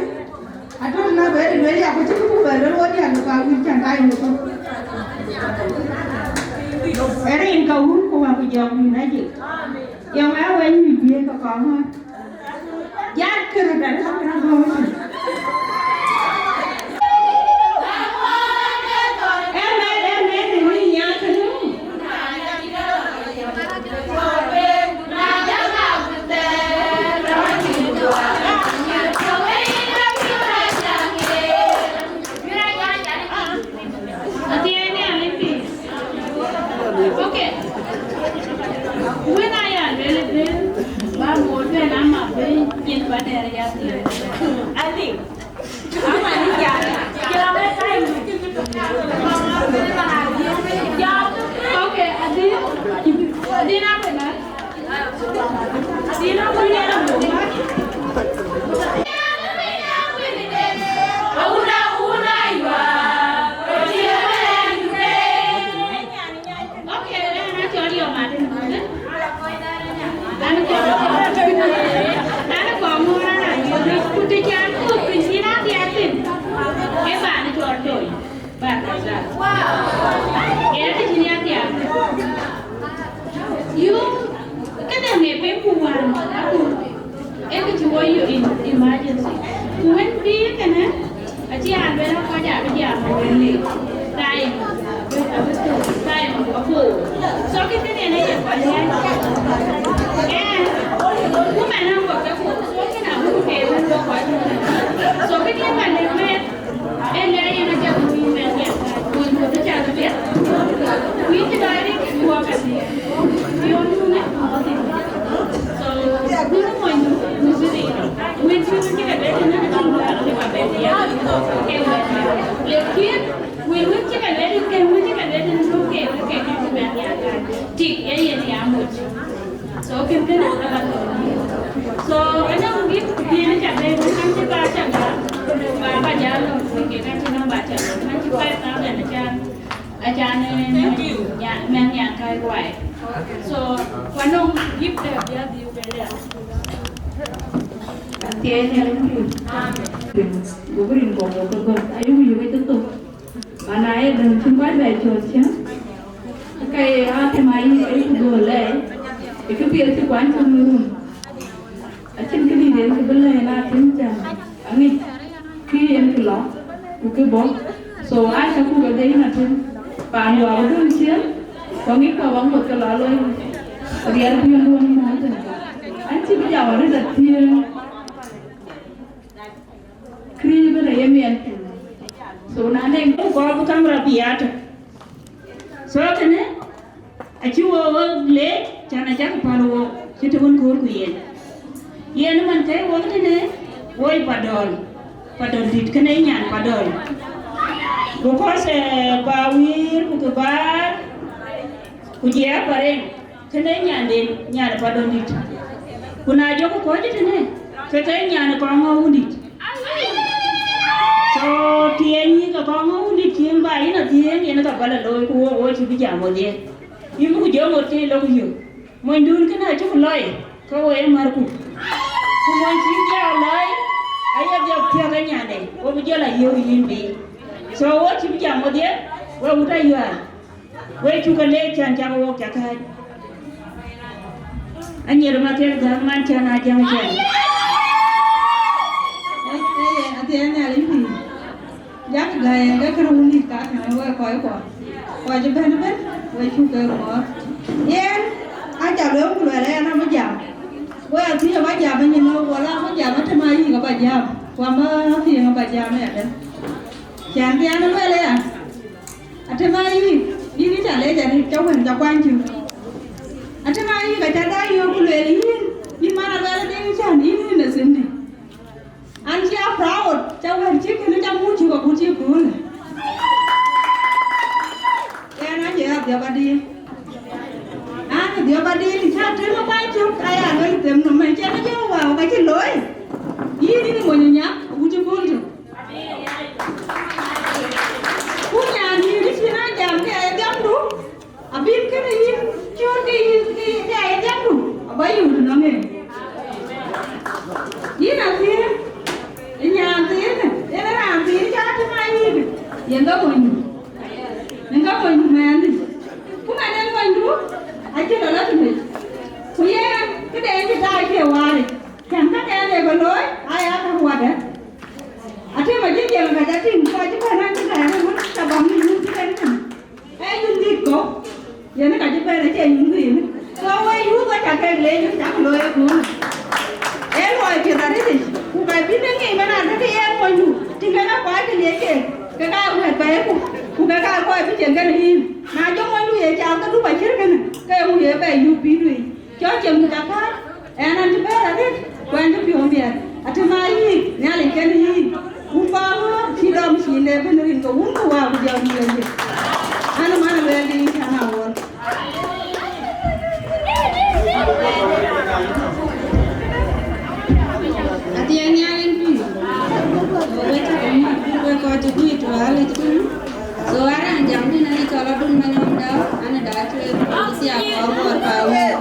Atɔ̈ na bɛ rin lueel ya, ku cï ku bɛ lueel wodï an, ka wïc cän ka yïn ku. Ë rin ka wun ku wä ku jɔk wïn ajik. Yɔŋ aa wɛny wïc bï ke kɔŋ ŋɔ̈r. Jat kërë bɛ̈n, ka bï rɔt bɔ̈ wënë. Ë mɛt, ë mɛt, ë mɛt, ë mɛt, ë mɛt. Athiɛɛi Nhialic piny. Okay. Wën aya lueel ëbën, ba moor bɛ̈n ama bɛ̈n cin ba dɛɛr ya thiëëc. Adhi. Ama ni jam. Jam ë time. Jam. Okay, adhi. Adhi na bɛ̈n. Barkazal. Yen kë cïn ya thiaak. Yum, këdäŋ ë pek ku wään, aku, ee kë cï wɔ yök in emergency. Ku wën bï kënë, acï an lueel kɔc abï jam wën le. Time, abï, abï thök, time abor. So kë kënë yen aye kɔc ɣɛn. Ɛn, ku mɛn an kɔc ke bor. So Tik, ya yen ya mut. So, kën kënë aka thou. So, anɔŋ gift bï në cak bɛ̈n, an cï ba cak ba, ba, ba jal lɔ, ke ka cï nɔm ba cak, an cï five thousand acan, acan, eh, nya-, mɛn nyan kai guai. So, ku anɔŋ gift dɛ bï adhil bɛ ya. Athiɛɛi Nhialic pïïr. Amen. Go bï rin kɔ̈k wok ke gɔ̈k, ayï ku yök ë cï thok. Mana ye däŋ cïn kɔc bɛ cɔɔl cä, ke ye atem ayï ayï ku dhöl lɛɛi, ë kë piɛth cï kuany cök në run. Acïn këdït yen kë bï lɛɛi na atem cä aŋic kë yen kë lɔ, ku kë bɔ̈. So, aa cä ku ke de yïn atem, paan wä bï döŋ ciëën, ku aŋic ku awäŋ ŋot ke lɔ looi, riɛl piɔ̈nduön ëmɔ̈ɔ̈n tënë. An cï bï jam arëët athiëëŋ. Kërɛɛc ëbɛ̈n aye miɛt piny. So na nɛŋ ku kɔɔr bï kamera bï ya tök. So kënë acï wo wo leec, can acäk päl wo cï të wën köör ku yen. Yen man ke wo tënë wo ë Padɔl, Padɔl dït kënë nyan Padɔl. Because, eh, ba wïïr ku kë baar ku jiɛɛk ba reŋ. Kënë nyanden, nyan Padɔl dït. Ku na jɔku kɔc tënë, ke ke nyan kɔŋ ŋö wundït. So, tiɛɛny ke kɔŋ ŋö wundït cïn ba yïn athiëëŋ, yen ka bä la looi, ku wo, wo cï bï jam wodhie. Yïn bï ku jɔ ŋot ke lok yök. Monydun kënë acuk lɔi, ke wo ye märku. Ku mony cï dhiau lɔi, aye dhiau thiɔ̈k ë nyande, wo bï jɔ la yök yïn bï. So, wo cï bï jam wodhie, we wut ayuaar. We cuk ke leec can cak wok ca kääc. Anyiɛr ma kek gäk man can a jäŋ can. Ee, ee, athiɛɛn Nhialic pïïr. Jak gäi ke kërë wun dït ka kën we kɔc kuɔ. Kɔc ëbɛ̈n ëbɛ̈n, we cuk ke ŋɔɔr. Yen, aca lueel ku luɛl ë ɛn abï jam. We athiëëŋ abä jam ë nyin wala abä jam ë tëm ayïk abä jam. Ku amä athiëëŋ abä jam ë adë. Can bï ɛn lueel aya. Atëm ayïk, yïn ca lec arëët, ca wën ca kuany cök. Atëm ayïk aca daa yöök ku lueel yïn, yïn man Aluɛl Deŋ Can, yïn yïn ë thïndï. An cï a proud, ca wën cï kënë ca muk cök agut cï köölë. Yen acie adhiɔp adï. An adhiɔp adï, ca tëm ë kuany cök, aya luel them nɔm, mɛn cɛn ë jɔ wäu ka cï looi. Yïn yïn ë mony ë nyak, agut cï kööl tök. Ku nyan yïn cïn a jam ke ye dhiamdu, abï kënë yïn cööt ke yïn ke, ke ye dhiamdu, abä yööt nɔŋ en. Yïn athiëëŋ, ë nyan thiin, en raan thiin ca tïŋ ayïk, yen ke monydu. Yen ke monydu mɛɛndu. Ku man en monydu, acï lɔ lɔ tïŋ. Ku yen, këde en cï tac ke waaric. Cän käkɛn ee ke looi, aya ke ruɔdë. Atëm acï jiël ka jɔ tïŋ, ku acï bɛ̈n an cï bɛ̈n ëmën, ca bäm në yum cï bɛ̈n tïŋ. Ee yum dït kɔ̈u, yen ka cï bɛ̈n acie yum dhïn. So we youth aca kek leec, cak looi ëköölë. Ee luɔi piɛth arëëtic, ku ka bï në ŋic man adë ke yen monydu, tïŋ kek akuac ke liec keek, ke ka wɛ̈ɛ̈t bɛ̈ɛ̈iku, ku ke ka kɔc bï cieŋ kën yïn. Na jɔ monydu ye cath ke dup acït kënë, ke eeŋu ye bɛ yup pïïrdu yic? Cɔl cieŋdu ca kääc, ɛn an cï bɛ̈ɛ̈r arëët, ku ɛn cï piɔ̈u miɛt. Atëm ayïk, Nhialic kën yïk. Wun bä ɣöör cï dɔm cï le bï rin ke wun ku wäär ku jɔ miɛt. An man Aluɛl Deŋ Can Awuɔl. Athiɛɛn Nhialic pïïr. Wek cä ke muk, wek kɔc cï guiir tuaal ë cï tïŋ. So, a raan jam tënë, aye cɔl Adun Manyɔm Dau, an ë daai tueŋ, bï thiaak kɔɔr kɔɔr ka wun.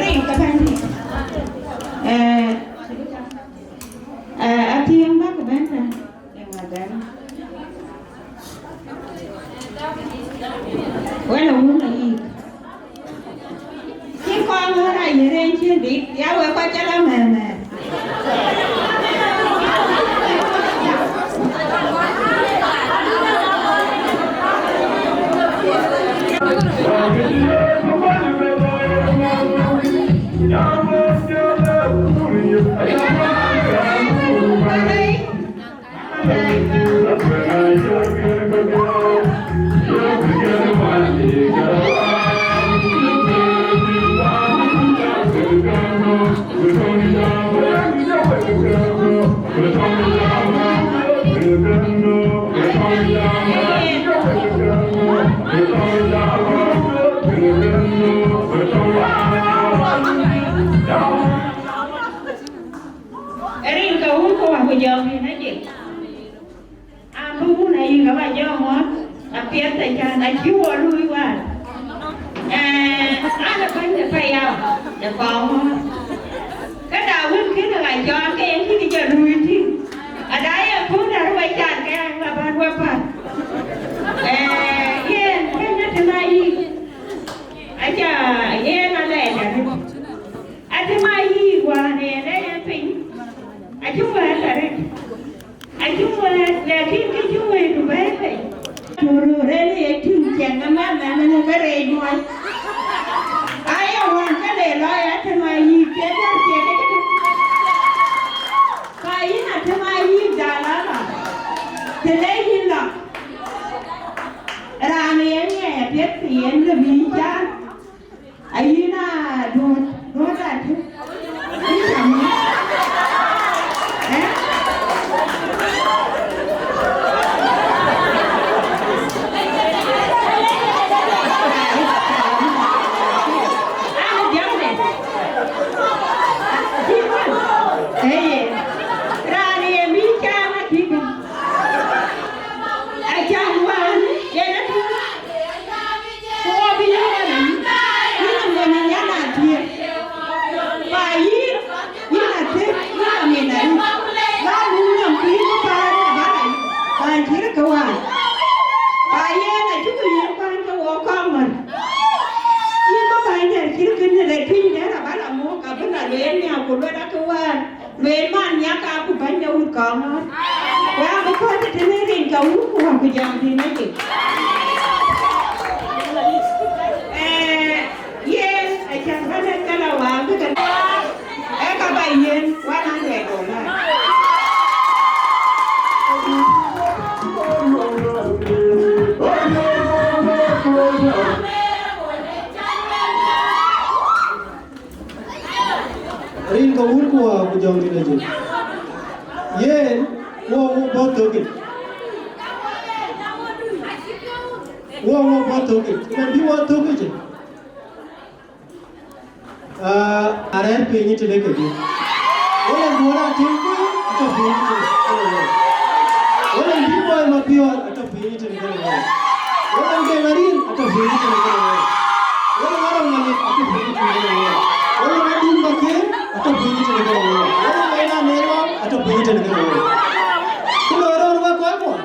Rin ke bɛ̈ny. Eh, eh, athiëëŋ bäk bɛ̈n tɛ̈n. Wala wun ayïk. Cï kɔn ŋö rac në rëny cï dït, ya wek kɔc cä la mɛ̈ɛ̈r mɛ̈ɛ̈r. Ë kɔŋ ŋö? Këda wën kënë ɣa jɔɔk ke yen kï jɔ luui tïŋ. Ada ye puɔ̈u däär we can ke ɣa bän we päl. Eh, yen kënë tëna yï. Aca yen alɛɛc arëët. Atëma yï wään yen ë yen piny. Acï wɛ̈ɛ̈t arëët. Acï wɛ̈ɛ̈t, lakin kë cï wëëtdu bɛ̈ɛ̈i bei. Turureni ye tïŋ ciɛŋ ëmɛn mɛn ë ke reec muɔc. Aye wään ke le lɔ ya tëma yïk ke bɛ̈r ciɛk ëtënë. Ka yïn atëma yïk dal ala. Të le yïn lɔ. Raan yen ŋiɛc apiɛth yen lë bï caan. Ayïn a duɔ̈t, duɔ̈t a tïŋ. Yïn cam ŋö? Eh? An diäŋ de. Ee, raan ye bï cam a tïŋ. Acan wään, yen a tïŋ. Ku wɔ bï yïn ɣɔn yïn, yïn ë mony ë nyan athiëër. Ba yïn, yïn athiëër, yïn ë min arït. Ba muk nɔm ku yïn bï päär ë bä rɛc, bäny cï rëk ke wään. Ba yen acï ku yen bäny ke wɔ kɔŋ ŋɔ̈n. Yïn bï bäny dɛ̈t cï rëk kënë rɛt piny dɛ̈t abä la muk, abï la lueel nhiaak ku lueel akë wään. Lueel man nhiaak aa ku bäny de wut kɔŋ ŋɔ̈n. Wek abï kɔ̈ɔ̈c tëtënë rin ke wun ku wä ku jam thïn aye. Eh, yen acan bä lɛ̈k kala wä bï ke, ee ka ba yen one hundred dollar. Rin ke wut ku wä ku jɔŋ tïn acin. Yen, wɔ wɔ bɔ̈ thökic. Wɔ wɔ bɔ̈ thökic. Mɛn bï wɔ thökic. Ah, arɛ̈ɛ̈r piny tëde kedhie. Wala duɔ̈ɔ̈r atëŋ ku atɔ̈ piny tëde kedhie. Wala bï bɔ̈ mapiɔ̈ɔ̈r atɔ̈ piny tëde kedhie. Wala deŋ aril atɔ̈ piny tëde kedhie. Wala ŋarɔŋ ŋalic atɔ̈ piny tëde kedhie. Wala ŋadun bakë atɔ̈ piny tëde kedhie. Wala ŋɛn anëël atɔ̈ piny tëde kedhie. Ku lɔ rɔ̈ɔ̈r wek kɔc kuɔ.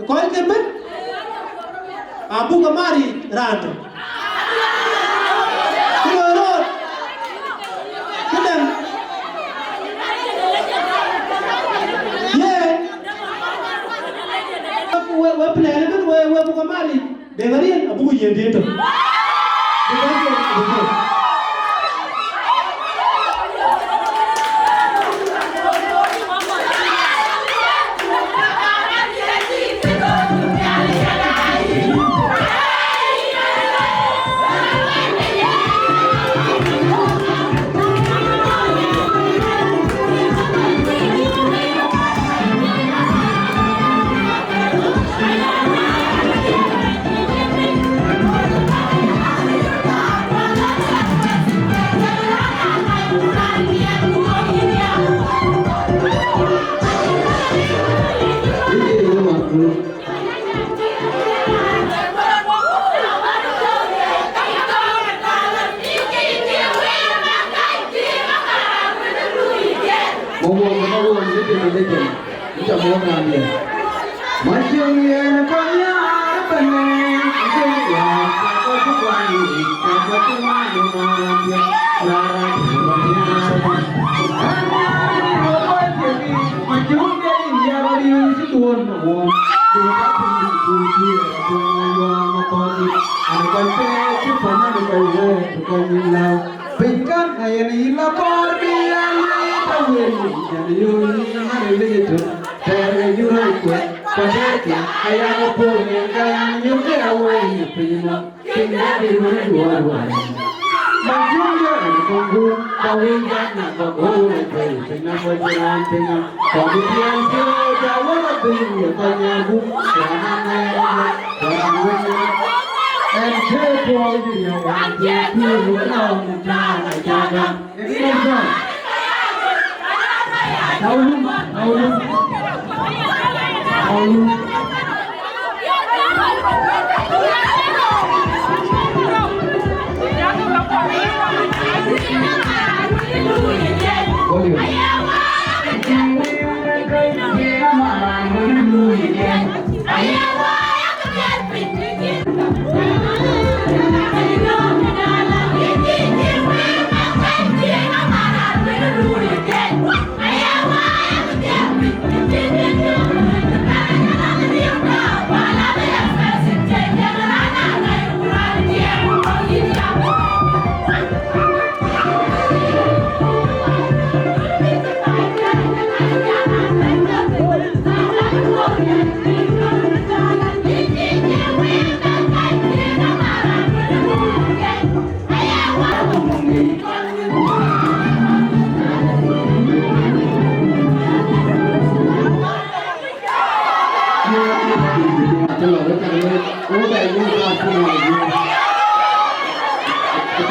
Kɔc ke bɛ̈n, abuk ke mari raan tök. Ku lɔ rɔ̈ɔ̈r, këdäŋ, yen, we, we plan ëbën, we, we buk ke mari, deŋ aril, abuk yen diën tök. Buk ke yen, buk ke. Piny kan na yen yï la bɔ̈ɔ̈r bï ya lueel tɔ wël, yɛn yöö yï ŋän ë lec ëtök, tɛɛr ke yï röt kuɛth, ku tɛɛrkï, ka yak ë puɔ̈u yen ka ɣɛn yökë awëi yï piny nɔm, piny dɛ̈t bï wën ë duɔɔr wään. Man thiɔ̈ŋ de raan kɔŋ guur, ka wëi gat na kɔk ɣöö ë pɛ̈i piny nɔm wec raan piny nɔm, kɔk bï tiɛɛl thiɔ̈ɔ̈c awär abï ye kɔc nyaar gup, raan anɛɛr ëbɛ̈n, raan wëc nɔm. Ɛn cï puɔ̈u cï riɔ̈u wään cï pïïr röt nɔm, raan acä gam.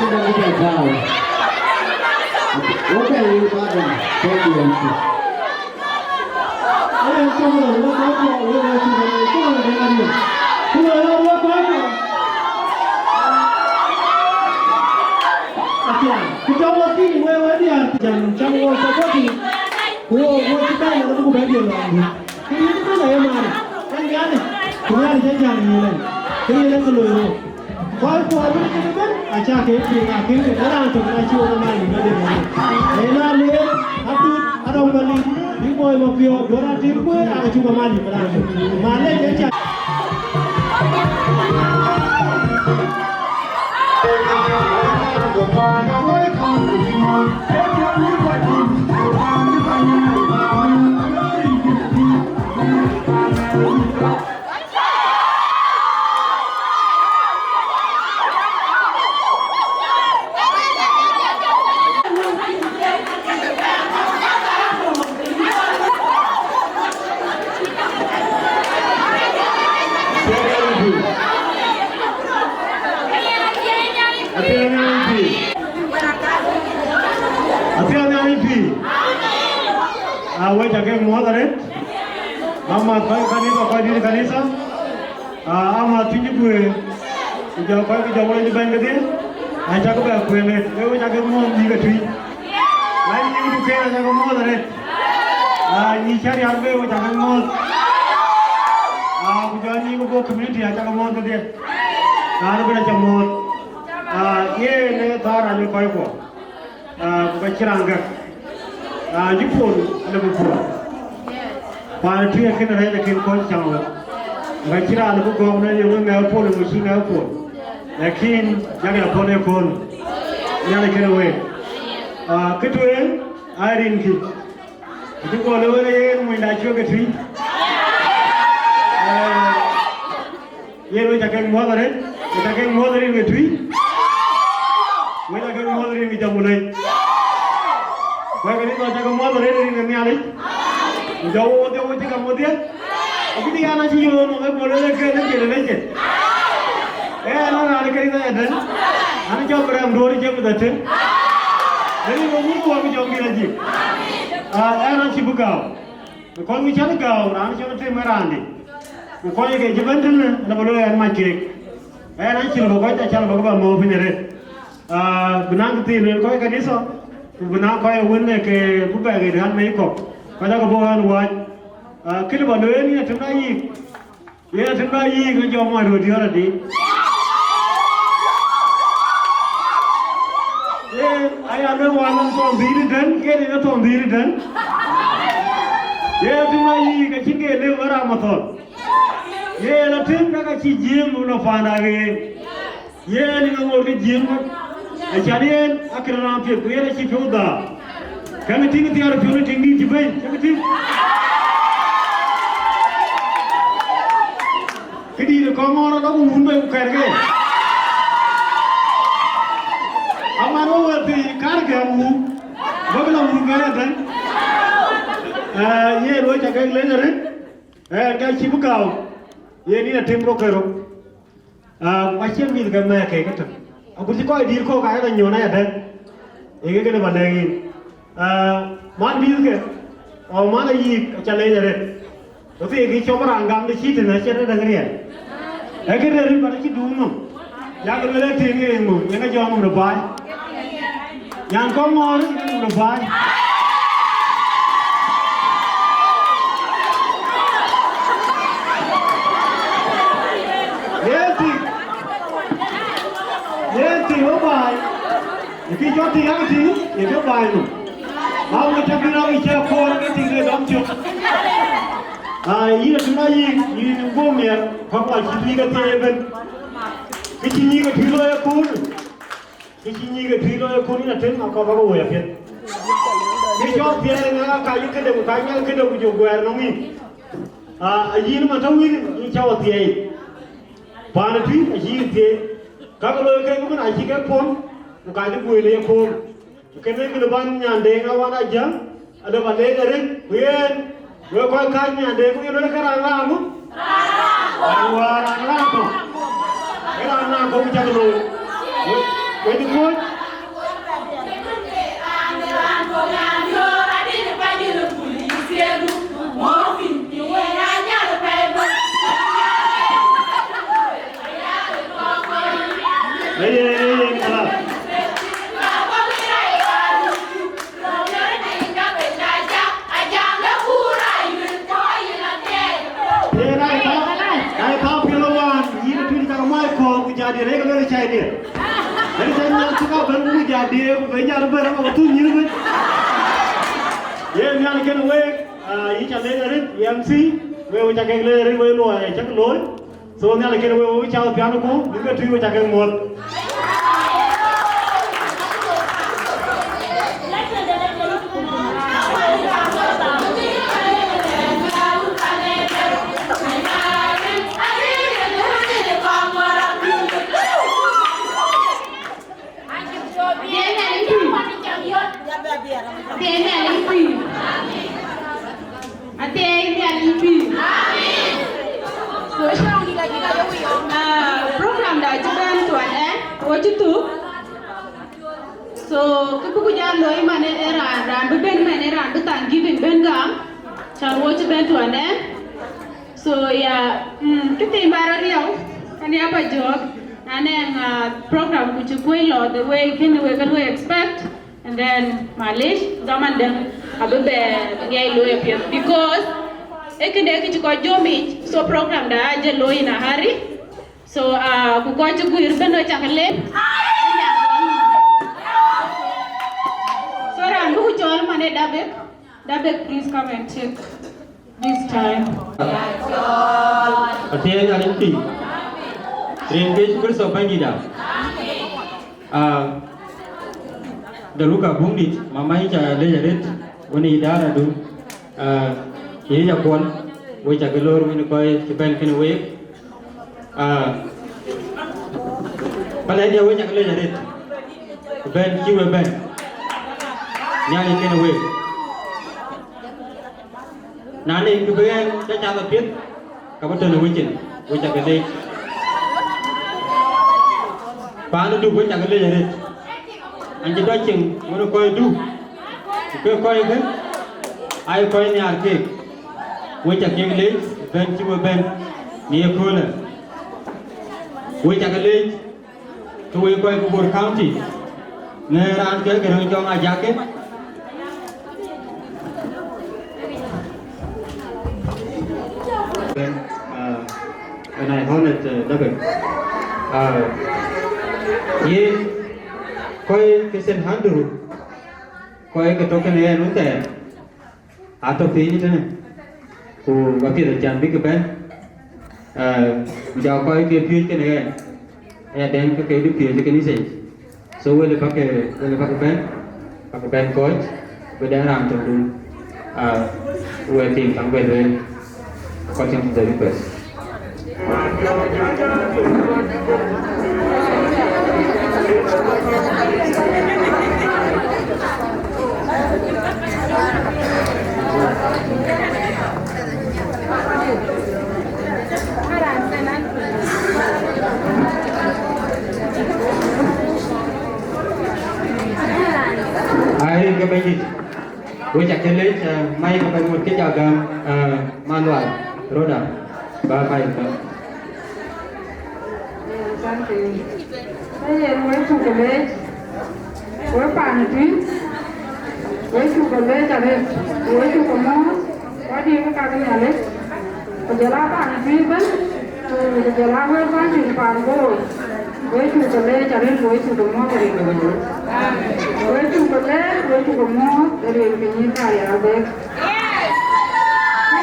Thank you. Ku tɔ̈u wakï week, we diäär, cam, cam wɔ supporting, ku wɔ, wɔ cï bɛ̈n, na buku bɛ̈n diɛ̈ lɔŋ. Kë yen ëbën aye maaric, ë Nhialic, ku Nhialic ë jäl yïn ëlë, kë yen ë kë loi rɔt. Kɔc kuɔ wën ë kën ëbën, acä ke piŋ, akën ke raan tök, na cï wɔ mal yïn ëlë. Ë na lueel, atut, arɔ̈m bä lim, bï bɔ̈i bä piɔ̈ɔ̈th, duɔ̈r ater kueer, acuk mal yïn ëlë. Malec ë cä. Apiɛth Nhialic pïïr. Apiɛth Nhialic pïïr. Aa, wek ca ke muɔ̈th arëët. Amath kɔc kanitha, kɔc dït kanitha. Aa, amath tuny guëër. Ku jɔ kɔc ke jɔ wec bɛ̈n kedhie. Acä ke bɛ kuëëŋ arëët. Wek, wek ca ke muɔ̈th nyïïk ë Tuïc. Wek nyïïk duken acä ke muɔ̈th arëët. Aa, nyïïk cä rial be wek ca ke muɔ̈th. Aa, ku jɔ nyïïk bɔ̈ community acä ke muɔ̈th kedhie. Raan ëbën acä muɔ̈th. Aa, yen ë thaar raan ë kɔckuɔ. Aa, ku ka cï raan gäk. Raan cï pol, lëbï pol. Paan ë tïŋ akën rɛ̈ɛ̈c akën kɔc cam wek. Ku ka cï raan lëbï gɔ̈ɔ̈m në yöŋ ë ŋɛk pol, yöŋ cï ŋɛk pol. Lakin yak ya pol ë kööl. Nhialic kënë week. Aa, kë tueŋ, aa rinkï. Acï guɔ lëu ënë yen munyda cuëk ë tui. Ee, yen wek ca kek muɔ̈th arëët, wek ca kek muɔ̈th rin ke tui. Wek ca kek muɔ̈th rin ke jam ku lec. Wek ke rin ca kek muɔ̈th arëët rin ke Nhialic. Ku jɔ wo wodhie wo cï gam wodhie. Acï bï an acï yöön wek bɔ̈ lëlë ke lec jël lec jël. Ee, an raan ke rin aya tën. An cɔl bï rɛm duöör cï mïth atën. Rin ke wun wɔ bï jɔ mïth ajik. Aa, ɛn acï bï gääu. Ku kɔc wïc cän gääu, raan cïn tim ë raandï. Ku kɔc ke cï bɛ̈n tënë, ëna bä looi ɛn mac keek. Ɛn acï lɔ bä kɔc, acä lɔ bä ke bä mɔ̈u piny arëët. Aa, bï naŋ kë thiin lueel kɔc kanitha, ku bï naŋ kɔc ë wën ë ke bï bɛ̈k ë raan mei kɔ̈k. Kɔc akë bɔ̈ ɣän wääc. Aa, kë lë bä looi yen ë tim na yïk. Yen atëm bä yïk ë jɔ mɔc röt diɔ̈ɔ̈r adï. Yen aya luel wään nɔm thɔn dhïïr ëtën, yen yen thɔn dhïïr ëtën. Yen atëm bä yïk acïn ke lëu ë Ramathɔn. Yen atëm ka ka cï jiëëm nɔm panda ɣeer. Yen ë ŋoot ke jiëëm kɔc, acan yen akën raan piɛth, ku yen acï piɔ̈u dhaar. Käŋ ë tïŋ thiaar piɔ̈u në tiŋ dïït cï bɛ̈ny, cï bï tïŋ. Këdïït ë kɔŋ ŋɔɔr adɔk wun bei ku kɛ̈rkë. Aman wä wëëth thii kärkë wun, bäk lɔ wun kɛ̈r ëtɛ̈n. Ee, yen wec ca kek leny arëët, ee, ka cï bï gääu, yen yïn atem rok ke rok. Aa, ku acïn mïth ke mɛ̈ɛ̈k kek ëtök. Agut cï kɔc dïïr kɔ̈k ayek nyuɔ̈n ayadɛ̈t, ee kek kënë bä lɛ̈k yïn. Aa, man mïthke, ɣɔn man ayïk aca leec arëët. Ku thii kï cɔm raan gam de cït tënë acie tëdäŋ riɛl. Ee kë rëër rït bä acï duum nɔm. Yak lueel ë tiiŋ ë ŋö, yen ke jɔ ŋum de baai. Nyan kɔŋ ŋɔ̈ɔ̈r ë ŋum de baai. Yen tik, yen tik ë baai. Ë kï jɔ tik yak tik, ë kë baai nɔm. Ba wek cä bï rɔ̈k ë cä koor ke tik de dɔm cök. Aa, yïn atïm ayïk, yïn guöm miɛt, kɔ̈k wal cï bï ke thiëëc ëbën. Kë cï nyïïk ë tïï looi ë kööl. Kë cï nyïïk ë tïï looi ë kööl yïn atëm, akɔ̈l bä ke woi apiɛth. Kë cɔl thiɛɛi ŋa ka yï këde ku ka nyal këde ku jɔ guɛɛr nɔm yïn. Aa, ayïn man tɔ̈ wïïr yïn cä wä thiɛɛi. Paan ë tui acï yïn thiëëc. Ka ke looi kek ëbën acï kek pɔ̈l, ku ka cï guëël ë ye kööl. Kënë kënë bän nyan Deŋ Awan Ajäŋ, adë bä leec arëët, ku yen, wek kɔc kääc nyan Deŋ, ku yen wek ke raan raŋ ŋö? Raan wäär raan raŋ kɔ̈u. Ke raan raŋ kɔ̈u cak looi. Wek ë kɔc. Eye, eye, kala. Ye na ita, na ita pilo wan, yïn tïn ka mai ko ku jadi rek le chai de. Eri chai na tuka ben ku jadi ku ben jadi ben ko tu nyin ben. Ye nyan ken we, ah, yi cha le rit, M C, we we cha ke le rit we lo ya cha lo. So, Nhialic kën we, we cä piän ku, bï ke tui we cä ke muɔ̈th. Athiɛɛi Nhialic pïïr. Athiɛɛi Nhialic pïïr. Athiɛɛi Nhialic pïïr. So, ah, program da cï bɛ̈n tuan ɛn, wo cï thuk. So, kë bï ku jal looi man ë raan, raan bï ben man ë raan bï Thanksgiving ben gam. Can wo cï bɛ̈n tuan ɛn. So, ya, mm, kë thïn ba rɔt riɛu, an ya ba jɔɔk, anɛŋ, ah, program ku cï kuec lɔ the way kënë wek ke luɔi expect, and then, malish, dhaman dɛ̈ abï bɛ riɛc looi apiɛth, because ee kënë kë cï kɔc jɔm yic, so program da ajë looi in a hurry. So, ah, ku kɔc cï guiir bɛ̈n ë cak lep. So, raan bï ku cɔɔl man ë Dabek. Dabek, please come and take this time. Athiɛɛi Nhialic pïïr. Rin ke Yecu Kërtho Bɛ̈nydïïtda. Ah, de Luka Buŋdït, mama yï ca lec arëët, wën ë idaradu, ah, yï ya kuɔl, we ca ke lor wën ë kɔc cï bɛ̈n kënë week. Ah, pälë dia we ca ke lec arëët, bɛ̈n cï we bɛ̈n. Nhialic kënë week. Na nɛn kë bï ɣɛn ke cath apiɛth, ka bï tɔ̈ në wecin, we ca ke leec. Paan ë Duk we ca ke leec arëët. An cï dɔc cieŋ ɣön ë kɔc Duk, ku ke kɔckë, aa ye kɔc nhiaar keek. We ca kek leec, bɛ̈n cï we bɛ̈n në ye köölë. We ca ke leec. Ke wek kɔc ke Bor County, në raan ke Garaŋ Jɔŋ Ajak. Ah, and I honored, uh, Dabek. Ah, ye kɔc ke Saint Andrew, kɔc ke tɔ̈ kënë ɣɛn wën thɛɛr. Atɔ̈ piny tënë, ku apiɛth acan bï ke bɛ̈n, eh, ku ja kɔc ke piööc kënë ɣɛn, aya dɛ̈ŋ ke ke du piööc ë kanitha yic. So, wël bäk ke, wël bäk ke bɛ̈n, bäk ke bɛ̈n kɔc, bï dɛ̈ŋ raan töŋdun, ah, wek tim käŋ bɛ lueel, according to the request. Ai, ke Bɛ̈nydït. We ca ke leec, eh, mic ka bɛ̈n ŋot ke ja gäm, eh, Malual Rhoda. Ba mic ba. Thank you. Ee yen we cuk ke leec, we paan ë Tuïc, we cuk ke leec arëët, we cuk ke mɔ̈ɔ̈th, wadï ke ka ke Nhialic. Ku jɔl aa paan ë Tuïc ëbɛ̈n, ku jɔl aa wek bäny piny paan Bor, we cuk ke leec arëët, we cuk ke mɔ̈ɔ̈th ë rin ke Nhialic. We cuk ke leec, we cuk ke mɔ̈ɔ̈th ë rin ke nyïïn Karial Dek.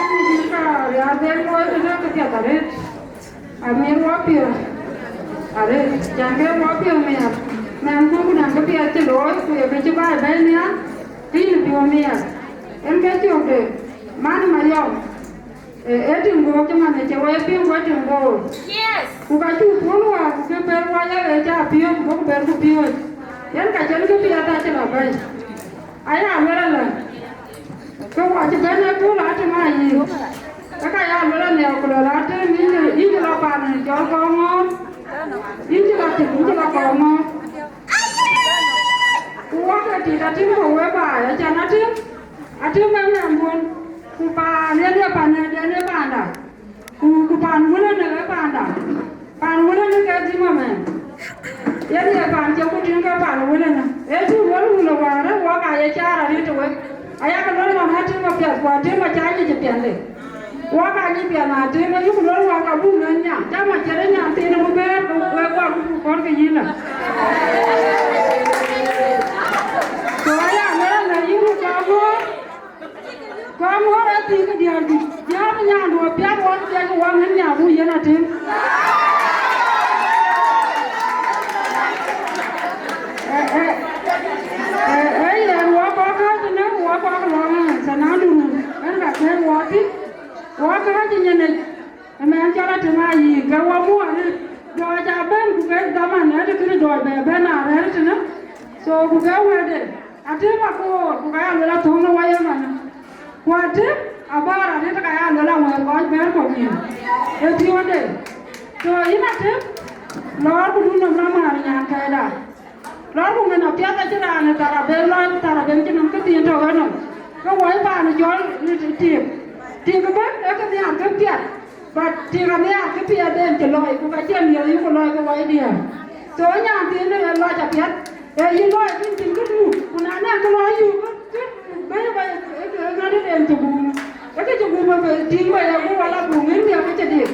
Ke nyïïn Karial Dek looi kënë ke piɛth arëët. Amiɛt wapiɔ̈u arëët, can ke wapiɔ̈u miɛt, mɛnhkun ku nɛn kë piɛth cï looi, ku ye kë cï baai bɛ̈ɛ̈i nhial, ke yïn piɔ̈u miɛt. En ke cök de man Mayɔm, ee, ee tiŋ göök cï man ë cï wɛi piŋ wɛi tiŋ göök. Yes. Ku ka cuk puɔ̈l wäär, ku ke bɛ̈r wac aɣeec cä piööc, ku bɔ̈ ku bɛ̈r ku piööc. Yen ka cïn kë piɛth acï la bɛ̈i. Aya luel ëlä, ke wɔ cï bɛ̈n ë kööl atïŋ ayï, ke ka ya luel anhiɛɛu ku luel atïŋ, yïn, yïn cï la pan cɔl Kɔŋɔ̈ɔ̈r, yïn cï la tïŋ, yïn cï la Kɔŋɔ̈ɔ̈r. Ka tïŋ ku wek baai, acan atïŋ, atïŋ ë mɛnhdiɛ̈n, ku paan yen ye paan ë den ë paanda, ku, ku paan wëlënë ë paanda, paan wëlënë ke dhïm ëmɛn. Yen ye paan cï ku tïŋ ke paan wëlënë. Ee cï wël wun ë wäär, wok aa ye caar arëët ë wek. Ayak luel nɔn atïŋ apiɛth, ku atïŋ acä nyic piɛth de. Wok aa nyic piɛth, na tïŋ ayuk luel wok abuk ŋɛ̈n nyan, cä ma cït ë nyan thiin abï bɛ̈ɛ̈r, ku wek wok ku kɔ̈r ke yïn lä. Ku aya luel na yïn ku kɔ̈k ŋuɔ̈ɔ̈r, kɔ̈k ŋuɔ̈ɔ̈r ë thiin ke diäär juëc, diäär nyandu apiɛth wok thiɛc wok ŋɛ̈n nyan abuk yen atïŋ. Ee, ee, ee, ee, yen wok kɔ̈k kääc tënë, wok kɔ̈k lɔŋ, ee, tënandu, yen ka kën wok thïn. Wok kääc nyin ë, ëmɛn cɔl atïŋ ayï, ke wok muɔɔr, dɔɔc abɛ̈n, ku ke dhaman, ee, të kënë dɔɔc bɛ bɛ̈n arɛ̈ɛ̈r tënë. So, ku ke wɛ̈ɛ̈tde, atïŋ akoor, ku ka ya luel athöŋ në wayë manë. Ku atïŋ abäär arëët ka ya luel awɛ̈ɛ̈r kɔc bɛ̈ɛ̈r kɔ̈k nyin. Ee piɔ̈nde. So, yïn atïŋ, lɔɔr ku dun nɔm rɔt määr nyan kɛɛda. Lɔɔr ku ŋën apiɛth acïn raan ë thar abën lɔ, thar abën cï nɔm këthiin tɔ̈u ënɔm. Ke woi paan cɔl tik. Tik ëbën ee kë nhiaar kën piɛth. But tik anhiaar këpiɛth en cï lɔi, ku ka cï miɛth yï ku lɔi ke woi diäär. So nyan thiin ë lɔc apiɛth. Ee yï lɔi kën cïn këdu, ku na nɛn kë lɔi yï ku, ku bɛ̈i bɛ̈i ë ŋadï den cï guum. Ë kë cï guum ë tïŋ bɛ̈i abuk wala buk ŋën miɛth ke cï dik.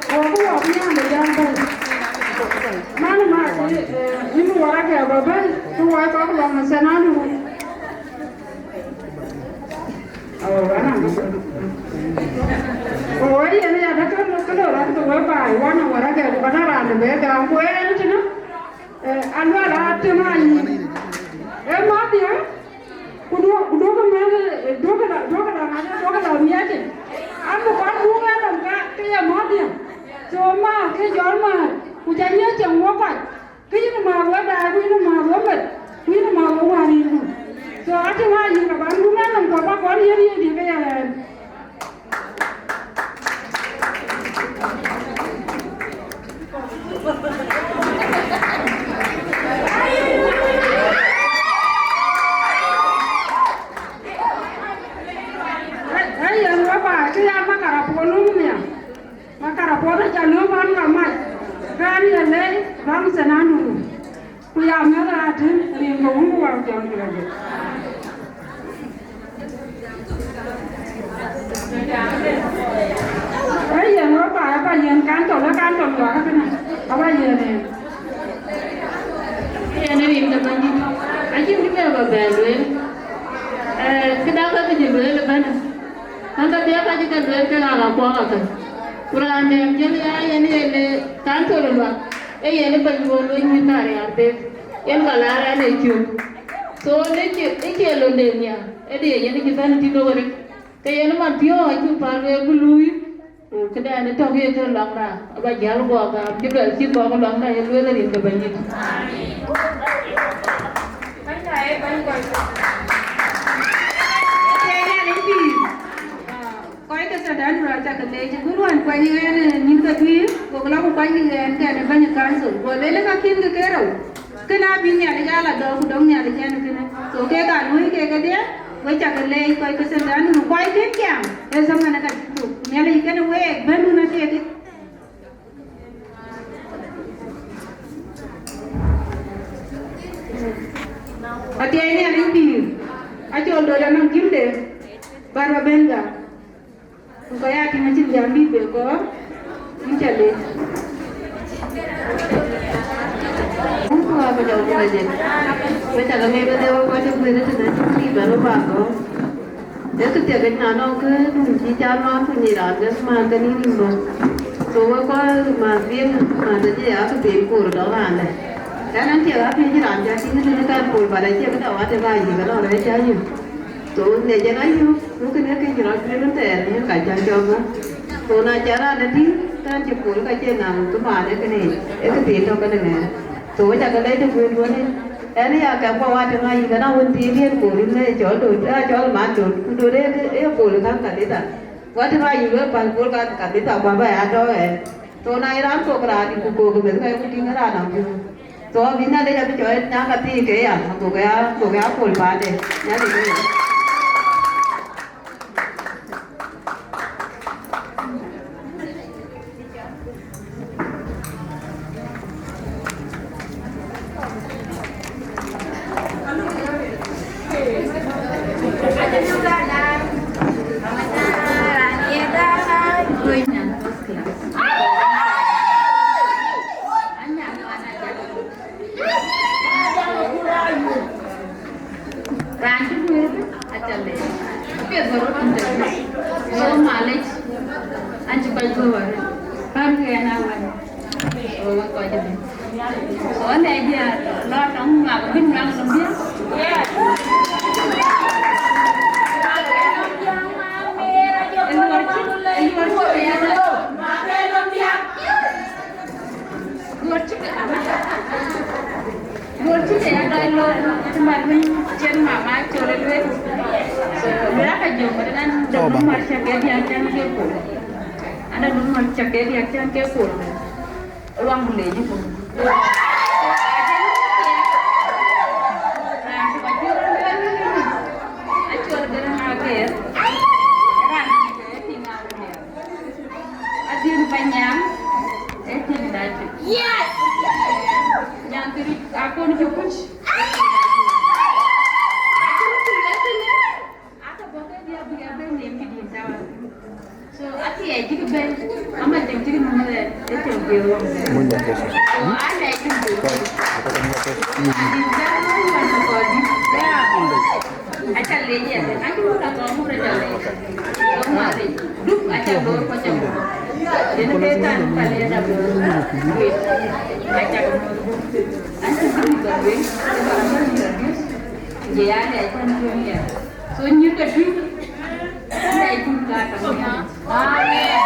Ku abuk wɔ bï nyan de jam bɛ̈i. Man ma cï, ee, yïn wɔ rɔt kɛ bä bɛ̈i, ku wɔ kɔk lɔŋ ë thanan ru. Awo, ana. Ko wai yen ya da kan kan ran ko wai ba wa na wara ga ko kana ran be ga ko en tin. Eh, alwa la te ma ni. E ma dia. Ku do, ku do ka ma, do ka da, do ka da ma, do ka da mi ate. Am ko kan bu ga da ka ke ya ma dia. So ma ke jor ma. Ku ja nya che mo ka. Kë yïn määr wek daai, ku yïn määr wek meth, ku yïn määr wek wäär yïn nu. So, atïŋ aa yïn ka bän guŋ ɛn nɔm kɔ̈k bä kɔn yiëër yiëëdï ke ya ɛn. Ë, ë, yen wek baai, kë ya makar apuɔl nöm nhial. Makar apuɔl aca lööm an, ka mac, ke an, ye lɛi baŋ thanan ru. Ku ya mɛ̈th ë atïŋ, rin ke wun ku wä jɔŋ juëc. Ee yen wek baai, aba yen kan tɔ̈, lë kan tɔ̈ luaak kënë, aba yen en. Yen rin ke Bɛ̈nydït, acïn kë bï ba bɛ̈n lueel. Eh, këda ka kë cï lueel ëbɛ̈n. Ɣɛn kedhie ka cï ke lueel ke ɣa ka kuɔɔk akä. Ku raan dɛɛm jël ya yen ye le council luak, ee yen ë bɛ̈ny wɔ luöny mïth ka riaar pek, yen ka laar ɛn ë cök. So, në cï, ë cie londe nhial, ë de yen cï bɛ̈n tït wok rik. Ke yen man piɔ̈ɔ̈c acuk päl wek bï luui, ku këdɛn ë tɔ̈ ke ye ke lɔŋda, aba jäl guɔ gam cï luɛl cï kɔk lɔŋda ye lueel rin ke Bɛ̈nydït. Kɔc ke Thadäŋ rɔt cak leec, ku luɔn kuany ɣɛn ë nyïn ke tuiir, gok lɔ ku kuany ɣɛn kɛn ë bɛ̈ny ë council, guɔ lueel ka kïn ke ke rou. Kënë abï Nhialic aa la dɔ̈ɔ̈k, ku dɔ̈ŋ Nhialic ɛn kënë. So kek aa luöi kek kedhie, we cak leec kɔc ke Thadäŋ, ku kɔc kën jam ë thaman ë ka cï thök. Nhialic kënë week bɛ̈n wun akeek. Athiɛɛi Nhialic pïïr, acol dot anɔŋ gïmde, bä rɔ bɛ̈n gam. Ku ka ya tïŋ acïn jam bï be kɔɔr, yïn ca leec. Wun ku abï dɔm ku ajël. We cak ŋic bï dhie wek kɔc cï guëër ëtënë, cï bï bɛ̈n wek bä gɔ̈ɔ̈r. Ee kë thiek yic na nɔŋ kë dun cï ca ŋɔ̈ɔ̈r ku nyic raan ke määr ke nïn rin bɔ̈. So wek kɔc määr dhiëëŋ, määr de jë ya kë thiin koor dɔ̈k raan dɛ̈. Ɣɛn an, thiek apiëc raan ca tïŋ tënë kan koor, bä dɛ cie këda wat ë bä yiëk ënɔɔnë rɛ̈ɛ̈c ca yök. So, ŋic en ayök, ku kënë kë cï rɔt juëc wën thɛɛr në ka cä cɔk bɔ̈. So, na cä raan ë tïŋ, tɛ̈n cï pol ka cie naŋ cï maan ë kënë yic, ë këthiin tɔ̈ kënë ŋɛɛr. So, wek cä ke lɛc të kueen duɔ̈në, ɛn ë ya kɛ̈m bä wat tëŋ ayï, kënë awën thiin yen pol rin ë cɔl dot, ë cɔl man dot, ku dot ë, ë pol ë käŋ kanitha. Wat tëŋ ayï wek päl pol ka kanitha, ku abä ya tɔ̈ ɛn. So, na ye raan kok raan dït ku kok ë meth, ka yeku tïŋ ë raan nɔm piɔ̈u. So, bï Nhialic abï cɔɔl nyan ka thii ke ya, gokë ya, gokë ya pol paande. Nhialic ke ya. Raan cï guëër aca lɛc. Piɛth bä rɔt tïŋ tëde. So malec, an cï kɔc guëër wär. Pär kë ɛn a wär. So wek kɔc ëbɛ̈n. So ënë diäär lɔ tɔŋ ŋuak bï ŋuak lɔ biäk. Ë luɔr cï, ë luɔr cï, ë luɔr cï. Duɔ̈r cï ke, duɔ̈r cï ke ya dɔc looi, cï mat wën cïn mama cɔl ë lueel. So, lueel aka jɔŋ, ëtɛ̈n an, dɔ̈k nɔm mar cäk ke diäk cän ke pol. An, dɔ̈k nɔm mar cäk ke diäk cän ke pol. Luaŋ ku leec ku. Raan cï kɔc cï röt lueel, acɔl Garaŋ Ageer. Raan cï ke tïŋ a wël. Adhil ba nyaŋ, e tïŋ da cï. Yes! Nyaŋ kë rïc akon cï kuc. Aka bɔ̈ ke bï abï abï nïm kï dïn tawä. So, athiɛɛc cï kï bɛ̈n, ama dɛm cï kï nɔm rɛɛt, e cïn dhiëëu. Mun da Jesus. So, alɛɛc cï kï bɛ̈n. Mun da Jesus. Aca leec yɛn, acï wun ka gɔm wun aca leec. Gɔm wun leec. Duk aca loor ku aca loor. Yen ke kan ka leec da bor. Aca loor. An cï duk ba lueel, ba lueel introduce. Je ya leec kan tueŋ yɛn. So nyïïr ke tui. Leec kun ka ta. Amen.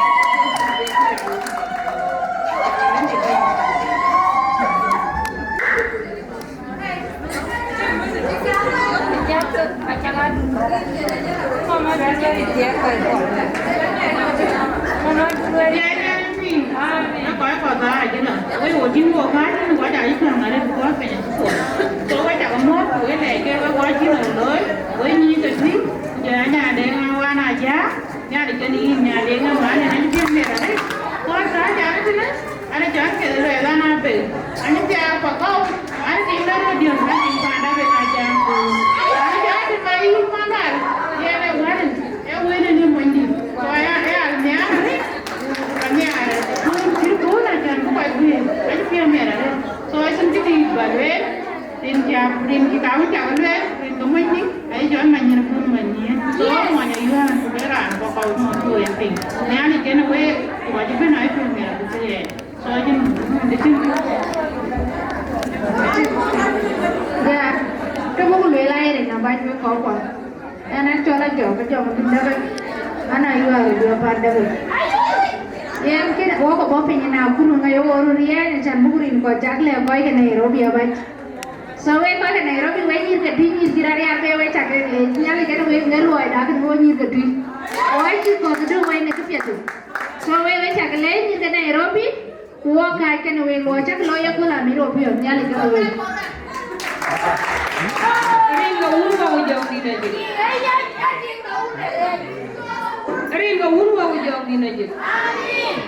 Nhialic kën yïn, Nhialic ë man, ë cï piɛth miɛt arëët. Kɔc kääc arëët tënë, an, cɔl keth luɛɛl an, abek. An, cï thiaak pa kɔ̈u, an, tiŋ de röt diöt, an, tiŋ panda bek a jam. An, cɔl tït ma yïn man dal, yen ë wën, ë wën ë mony dït. Kɔc aa, ë al nhiaar arëët, ka nhiaar arëët. Kun cï kun a jam bï kɔc guiir, an, cï piɛth miɛt arëët. So, acïn kë dït ba lueel. Rin cä, rin cï ka wïc cä ke lueel, rin ke mony nïm, ayï cɔl many nyin kun many nyin. So, mony ayuään, ku bï raan kɔ̈k kɔ̈u mony ku yen piny. Nhialic kën week, ku ka cï bɛ̈n ayï piɔ̈u miɛt ku cï ɣɛɛc. So, acïn, acïn. Ya, ke buk lueel ayï rin abac wek kɔ̈k kuɔ. Ɛn, ɛn cɔl Ajɔk, Ajɔk Dït Däbɛ̈k. An, ayuään Röt Diɔ̈k Pan Däbɛ̈k. Yen kën, wok abɔ̈ piny ë Nakuru, ŋa ye wok röt riɛɛny, acän buk rin kɔc cak lɛ̈k kɔc ke Nairobi abac. So wek kɔc ke Nairobi, wek nyïïr ke tui, nyïïr cï rɔt rial ke wek cak ke leec. Nhialic kën wek, wek luɔi dak kën wok nyïïr ke tui. Wok acï kɔ̈th döŋ wek në këpiɛth. So wek, wek cak ke leec nyïïr ke Nairobi, ku wok kääc kën wek luɔi cak looi ye köl amit wok piɔ̈ɔ̈th, Nhialic kën wek. Rin ke wun wok jɔŋ dït ajït. Rin ke wun wok jɔŋ dït ajït.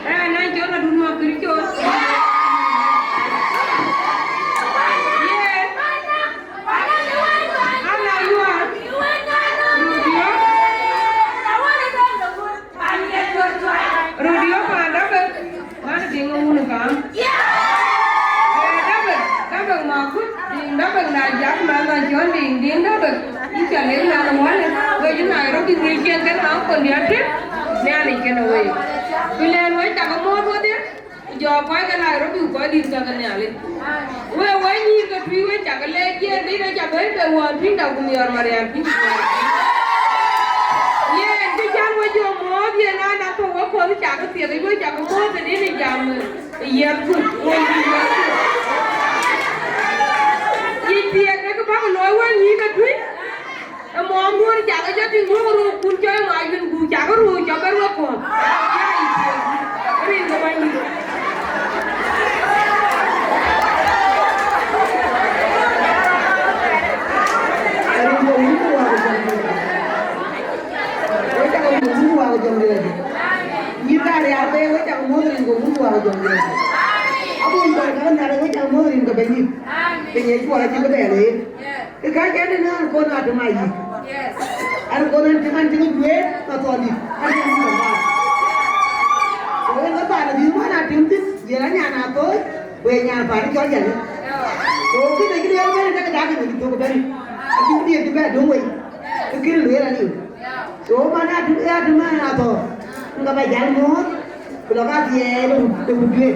Ë, na cɔl adun ma kër cɔl. Yes. Ala yuan. Rudio. Rudio Pan Däbɛ̈k. Man diŋ wun kam. Eh, Däbɛ̈k, Däbɛ̈k ma kut, diŋ Däbɛ̈k na jak man na cɔl diŋ, diŋ Däbɛ̈k. Ica lek man wale. We jina ro diŋ ni cien kën an kon dia tip. Nhialic kën we. Ku lɛn we cak moth wodhie. Jɔ kɔc ke Nairobi ku kɔc dït ka ke Nhialic. Wek, wek nyïïr ke tui, wek cak leec, yen dït aca bɛ̈n be wään tïŋ da ku miɔɔr Marial tïŋ. Yen cï can we jɔ muɔɔth, yen an, atɔ̈ we kuɔth cak thiek, we cak muɔɔth tëdï në jam, eh, yiɛth ku, wën bï yiɛth ku. Yic thiek ke kë bäk looi wek nyïïr ke tui. Ë mɔɔm duɔ̈n cak jɔ tïŋ wok röökkun cɔl ë ŋɔc wën, ku cak röök cɔk ke ruɔ̈k kɔ̈th. Rin ke bäny. Bɛ̈nydït, piny ë cuɔl acïn kë bɛ̈ɛ̈r ë yen. Kë kääc ɛn ënë an, kɔn atëm ayï. An, kɔn an, tïŋ an, tïŋ juëër, ka thɔn dït, an, tïŋ juëër. So, yen ka thaar adhil man atëm thïn, yen anyan athööc, ku ye nyan paan cɔl Jal. So, kë de cï lueel bɛ̈n, ke ke dak kë cï thök bɛ̈n. Acïn kë diëër cï bɛ döŋ wei. Kë kën lueel aliu. So, man atëm, atëm an athööc, ka bɛ jal muɔ̈ɔ̈th. Ku lɔ ka thiɛɛi de ku, de ku duëër.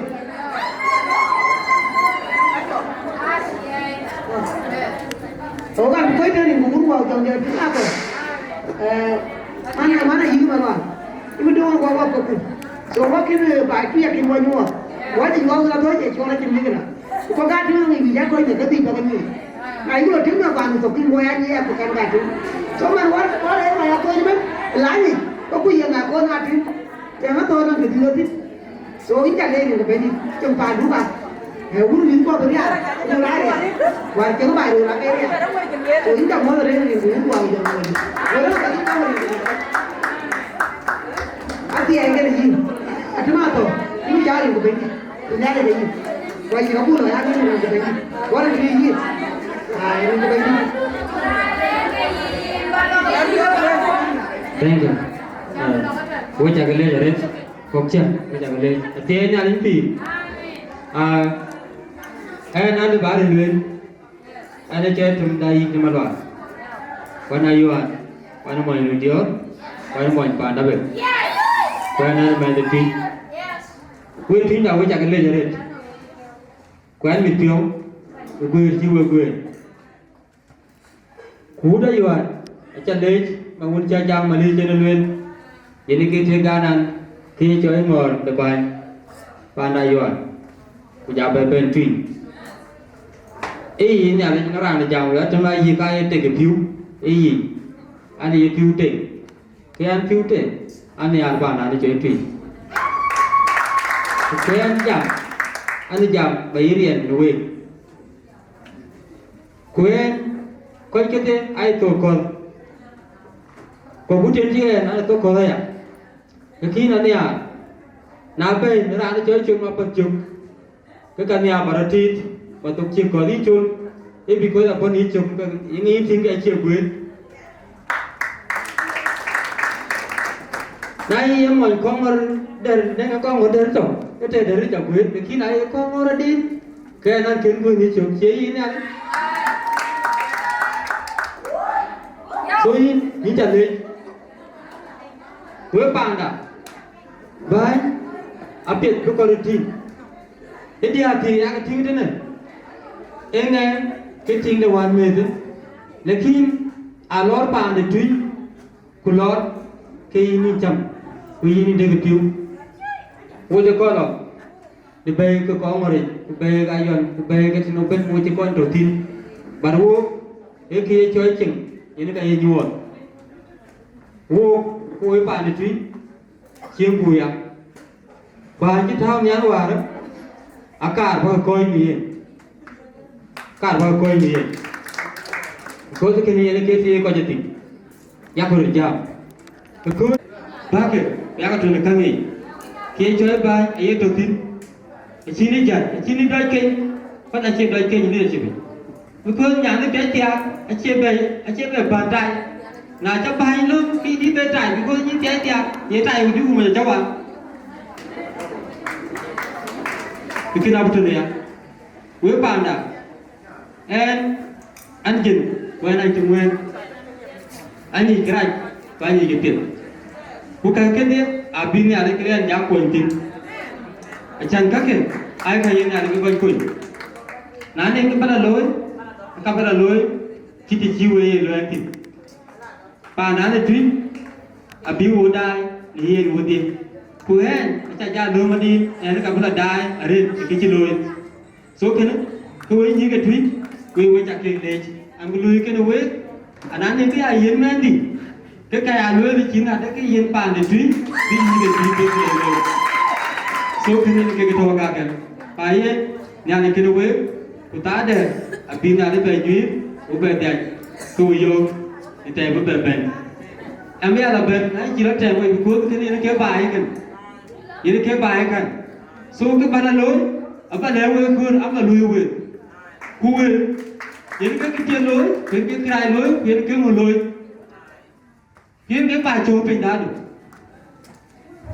Ku kan ku kɔc tënë ku wun wau jɔŋ jɔŋ tïŋ akɔ. Eh, man, man ayï Malual. Yïn döŋ wau wau kɔku. So wɔ kën, eh, ba tui akën wɔ nyuɔɔth. Wɔ cï nyuɔɔth la thɔ̈c ë cuɔl acïn mikëna. Ku kɔk ka tïŋ aŋic wïc akɔc në ke dhïc bä ke nyuɔɔth. Na yï lɔ tïŋ na ban thok kën wɔ ya nyiɛɛk ku kan ka tïŋ. So man wɔ, wɔ rɛɛc ma ya thɔ̈c ëbën, la nyic, kɔku yen akɔn atïŋ. Tiɛŋ athɔ̈ɔ̈r nɔm ke dhil ɣöt thïn. So yïn ca leec rin ke Bɛ̈nydït, tiɛŋ paandu ka. Ee, wun mïth kɔ̈th rial, ku raan rial. Wäär cieŋ baai röör abë rial. So yïn ca muɔ̈th rin rin ku yïn dhuɔɔu jɔl rin. Wël ë ka yïn ka rin rin. Athiɛɛi kënë yïn. Atëm athɔ̈ɔ̈r, yïn ca rin ke Bɛ̈nydït. Ku Nhialic ë yïn. Ku acï ka bul ë ya rin rin ke Bɛ̈nydït. Wär rin yïn. Ai, rin ke Bɛ̈nydït. Thank you. Uh, we cak leec arëët, kɔ̈k cä, we cak leec. Athiɛɛi Nhialic pïïr. Ah, ɛn an, bä rëër lueel, ɛn ë cɛ tëm da yic në Malual. Ku ɛn Ayual, ku ɛn mony Ludiɔ̈ɔ̈r, ku ɛn mony paan Dabek. Ku ɛn an, mɛnh ë Tuïc. Wek Tuïc da we cak leec arëët. Ku ɛn mit piɔ̈u, ë guëër cï we guëër. Ku wut Ayual, aca leec, ma wun cä jam malëc en lueel, yen ke tëë gan an, ke ye cɔɔc ŋɔɔr de bäny, panda Ayual, ku ja bɛ bɛ̈n Tuïc. Ee yic Nhialic në raan jam, wek atëm ayï ka ye tek ë pïu, ee yic, an, ye pïu tek. Ke an, pïu tek, an, nhiaar paan an, cɔɔc Tuïc. Ku ke an jam, an, jam ba yï riɛn në week. Ku en, kɔc kedhie aa ye thok kɔ̈th, ku ku tën cï ɛn an, thok kɔ̈th aya. Ke kïn an, nhiaar, na bɛ̈i në raan cɔɔc cök ma path cök, ke ka nhiaar ba rɔt tiit, ba thok cï kɔ̈th yï col, ee bï kɔc abɔ̈ në yï cök, ke yïn yï tïŋ ke acie guëër. Na yï ye mony kɔŋ ŋɔr dɛ̈r, deŋ kɔŋ ŋɔr dɛ̈r tɔ̈, ke të dɛ̈r ca guëër, lakin na ye kɔŋ ŋɔr adït, ke ɛn an, kën guëër në yï cök, cie yïn Nhialic. So yïn, yïn ca leec. Wek panda, bäny, apiɛth bï kɔc röt tïŋ. Ë diäär thiëëc yak tïŋ tënë, ee ŋɛɛn ke tïŋ de wään mëëthë, lakin alɔɔr paan de Tuïc, ku lɔɔr ke yïn yïn cam, ku yïn yïn dek ë pïu. Wo cï kɔn lɔ, në bɛ̈ɛ̈i ke kɔŋ ŋɔ̈ric, ku bɛ̈ɛ̈i ke Ayual, ku bɛ̈ɛ̈i ke tënou bɛ̈n, wo cï kɔn tɔ thïn. But wook, ee kë ye cɔɔc cieŋ, yen ka ye nyuɔɔth. Wook, ku wo paan de Tuïc, cieŋ ku ya. Bäny cï tääu nhial wäär, akaar bä ke kɔ̈ɔ̈c në yen. Akaar bä ke kɔ̈ɔ̈c në yen. Because kënë yen ke tïŋ kɔc ë thïn. Yak röt jam. Because bäkë, yak tɔ̈ në käŋ yic. Ke cɔɔc bäny aye tɔ̈ thïn. Acïn ë jat, acïn ë dɔc keny, pan acie dɔc keny leadership. Because nyan ë piac thiaak, acie bɛ, acie bɛ bän tai. Na ca bäny löm, ke yïn bɛ tai, because yïn piac thiaak, ye tai ku dï wum aca wan. Bï kën abï tɔ̈ në ya. Wek panda, ɛn, an jin, ku ɛn an cï ŋuɛ̈ɛ̈n. Anyic kërac, ku anyic këpiɛth. Ku käŋ kedhie abï Nhialic ke ɣɛn jak kuɔny thïn. Acan käkë, aa ye ka ye Nhialic ke kɔc kony. Na nɔŋ kë bä lɔ looi, ka bä lɔ looi, cït të cï wëi ye luɛɛl thïn. Paan an ë Tuïc, abï wo daai në yen wodhie. Ku ɛn, aca jal lööm adï, ɛn ka bï lɔ daai arëët ë kë cï looi. So kënë, ke wek nyïïk ë Tuïc, wek we ca kek leec. An, bï luöi kënë week, anan ë kë ya yiën mɛnhdï, ke ka ya lueel cïn adë ke yiën paan de Tuïc, bï nyïïk ë Tuïc bï kek leec. So kënë, në kek tɔ̈ kakɛn. Pa yen, Nhialic kënë week, ku thaa dɛ̈ɛ̈r, abï Nhialic bɛ juiir, ku bɛ dhiac, ke we yöök, ë tɛ̈ɛ̈u bï bɛ bɛ̈n. Ɛn bï ya lɔ bɛ̈n, na cï rɔt tɛ̈ɛ̈u wei, because kënë yen ke baai ëkën. Yen ke baai ëkën. So, kë bä lɔ looi, abä lɛ̈k wek köör, abä luöi wek. Ku wël, yen ke kë cï looi, yen ke kërac looi, ku yen ke ŋö looi, yen ke ba cöök piny dhadu.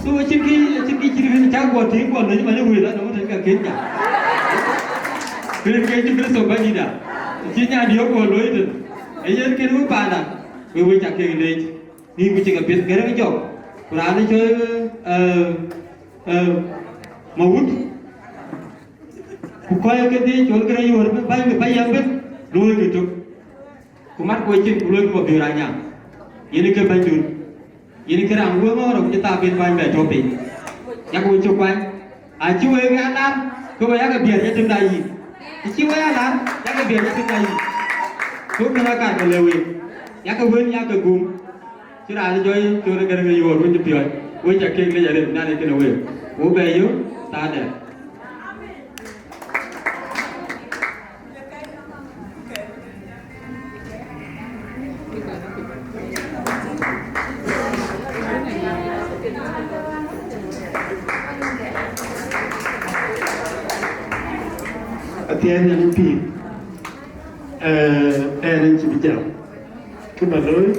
So acïn kë, acïn kë cït kën cak guɔ tïŋ guɔ lony man ë wël anɔŋ tën ka kën jam. Kën ke cï Kërtho Bɛ̈nydïïtda, acï nyan diɔ̈k guɔ looi tën. Ee yen kën wek paanda, wek wek ca kek leec. Nïïm ku cï ke piɛth kërë ke jɔk. Ku raan ë cɔl, eh, eh, Mawut. Ku kɔc ke dhie col kërë yuɔ̈ɔ̈r bï bäny bï bäny yɛn bï luööi ke tök. Ku mat ku ecin ku luööi ku bɔ̈ biöör anyaŋ. Yen ke bänydun. Yen ke raan wëŋ ɣɔn rɔt cï thaar ben bäny bɛ tɔ̈ piny. Yak we cök kuany. Acï wek ya lar, ke we yakë biɛɛr ya tëmda yï. Acï we ya lar, yakë biɛɛr ya tëmda yï. Ku kënë akar ke lëu wek. Yakë wën yakë gum. Cï raan jɔ ye cööt ë gɛ̈rë ke yuɔɔr wec piɔ̈ɔ̈c, wec akek lec arëët, Nhialic kënë week, ku bɛ yök thaardɛn. Athiɛɛny an pïïr, eh, ɛn en cï bï jam. Kë ba looi,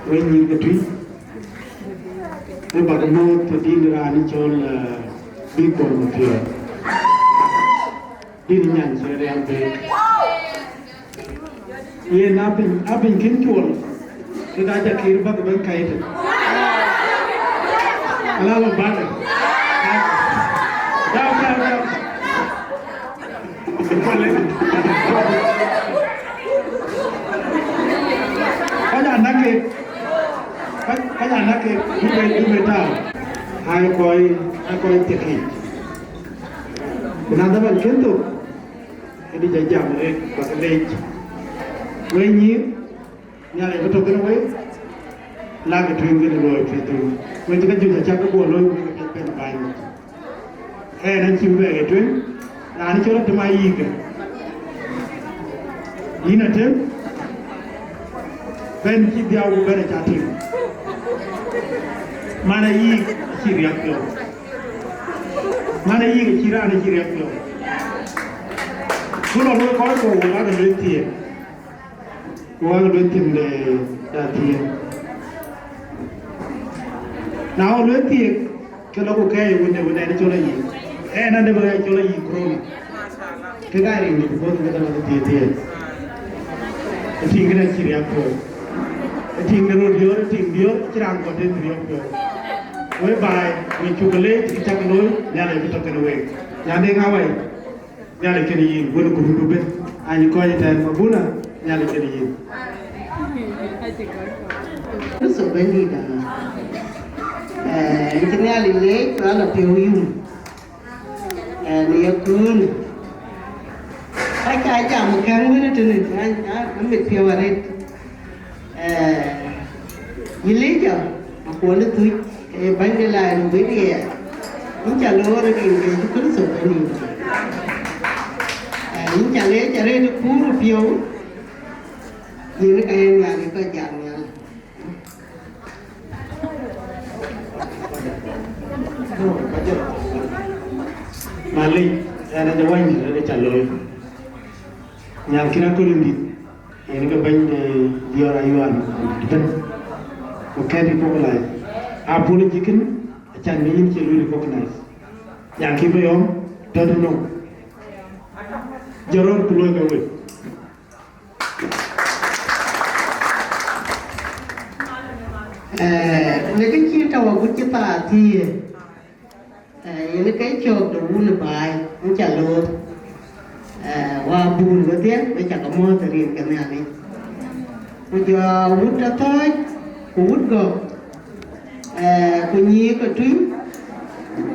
wek nyïïr ke tui, wek bak mɔ̈ɔ̈th të dïn raan cɔl, eh, Big Bol Mapiɔ̈ɔ̈r. Dïn nyan cï riɛm bek. Yen abïny, abïny kën cuɔl, ke ka ca kir bak bɛ̈n kaitë. Ala la bak. Dau, dau, dau. Kɔc aa näk kek, kɔc, kɔc aa näk kek, bï bɛ, bï bɛ tääu. Ai kɔc, ai kɔc thiek yiic. Ku na dhaman kën thok, ke dï ca jam rek, bak leec. Wek nyïïr, Nhialic bï tök kën wek, lakë tueŋ kën luɔi tueŋ thïn. Wek cï ka juëc acäk ke guɔ looi wek ke piɛth bɛ̈n bäny. Ɛn acï bï bɛ ke tueŋ, raan cï rɔt tëm ayïïkë. Yïn atem, bɛ̈n cï dhiau ku bɛ̈n aca tïŋ. Man ayïïk acï riäk piɔ̈u. Man ayïïk acï raan acï riäk piɔ̈u. Ku lɔ wek kɔc kɔ̈k wek aa ke lueth thiëëk. Ku wek lueth tim de, de athiëëk. Na wek lueth thiëëk, ke lɔ ku kɛɛc wënde, wënde ɛn cɔl ayï. Ɛn ade bï ɣɛn cɔl ayï corona. Ke ka rin de bï bɔ̈ ke däŋ athiëëk thiëëk. Ë tïŋ këdäŋ cï riäk piɔ̈u. Ë tïŋ de röt diöör, ë tïŋ diöör, cï raan kɔ̈k den riɔ̈k piɔ̈u. Whereby, we cuk leec, cï cak looi, Nhialic bï tɔ̈ kën week. Nyan de ŋa wai? Nhialic kën yïn, wën gurum du bën. Any kɔc tɛ̈n Mabuna, Nhialic kën yïn. Kërtho Bɛ̈nydït, eh, cï Nhialic leec, ku ala piɔ̈u yum. Eh, në ye köölë. Ka ca jam kɛ̈ŋ wën ë tënë, a, a, amit piɔ̈u arëët. Eh, Elijah Akuɔl Thuc, ee bɛ̈ny de Liberia, yïn ca loor rin ke Yecu Kërtho Bɛ̈nydït. Eh, yïn ca leec arëët ë kuur ë piɔ̈u, yen ka ye Nhialic kɔc jam nhial. Malik, ɛn ade wany rɛ̈t ca looi. Nyan kïn aköl in dït, yen ke bɛ̈ny de diɔ̈ɔ̈r ayuan bɛ̈n. Ku kɛ̈t recognize. Apology kën, acan bï yïn cï lui recognize. Nyan kï bï yɔm, tɔ̈ tënou. Jɔt rɔt ku luɔi ke wek. Eh, në kë cï tɔ̈u agut cï thaar thiëër, eh, yen ke cök de wun ë baai, yïn ca loor. Eh, wa bul wedhie, we ca ke mɔ̈ɔ̈th ë rin ke Nhialic. Ku jɔ wut tɔ̈ thɔ̈ɔ̈c, ku wut gɔ̈k, eh, ku nyïïr ke tui,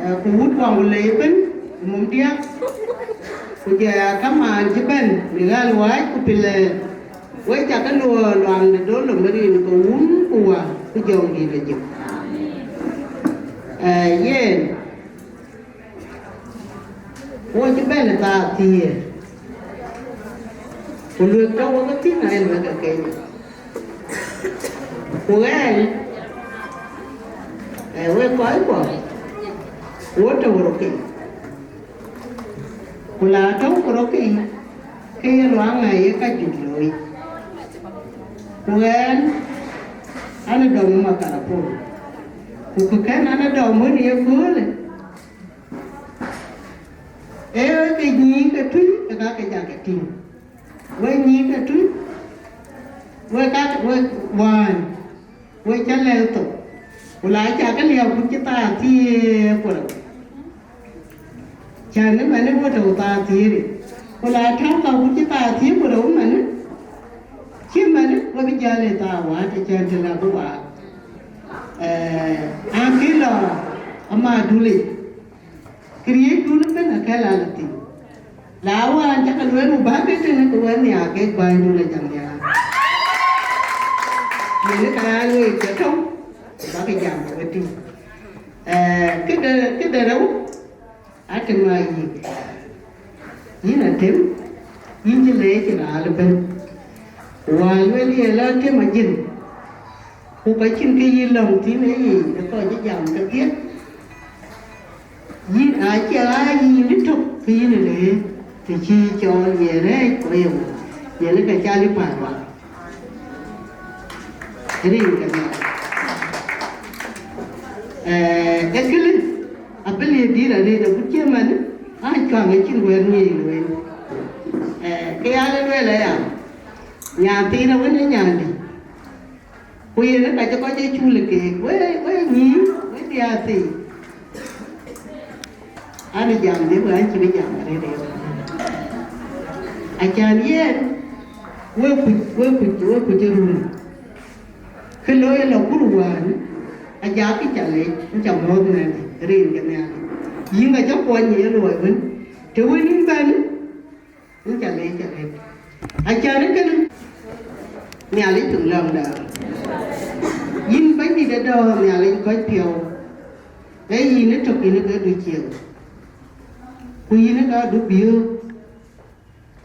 eh, ku wut waŋ ku lei ëbën, ku mum diäk, ku jɔ kamaan cï bɛ̈n në ɣäl wääc ku pil, eh, we ca ke luɔɔi luaŋ de dol lɔ rin ke wun ku wä ku jɔŋdït lɔ jik. Eh, yen, wo cï bɛ̈n ë thaar thiëër, ku lueth tɔ̈ wek ë thïn, ayï lueth ë Kenya. Ku ɣɛn, eh, wek kɔckuɔ, wo tɔ̈ wor piny. Ku la tɔ̈u ku rɔt ke yic, ke ye luaŋ ŋa ye ka juëc looi. Ku ɣɛn, an, dɔm ë Makarapur, ku kë kën an, dɔm wën ye köölë, ee ke nyïïn ke tui, ke ka ke ja ke tïŋ. Wek nyïïn ke tui, wek ka, wek wään, wek cä lɛ̈k thok, ku la cä ke liääp ku cï thaa thiëëk ku rou. Cän ëmɛnë wek tɔ̈u thaa thiëëk, ku la tääu ka ku cï thaa thiëëk ku rou ëmɛnë, cï ëmɛnë wek bï jäl ë thaa waat, cän të la bï waak. Ee, akï lɔ ama dulic. Këriëëcdun ëbɛ̈n akël aa lɔ thïn. La wään cä ke lueel, ku bä ke tënë, ke wën nhiaar kek bänydun ë jam nhiaar. Yen ë ka ya lueel ke tɔ̈u, ku bä ke jam ke we tïŋ. Ee, këde, këde rou, atëm aa yic. Yïn atëm, yïn cï leec raal ëbɛ̈n. Ku wään lueel ye la atëm ajïn. Ku ka cïn kë yï lɔ̈ŋ thïn ë yic, ë kɔc cï jam kedhie. Yïn aa cï aa yïn ë tök ke yïn ë leec, të cï cɔɔl ye rɛɛc ku ye wä, yen ë ke cal ë päl wä. Rin ke nhial. Ee, ee këlë, abï liëp dït arëët, agut cï ëmɛnë, aa cuaŋ acïn wɛ̈t ŋiɛc lueel. Ee, ke ya lë lueel aya, nyan thiin awën ë nyandï. Ku yen ë ka cï kɔc ë cul ë keek, we, we nyïïn, we diäär thii. An, ë jam de, we an, cïn ë jam arëët ë. Acan yen, we kuc, we kuc, we kuc ë run. Kë looi ë lɔ kur wään, ajakï ca leec, ku ca muɔ̈ɔ̈th mɛnhë, rin ke Nhialic. Yïn acä kuɔny ye luɔi wën, të wën yïn bɛ̈n, Yïn ca leec arëët. Acan ë kënë, Nhialic piŋ lɔ̈ŋda. Yïn Bɛ̈nydït ë dɔ̈ɔ̈r Nhialic kɔc piɔ̈u, ee yïn ë tök yïn ë ke du ciëëŋ, ku yïn ë ka du biöök.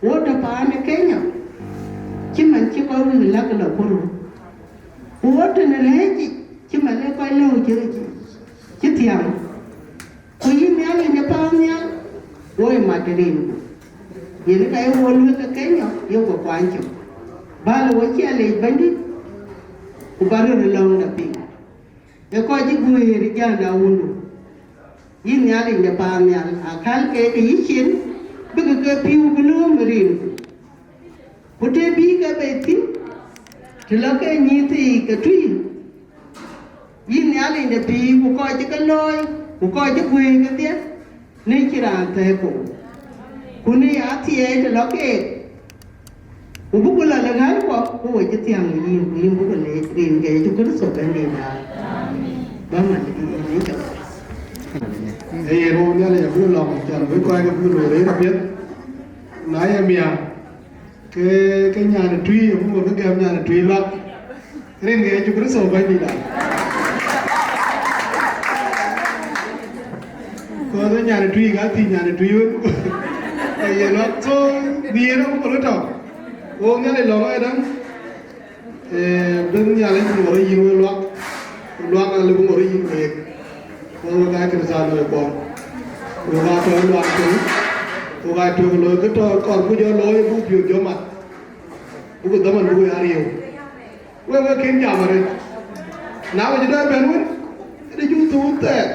Wo tɔ̈ paan ë Kenya, cï man cï kɔc wïc läk lɔ kuru, ku wo tënë rɛ̈ɛ̈c yic, cï man ë kɔc lëu cï, cï, cï thiäŋ. Ku yïn Nhialic de paannhial, wo ye mat rin, yen ka ye wo lueel ke Kenya, ye wo kuany cök. Bä lɔ wo cie leec Bɛ̈nydït, ku bä röt ë lɔ̈ŋda piŋ. Ee kɔc cï guëër ë jända wundu. Yïn Nhialic de paannhial, akäl ke ke yïcin, bïkï ke pïu bï lööm ë rin. Ku të bï ke bei thïn, të lɔ ke nyïïn thii ke tui, yïn Nhialic de pïïr, ku kɔc cï ke looi, ku kɔc cï guëër kedhie, në cï raan thɛɛr kɔ̈u. Ku në athiɛɛi të lɔ keek, ku bï ku lɔ në ɣärkuɔ, ku we cï thiäŋ ë yïn, ku yïn bï ku leec rin ke Yecu Kërtho Bɛ̈nydït daai. Bä man ë yïn ë cɔk. Ee yen, wo Nhialic abï lɔ̈ŋ, cän bï kɔc ke bï loi rëër apiɛth, na ye miäk. Ke, ke nyan ë tui, abï ŋot bï gɛm nyan ë tui luak. Rin ke Yecu Kërtho Bɛ̈nydït aa. Kɔn nyan ë tui ka thïn nyan ë tui wën. Ke ye luak, so, nhiëër abï ŋot ë tɔ̈. Wo Nhialic lɔ̈ŋ ë däŋ. Ee, bï Nhialic ŋot ë yïn wek luak. Luak alëu bï ŋot ë yïn week. Wek, wek aa Kërthiano ë kuɔɔr. Wek aa tɔ̈ ë luaŋ tënë, wek aa tök looi kë tɔ̈ kɔɔr ku jɔ looi, buk piöök jɔ mat, buk dhaman buk ya riëëu. Wek, wek kën jam arëët. Na wek cï dɔc bɛ̈n wën, këde cuk thuur thɛɛr,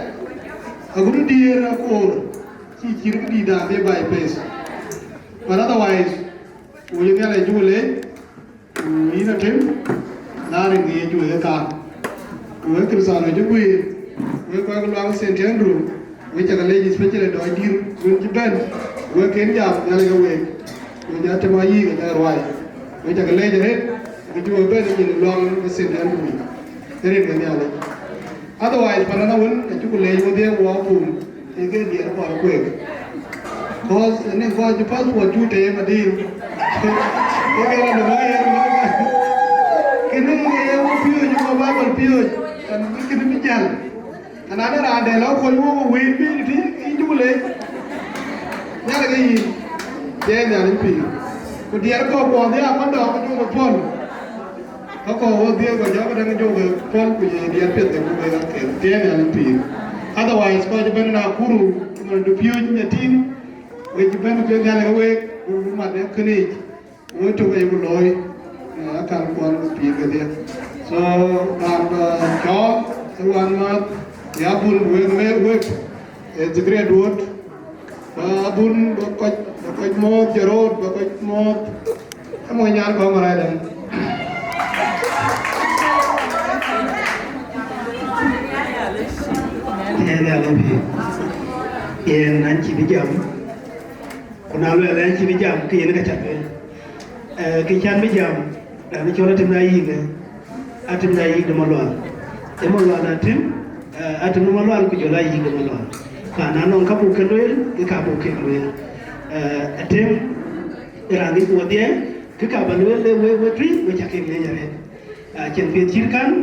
agut diëër akoor, cï cït këdïïtda bï bypass. But otherwise, wek Nhialic cuk leec. Ku yïn atëm, na rin ke Yecu wek ë kaar. Ku wek Kërthiano cï guiir, wek kɔc ke luaŋ Saint Andrew, wek cä ke leec, especially dɔc dït wën cï bɛ̈n, wek kën jam Nhialic ke week. Wek jɔ atëm ayï ke jɔ ruai. Wek cä ke leec arëët, ke cï wek bɛ̈n ë nyin luaŋ ë Saint Andrew yic. Rin ke Nhialic. Otherwise, pandan awën, acuk leec wedhie wɔ kum, ee ke diɛɛr kɔɔr kueek. Cause ënë kɔc cï passport cuk teem adïl. Ee ke rɔt däŋ aye röt. Kënë ye wo piööc, wo Bible piööc, and kënë bï jäl. And ade raan dɛ lɔ kuɔny wok wëët bï tï, yïn cuk leec. Nhialic ke yïn, cie Nhialic pïïr. Ku diɛɛr kɔ̈k kuɔɔth ya kɔn dɔɔk ke cuk ke pɔ̈l. Ka kɔɔr wok dhiëëth kɔc jɔkï däŋ jɔkï pɔ̈l, ku ye diɛt piɛth ke buk wek akel, tiɛɛn an pïïr. Otherwise, kɔc ëbɛ̈n ë Nakuru, ŋɔn du piööc ë tïŋ, Wek cï bɛ̈n cï Nhialic ke week, ku mat ë kënë yic, wek tök ayeku looi, eh, akan kuɔn ku pïïr kedhie. So, raan bä cɔɔl, ë wan ŋɔ̈ɔ̈th, ya bun wek me wek, eh, the great road. Bä bun, bä kɔc, bä kɔc mɔ̈ɔ̈th, jɛ road, bä kɔc mɔ̈ɔ̈th. Ë mony nyan kɔ̈k marac dɛn. Yen ya lɔ pïïr. Yen an cï bï jam. Ku na luɛɛl an cï bï jam, ke yen ka cä lueel. Eh, kë cän bï jam, raan cɔl Atem na yïk, eh, Atem na yïk de Malual. Ee Malual na Atem, eh, Atem de Malual, ku jɔl a yïk de Malual. Ku na nɔŋ ka buk ke lueel, ke ka buk ke lueel. Eh, Atem, raan ŋic ku wodhie, kë ka bä lueel le wek we tui, we cä ke ŋiɛc arëët. Ah, cïn piɛth cït kan,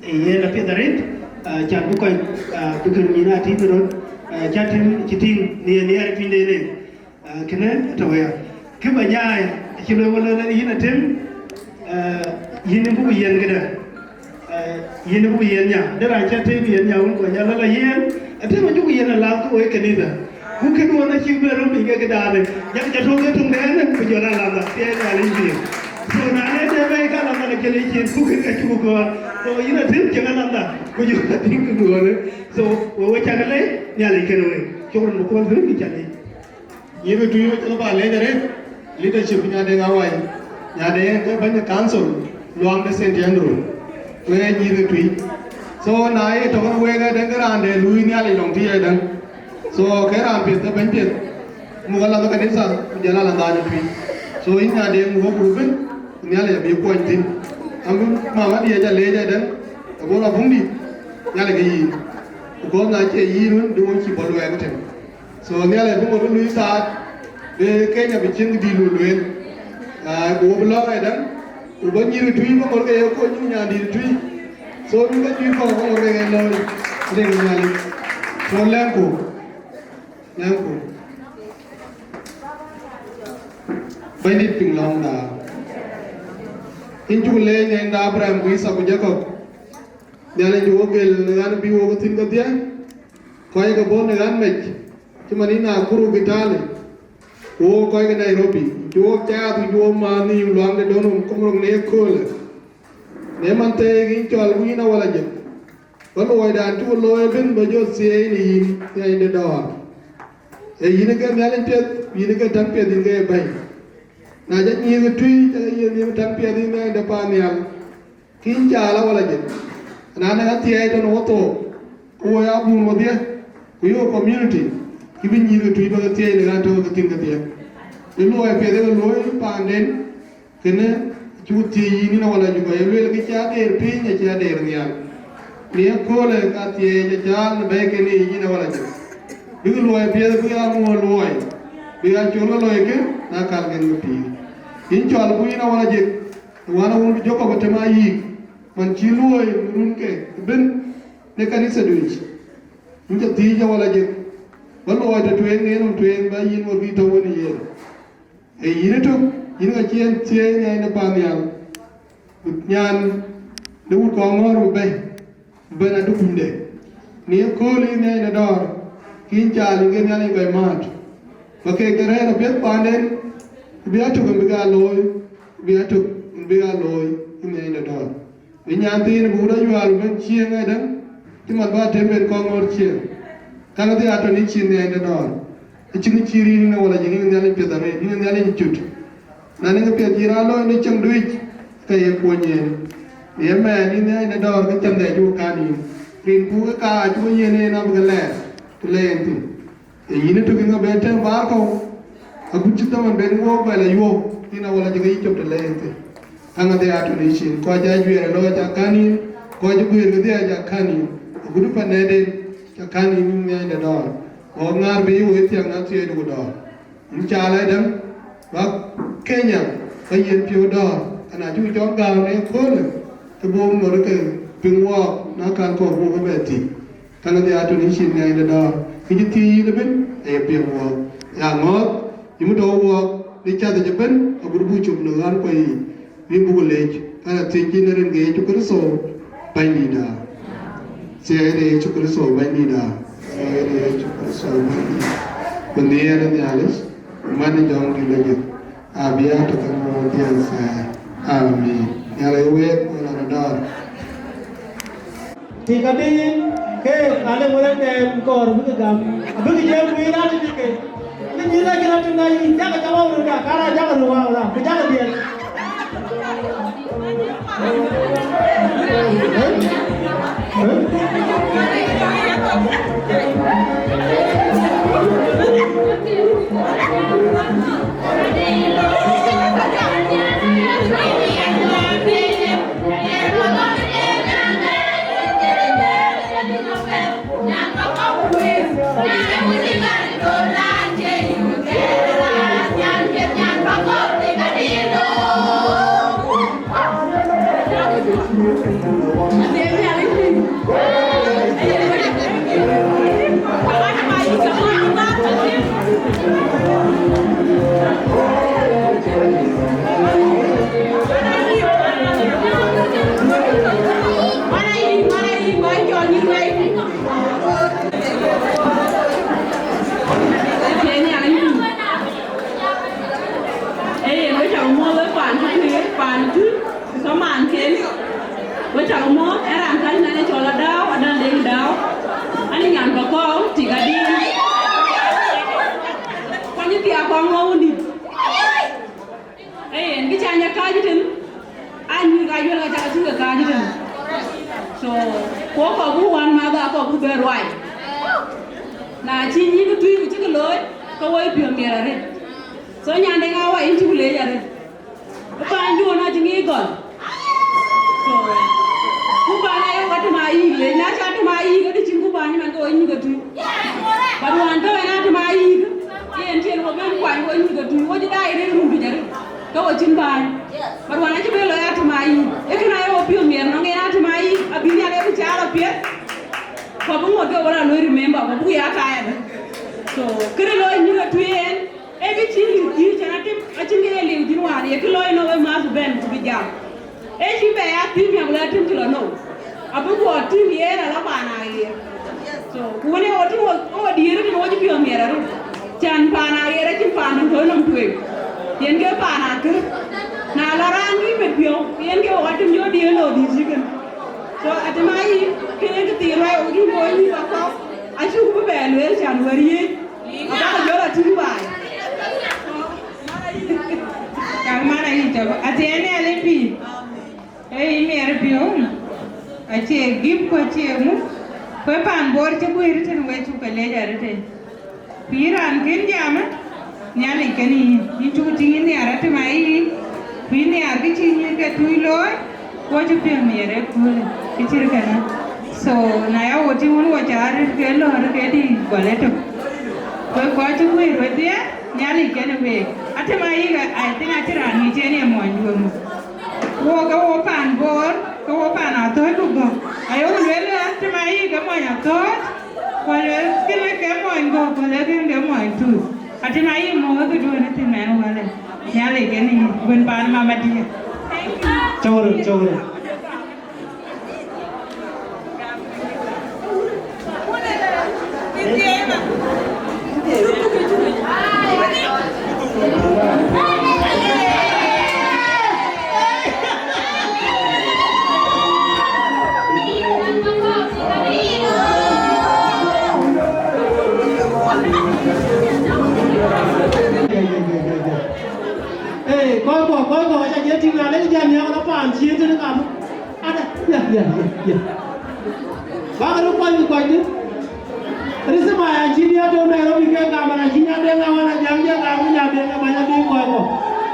ë yen apiɛth arëët, ah, can bï kɔc, ah, bï kën nyïn aa tïŋ röt, ah, cä tïŋ cï tïŋ në yen nhiɛɛr ë piny de yen. Ah, kënë tɔ̈ wëya. Kë bä nyaai, acï lueel wël ënë yïn Atem, ah, yïn ë buk yiɛ̈n këdë, ah, yïn ë buk yiɛ̈n nya. De raan cä tëëk yiɛ̈n nya wën, ku nya lɔ la yiɛ̈n, Atem acuk yiɛ̈n alath ke wek kanitha. Ku këduɔ̈n acïk bɛ röm piny ke këdaanë, yak jɔ tök ke töŋ dɛɛn, ku jɔl a ladha, thiɛɛi Nhialic pïïr. So, na ënë tëë bɛ̈ɛ̈i ka ladha ke cï lec cin, ku kën ka cuk gɔ̈ɔ̈r. So, yïn Atem cïn aladha, ku jɔl a tïŋ këduɔ̈ɔ̈në. So, we we cak lec, Nhialic kënë wek. Cuk röt bï kuɔl bï röt bï cak lec. Nyïïr ke tui wek cï ba lec arëët, leadership Nyadeŋ Awai, Nyadeŋ ke bɛ̈ny council, luaŋ de Saint Andrew, wek nyïïr ke tui. So, na ye tɔ̈ kën wek adäŋ ke raan de luui Nhialic lɔŋ tï adäŋ. So, ke raan piɛth, ke bɛ̈ny piɛth, muk aladhë kanitha, ku jɔl aladhë ë tui. So, yïn Nyadeŋ muk abuk bɛ̈n, ku Nhialic abï kuɔny thïn. An bï mama diɛ̈ ca leec adäŋ, abɔ̈ la buŋdït, Nhialic ke yïn. Because na cie yïn wën, dï wën cï bɔ̈ luɛɛk ëtɛ̈n. So, Nhialic bï ŋot luui thaat, bï Kenya bï cïn kë dït lueel. Ah, ku wo bï lɔ̈ɔ̈k ëdäŋ, ku bä nyïïr tui bä ŋot ke ye kony nyan dït tui. So, bï bä nyïïr kɔ̈k bä ŋot ke ye looi, ëdëŋ Nhialic. So, lɛ̈ŋku, lɛ̈ŋku. Bɛ̈nydït piŋ lɔ̈ŋda. Yïn cuk leec Nhialic de Abraham ku Yithak ku Jakop. Nhialic cï wo gël në ɣän bï wo ke thïn kedhie. Kɔc ke bɔ̈ në ɣän mec, cï man yïn Nakuru, Kitale, ku wo kɔc ke Nairobi, cï wo caath, ku cï wo maan nhïïm luaŋ de Donholm, Komrok në ye köölë. Në man thëëk yïn cɔl ku yïn Awal Ajek, bä luɔidan cï wo looi ëbën bä jɔ thieei në yïn, Nhialic de dɔ̈ɔ̈r. Ee yïn ke Nhialic piɛth, yïn ke täŋ piɛth, yïn ke ye bɛ̈ny. Na jɔ nyïïr ke tui, jɔ ye nyïïr ke täŋ piɛth, yïn Nhialic de paannhial. Kïn caal Awal Ajek, na nɛn athiɛɛi tɔ̈ në wothook, ku wo ya bun wodhie, ku yök community, kï bï nyïïr ke tui bä ke thiëëc në ɣän tɔ̈ ke thïn kedhie. Ë luɔi piɛth ë ke luöi paanden, kënë cuk thiëëc yïn, yïn Awal Ajek, ye lueel kë cï adeer piny, acï adeer nhial. Në ye köölë ka thiëëc acaal në bɛ̈ɛ̈iken yiic, yïn Awal Ajek. Bïk luɔi piɛth bïk aa muɔ̈ɔ̈r luɔi, bïk aa col ke loikë, na kalken ke pïïr. Yïn cɔl ku yïn Awal Ajek, Wän awun Jakop Atem ayïk, man cï luööi në runke ëbën në kanithaduic, yïn cä thiëëc Awal Ajek, bä luɔi tɔ̈ tueŋ në yenɔm tueŋ, bä yïn ŋot bï tɔ̈u wën ë yen. Ee yïn ëtök, yïn ka cï en thiëëc Nhialic de paannhial, ku nyan de wut kɔŋ ŋɔ̈ɔ̈r bï bɛ̈i. Bɛ̈n adï kunyde. Në ye kööl yïn Nhialic de dɔ̈ɔ̈r, kïn caal yïn ke Nhialic kɔc määt. Bä keek ke rɛ̈ɛ̈r apiɛth paanden, ku bï atök en bï ke aa looi, ku bï atök en bï ke aa looi yïn Nhialic de dɔ̈ɔ̈r. Bï nyan thiin bï wut ajuaal bɛ̈n cieŋ ëdäŋ, cï man bä Atem ben kɔŋ ŋɔ̈ɔ̈r cieŋ. Käŋ adhil atɔ̈ në cin Nhialic de dɔ̈ɔ̈r. Acïn kë cï riir yïn Awal Ajek, yïn Nhialic piɛth arëët, yïn Nhialic cut. Na nɔŋ piɛth cï raan looi në ciɛɛŋdu yic, ke ye kuɔny yen. Në ëmɛɛn yïn Nhialic de dɔ̈ɔ̈r, ke cäm dhɛɛc cuk kan yïn. Rinku ke kaac cuk yen en abï ke lɛɛr, të le en thïn. Ee yïn ëtök yïn abï tɛ̈m bäär kɔ̈u, agut cï dhaman ben wook bɛ lɔ yuɔ̈p, yïn Awal Ajek ke yï cop të le en thïn. Käŋ adhil atɔ̈ në cin, kɔc ajuɛɛr ë looi aca kan yïn, kɔc ë guëër kedhie aca kan yïn, agut pan nɛ̈ɛ̈t en, ca kan yïn yïn Nhialic de dɔ̈ɔ̈r. Ɣɔ̈k ŋaar bï yï woi thiäŋ na thiëëcdu ku dɔ̈ɔ̈r. Yïn caal ëdäŋ, bä Kenya, bä yen piɔ̈u dɔ̈ɔ̈r, ana cuk cɔk gääu në ëköölë, ke buk ŋot ke piŋ wɔɔk, na kan kɔ̈k buk ke bɛ thïn. Käŋ adhil atɔ̈ në cin Nhialic de dɔ̈ɔ̈r, kë cï thiëëc yïn ëbën, aye piŋ wɔɔk. Ya ŋɔ̈ɔ̈th, yïn tɔ̈u wɔɔk, në cath yic ëbën, agut buk cop në ɣän kuɔ yiic, bï buk leec, ka thiëëc yïn rin ke Yecu Kërtho, Bɛ̈nydïïtda. Thiëëc rin Yecu Kërtho, Bɛ̈nydïïtda. Thiëëc rin Yecu Kërtho, Bɛ̈nydïïtda. Ku nhiɛɛr ë Nhialic. Man ë jɔŋdït lɔ jël, abï ya tɔ̈ thïn wɔ thiɛɛn thɛɛr. Amin. Nhialic wek, wek lɔ rɔt dɔ̈ɔ̈r. Tik adï, ke ale wërë kɛɛm kɔɔr bïk gam, abïk jël wïïr atï ke. Ni nyïïr acïn atï na yï, jakë jɔŋ wä wërë ka, kara jakë röt wä wä, ku jakë dhiɛl. Ee yen, wek cak muɔ̈ɔ̈th, wek paan cï kë, paan cï kamaan ken. Wek cak muɔ̈ɔ̈th, ee raan kääc nɛn ë cɔl Adau, Adau Deŋ Dau. Ani nyan Pakɔ̈u, Tik adï. Kuany thiak kɔŋ ŋɔ̈u dït. Ee yen, kë ca nyɛ kääc tën, anyuth ka juël ka cak cï ke kääc tën. So, ku kɔ̈k buk wän mäth, akɔ̈k buk bɛ ruai. Na cï nyïïn tui ku cï ke looi, ke woi piɔ̈u miɛt arëët. So, nyan Deŋ Awa, yïn cuk leec arëët. Ë paanduön acï ŋic gɔl. So, ku paan aye wɔ tëm ayïk leec, na ca tëm ayïk, adï cïn ku paan man ke wɔ nyïïk atui. But wään tɔ̈ en atëm ayïk, yen cïn wɔ bɛ̈n kuany wɔ nyïïk atui, wɔ cï daai rëër run juëc arëët, ke wɔ cïn bääny. But wään acï bɛ̈n lɔ ya tëm ayïk, ee kënë aye wɔ piɔ̈u miɛt nɔŋ en atëm ayïk, abï Nhialic abï caar apiɛth. Ku abï ŋot ke wɔ la luɔi remember, ku abï ya kaayadë. So, kënë looi nyïïk atui en, ee kë cï liu dhïc, cän atëm, acïn kë ye liu dhïn wään, ye kë looi nɔm ë math bɛ̈n ku bï jam. Ee cï bɛ ya thïn miäk lɔ tïŋ cï lɔ nou. Abï guɔ tïŋ yen ala paan aɣeer. So, ku wën ee ɣo tïŋ ɣo, ɣo diëër tën ɣo cï piɔ̈u miɛt arëët. Cän paan aɣeer acïn paan dun tɔ̈ nɔm tueŋ. Yen ke paan akër. Na lɔ raan kï met piɔ̈u, yen ke ɣo atëm jɔ diëër lɔ dhïc yïkën. So, atëm ayï, kënë kë thii ruai ɣo kï bɔ̈ yï Pakɔ̈u. Acuk bï bɛ lueel cän wär yiëc. Abäk jɔl atïŋ baai. Cak man ayï cɔk, athiɛɛn Nhialic pïïr. Ee yï miɛt piɔ̈u, acie gïp ku acie muk, ku ë paan Bor cï guëër tën wek cuk ke leec arëët. Ku yïn raan kën jam, Nhialic kën yïn, yïn cuk tïŋ yïn nhiaar atëm ayï, ku yïn nhiaar kë cï nyïïr ke tui looi, ku acï piɔ̈u miɛt ëköölë, kë cït kënë. So, na ya wo tïŋ wun wo ca arëët ke lɔ̈ɔ̈r ke dï gɔl etök. Wek kɔc cï guëër wedhie, Nhialic kën week. Atëm ayï, I think acïn raan ŋic en ye muɔnyduön. Wo ke wo paan Bor, ke wo paan Athööc ku Gɔ̈k. Ayo lueel atëm ayï ke muɔny Athööc, ku lueel kënë ke muɔny Gɔ̈k, ku lueel kënë ke muɔny Tuuc. Atëm ayï mɔ̈ɔ̈th ke duön ë thïn mɛn wälë. Nhialic kën yïn, wën paan mama dië. Cɔk röt, cɔk röt. Ee, kɔc kɔ̈k, kɔc kɔ̈k aca jɔ tïŋ, na lek jam ya la paan cï tënë kam. Ada, ya, ya, ya, ya. Bak röt kuany kuany dï. Risma ya cï diɛt tɔ̈ Nairobi ke gam, na cï Nyadeŋ Awa na jam jɛ gam, Nyadeŋ Abany abï kɔc kɔ̈k.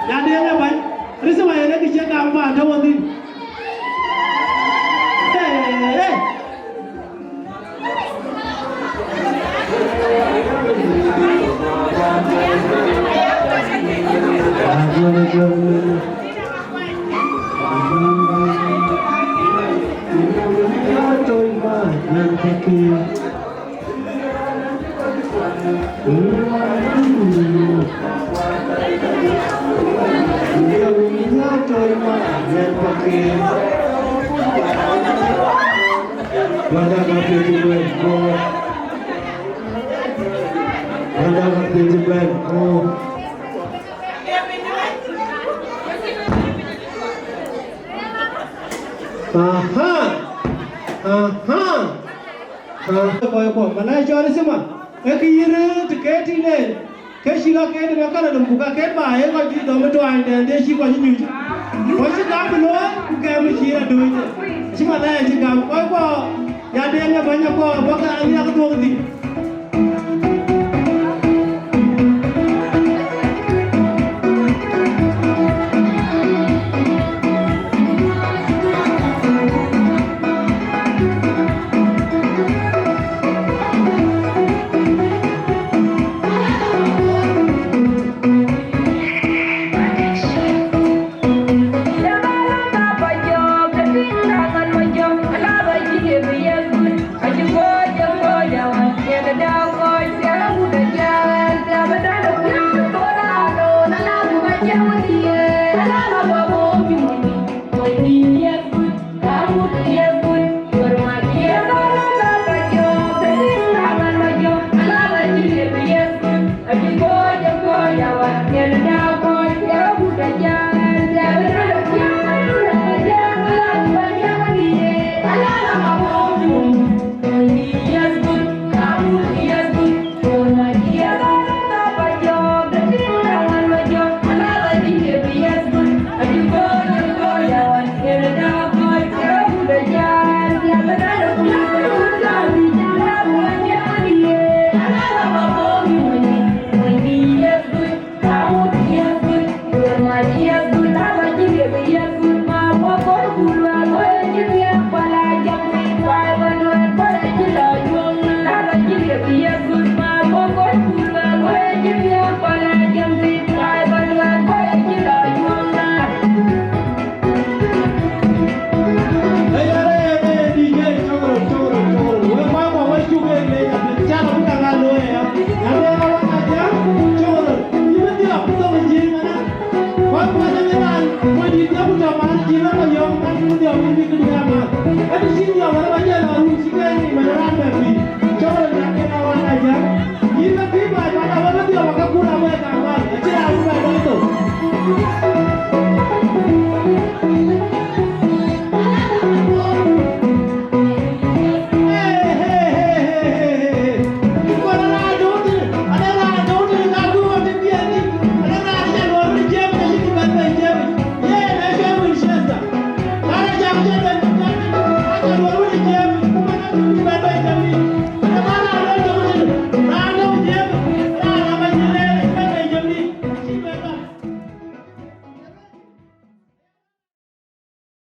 Nyadeŋ Abany. Risma yen ë kë cï gam paan tɔ̈ wodhïn. Ee, ee. Randa ka piti ben ko. Randa ka piti ben ko. Aha. Aha. Aha. Kɔc kuɔ, mana cɔl Sima. Ee kë yïn rëër të ke tïŋ en. Ke cï ka ket ë Canada, ku ka ket ba ye kɔc cï dɔm ë tuaany tɛ̈ɛ̈n, de cï kɔc nyuc. Kɔc cï gam bï looi, ku kɛm ë cï rɔt dööc. Cï Malaya cï gam, kɔc kuɔ, ya deŋ ë bäny akɔɔr, bɔ̈ ke amiäk dhuɔ̈k dhïc.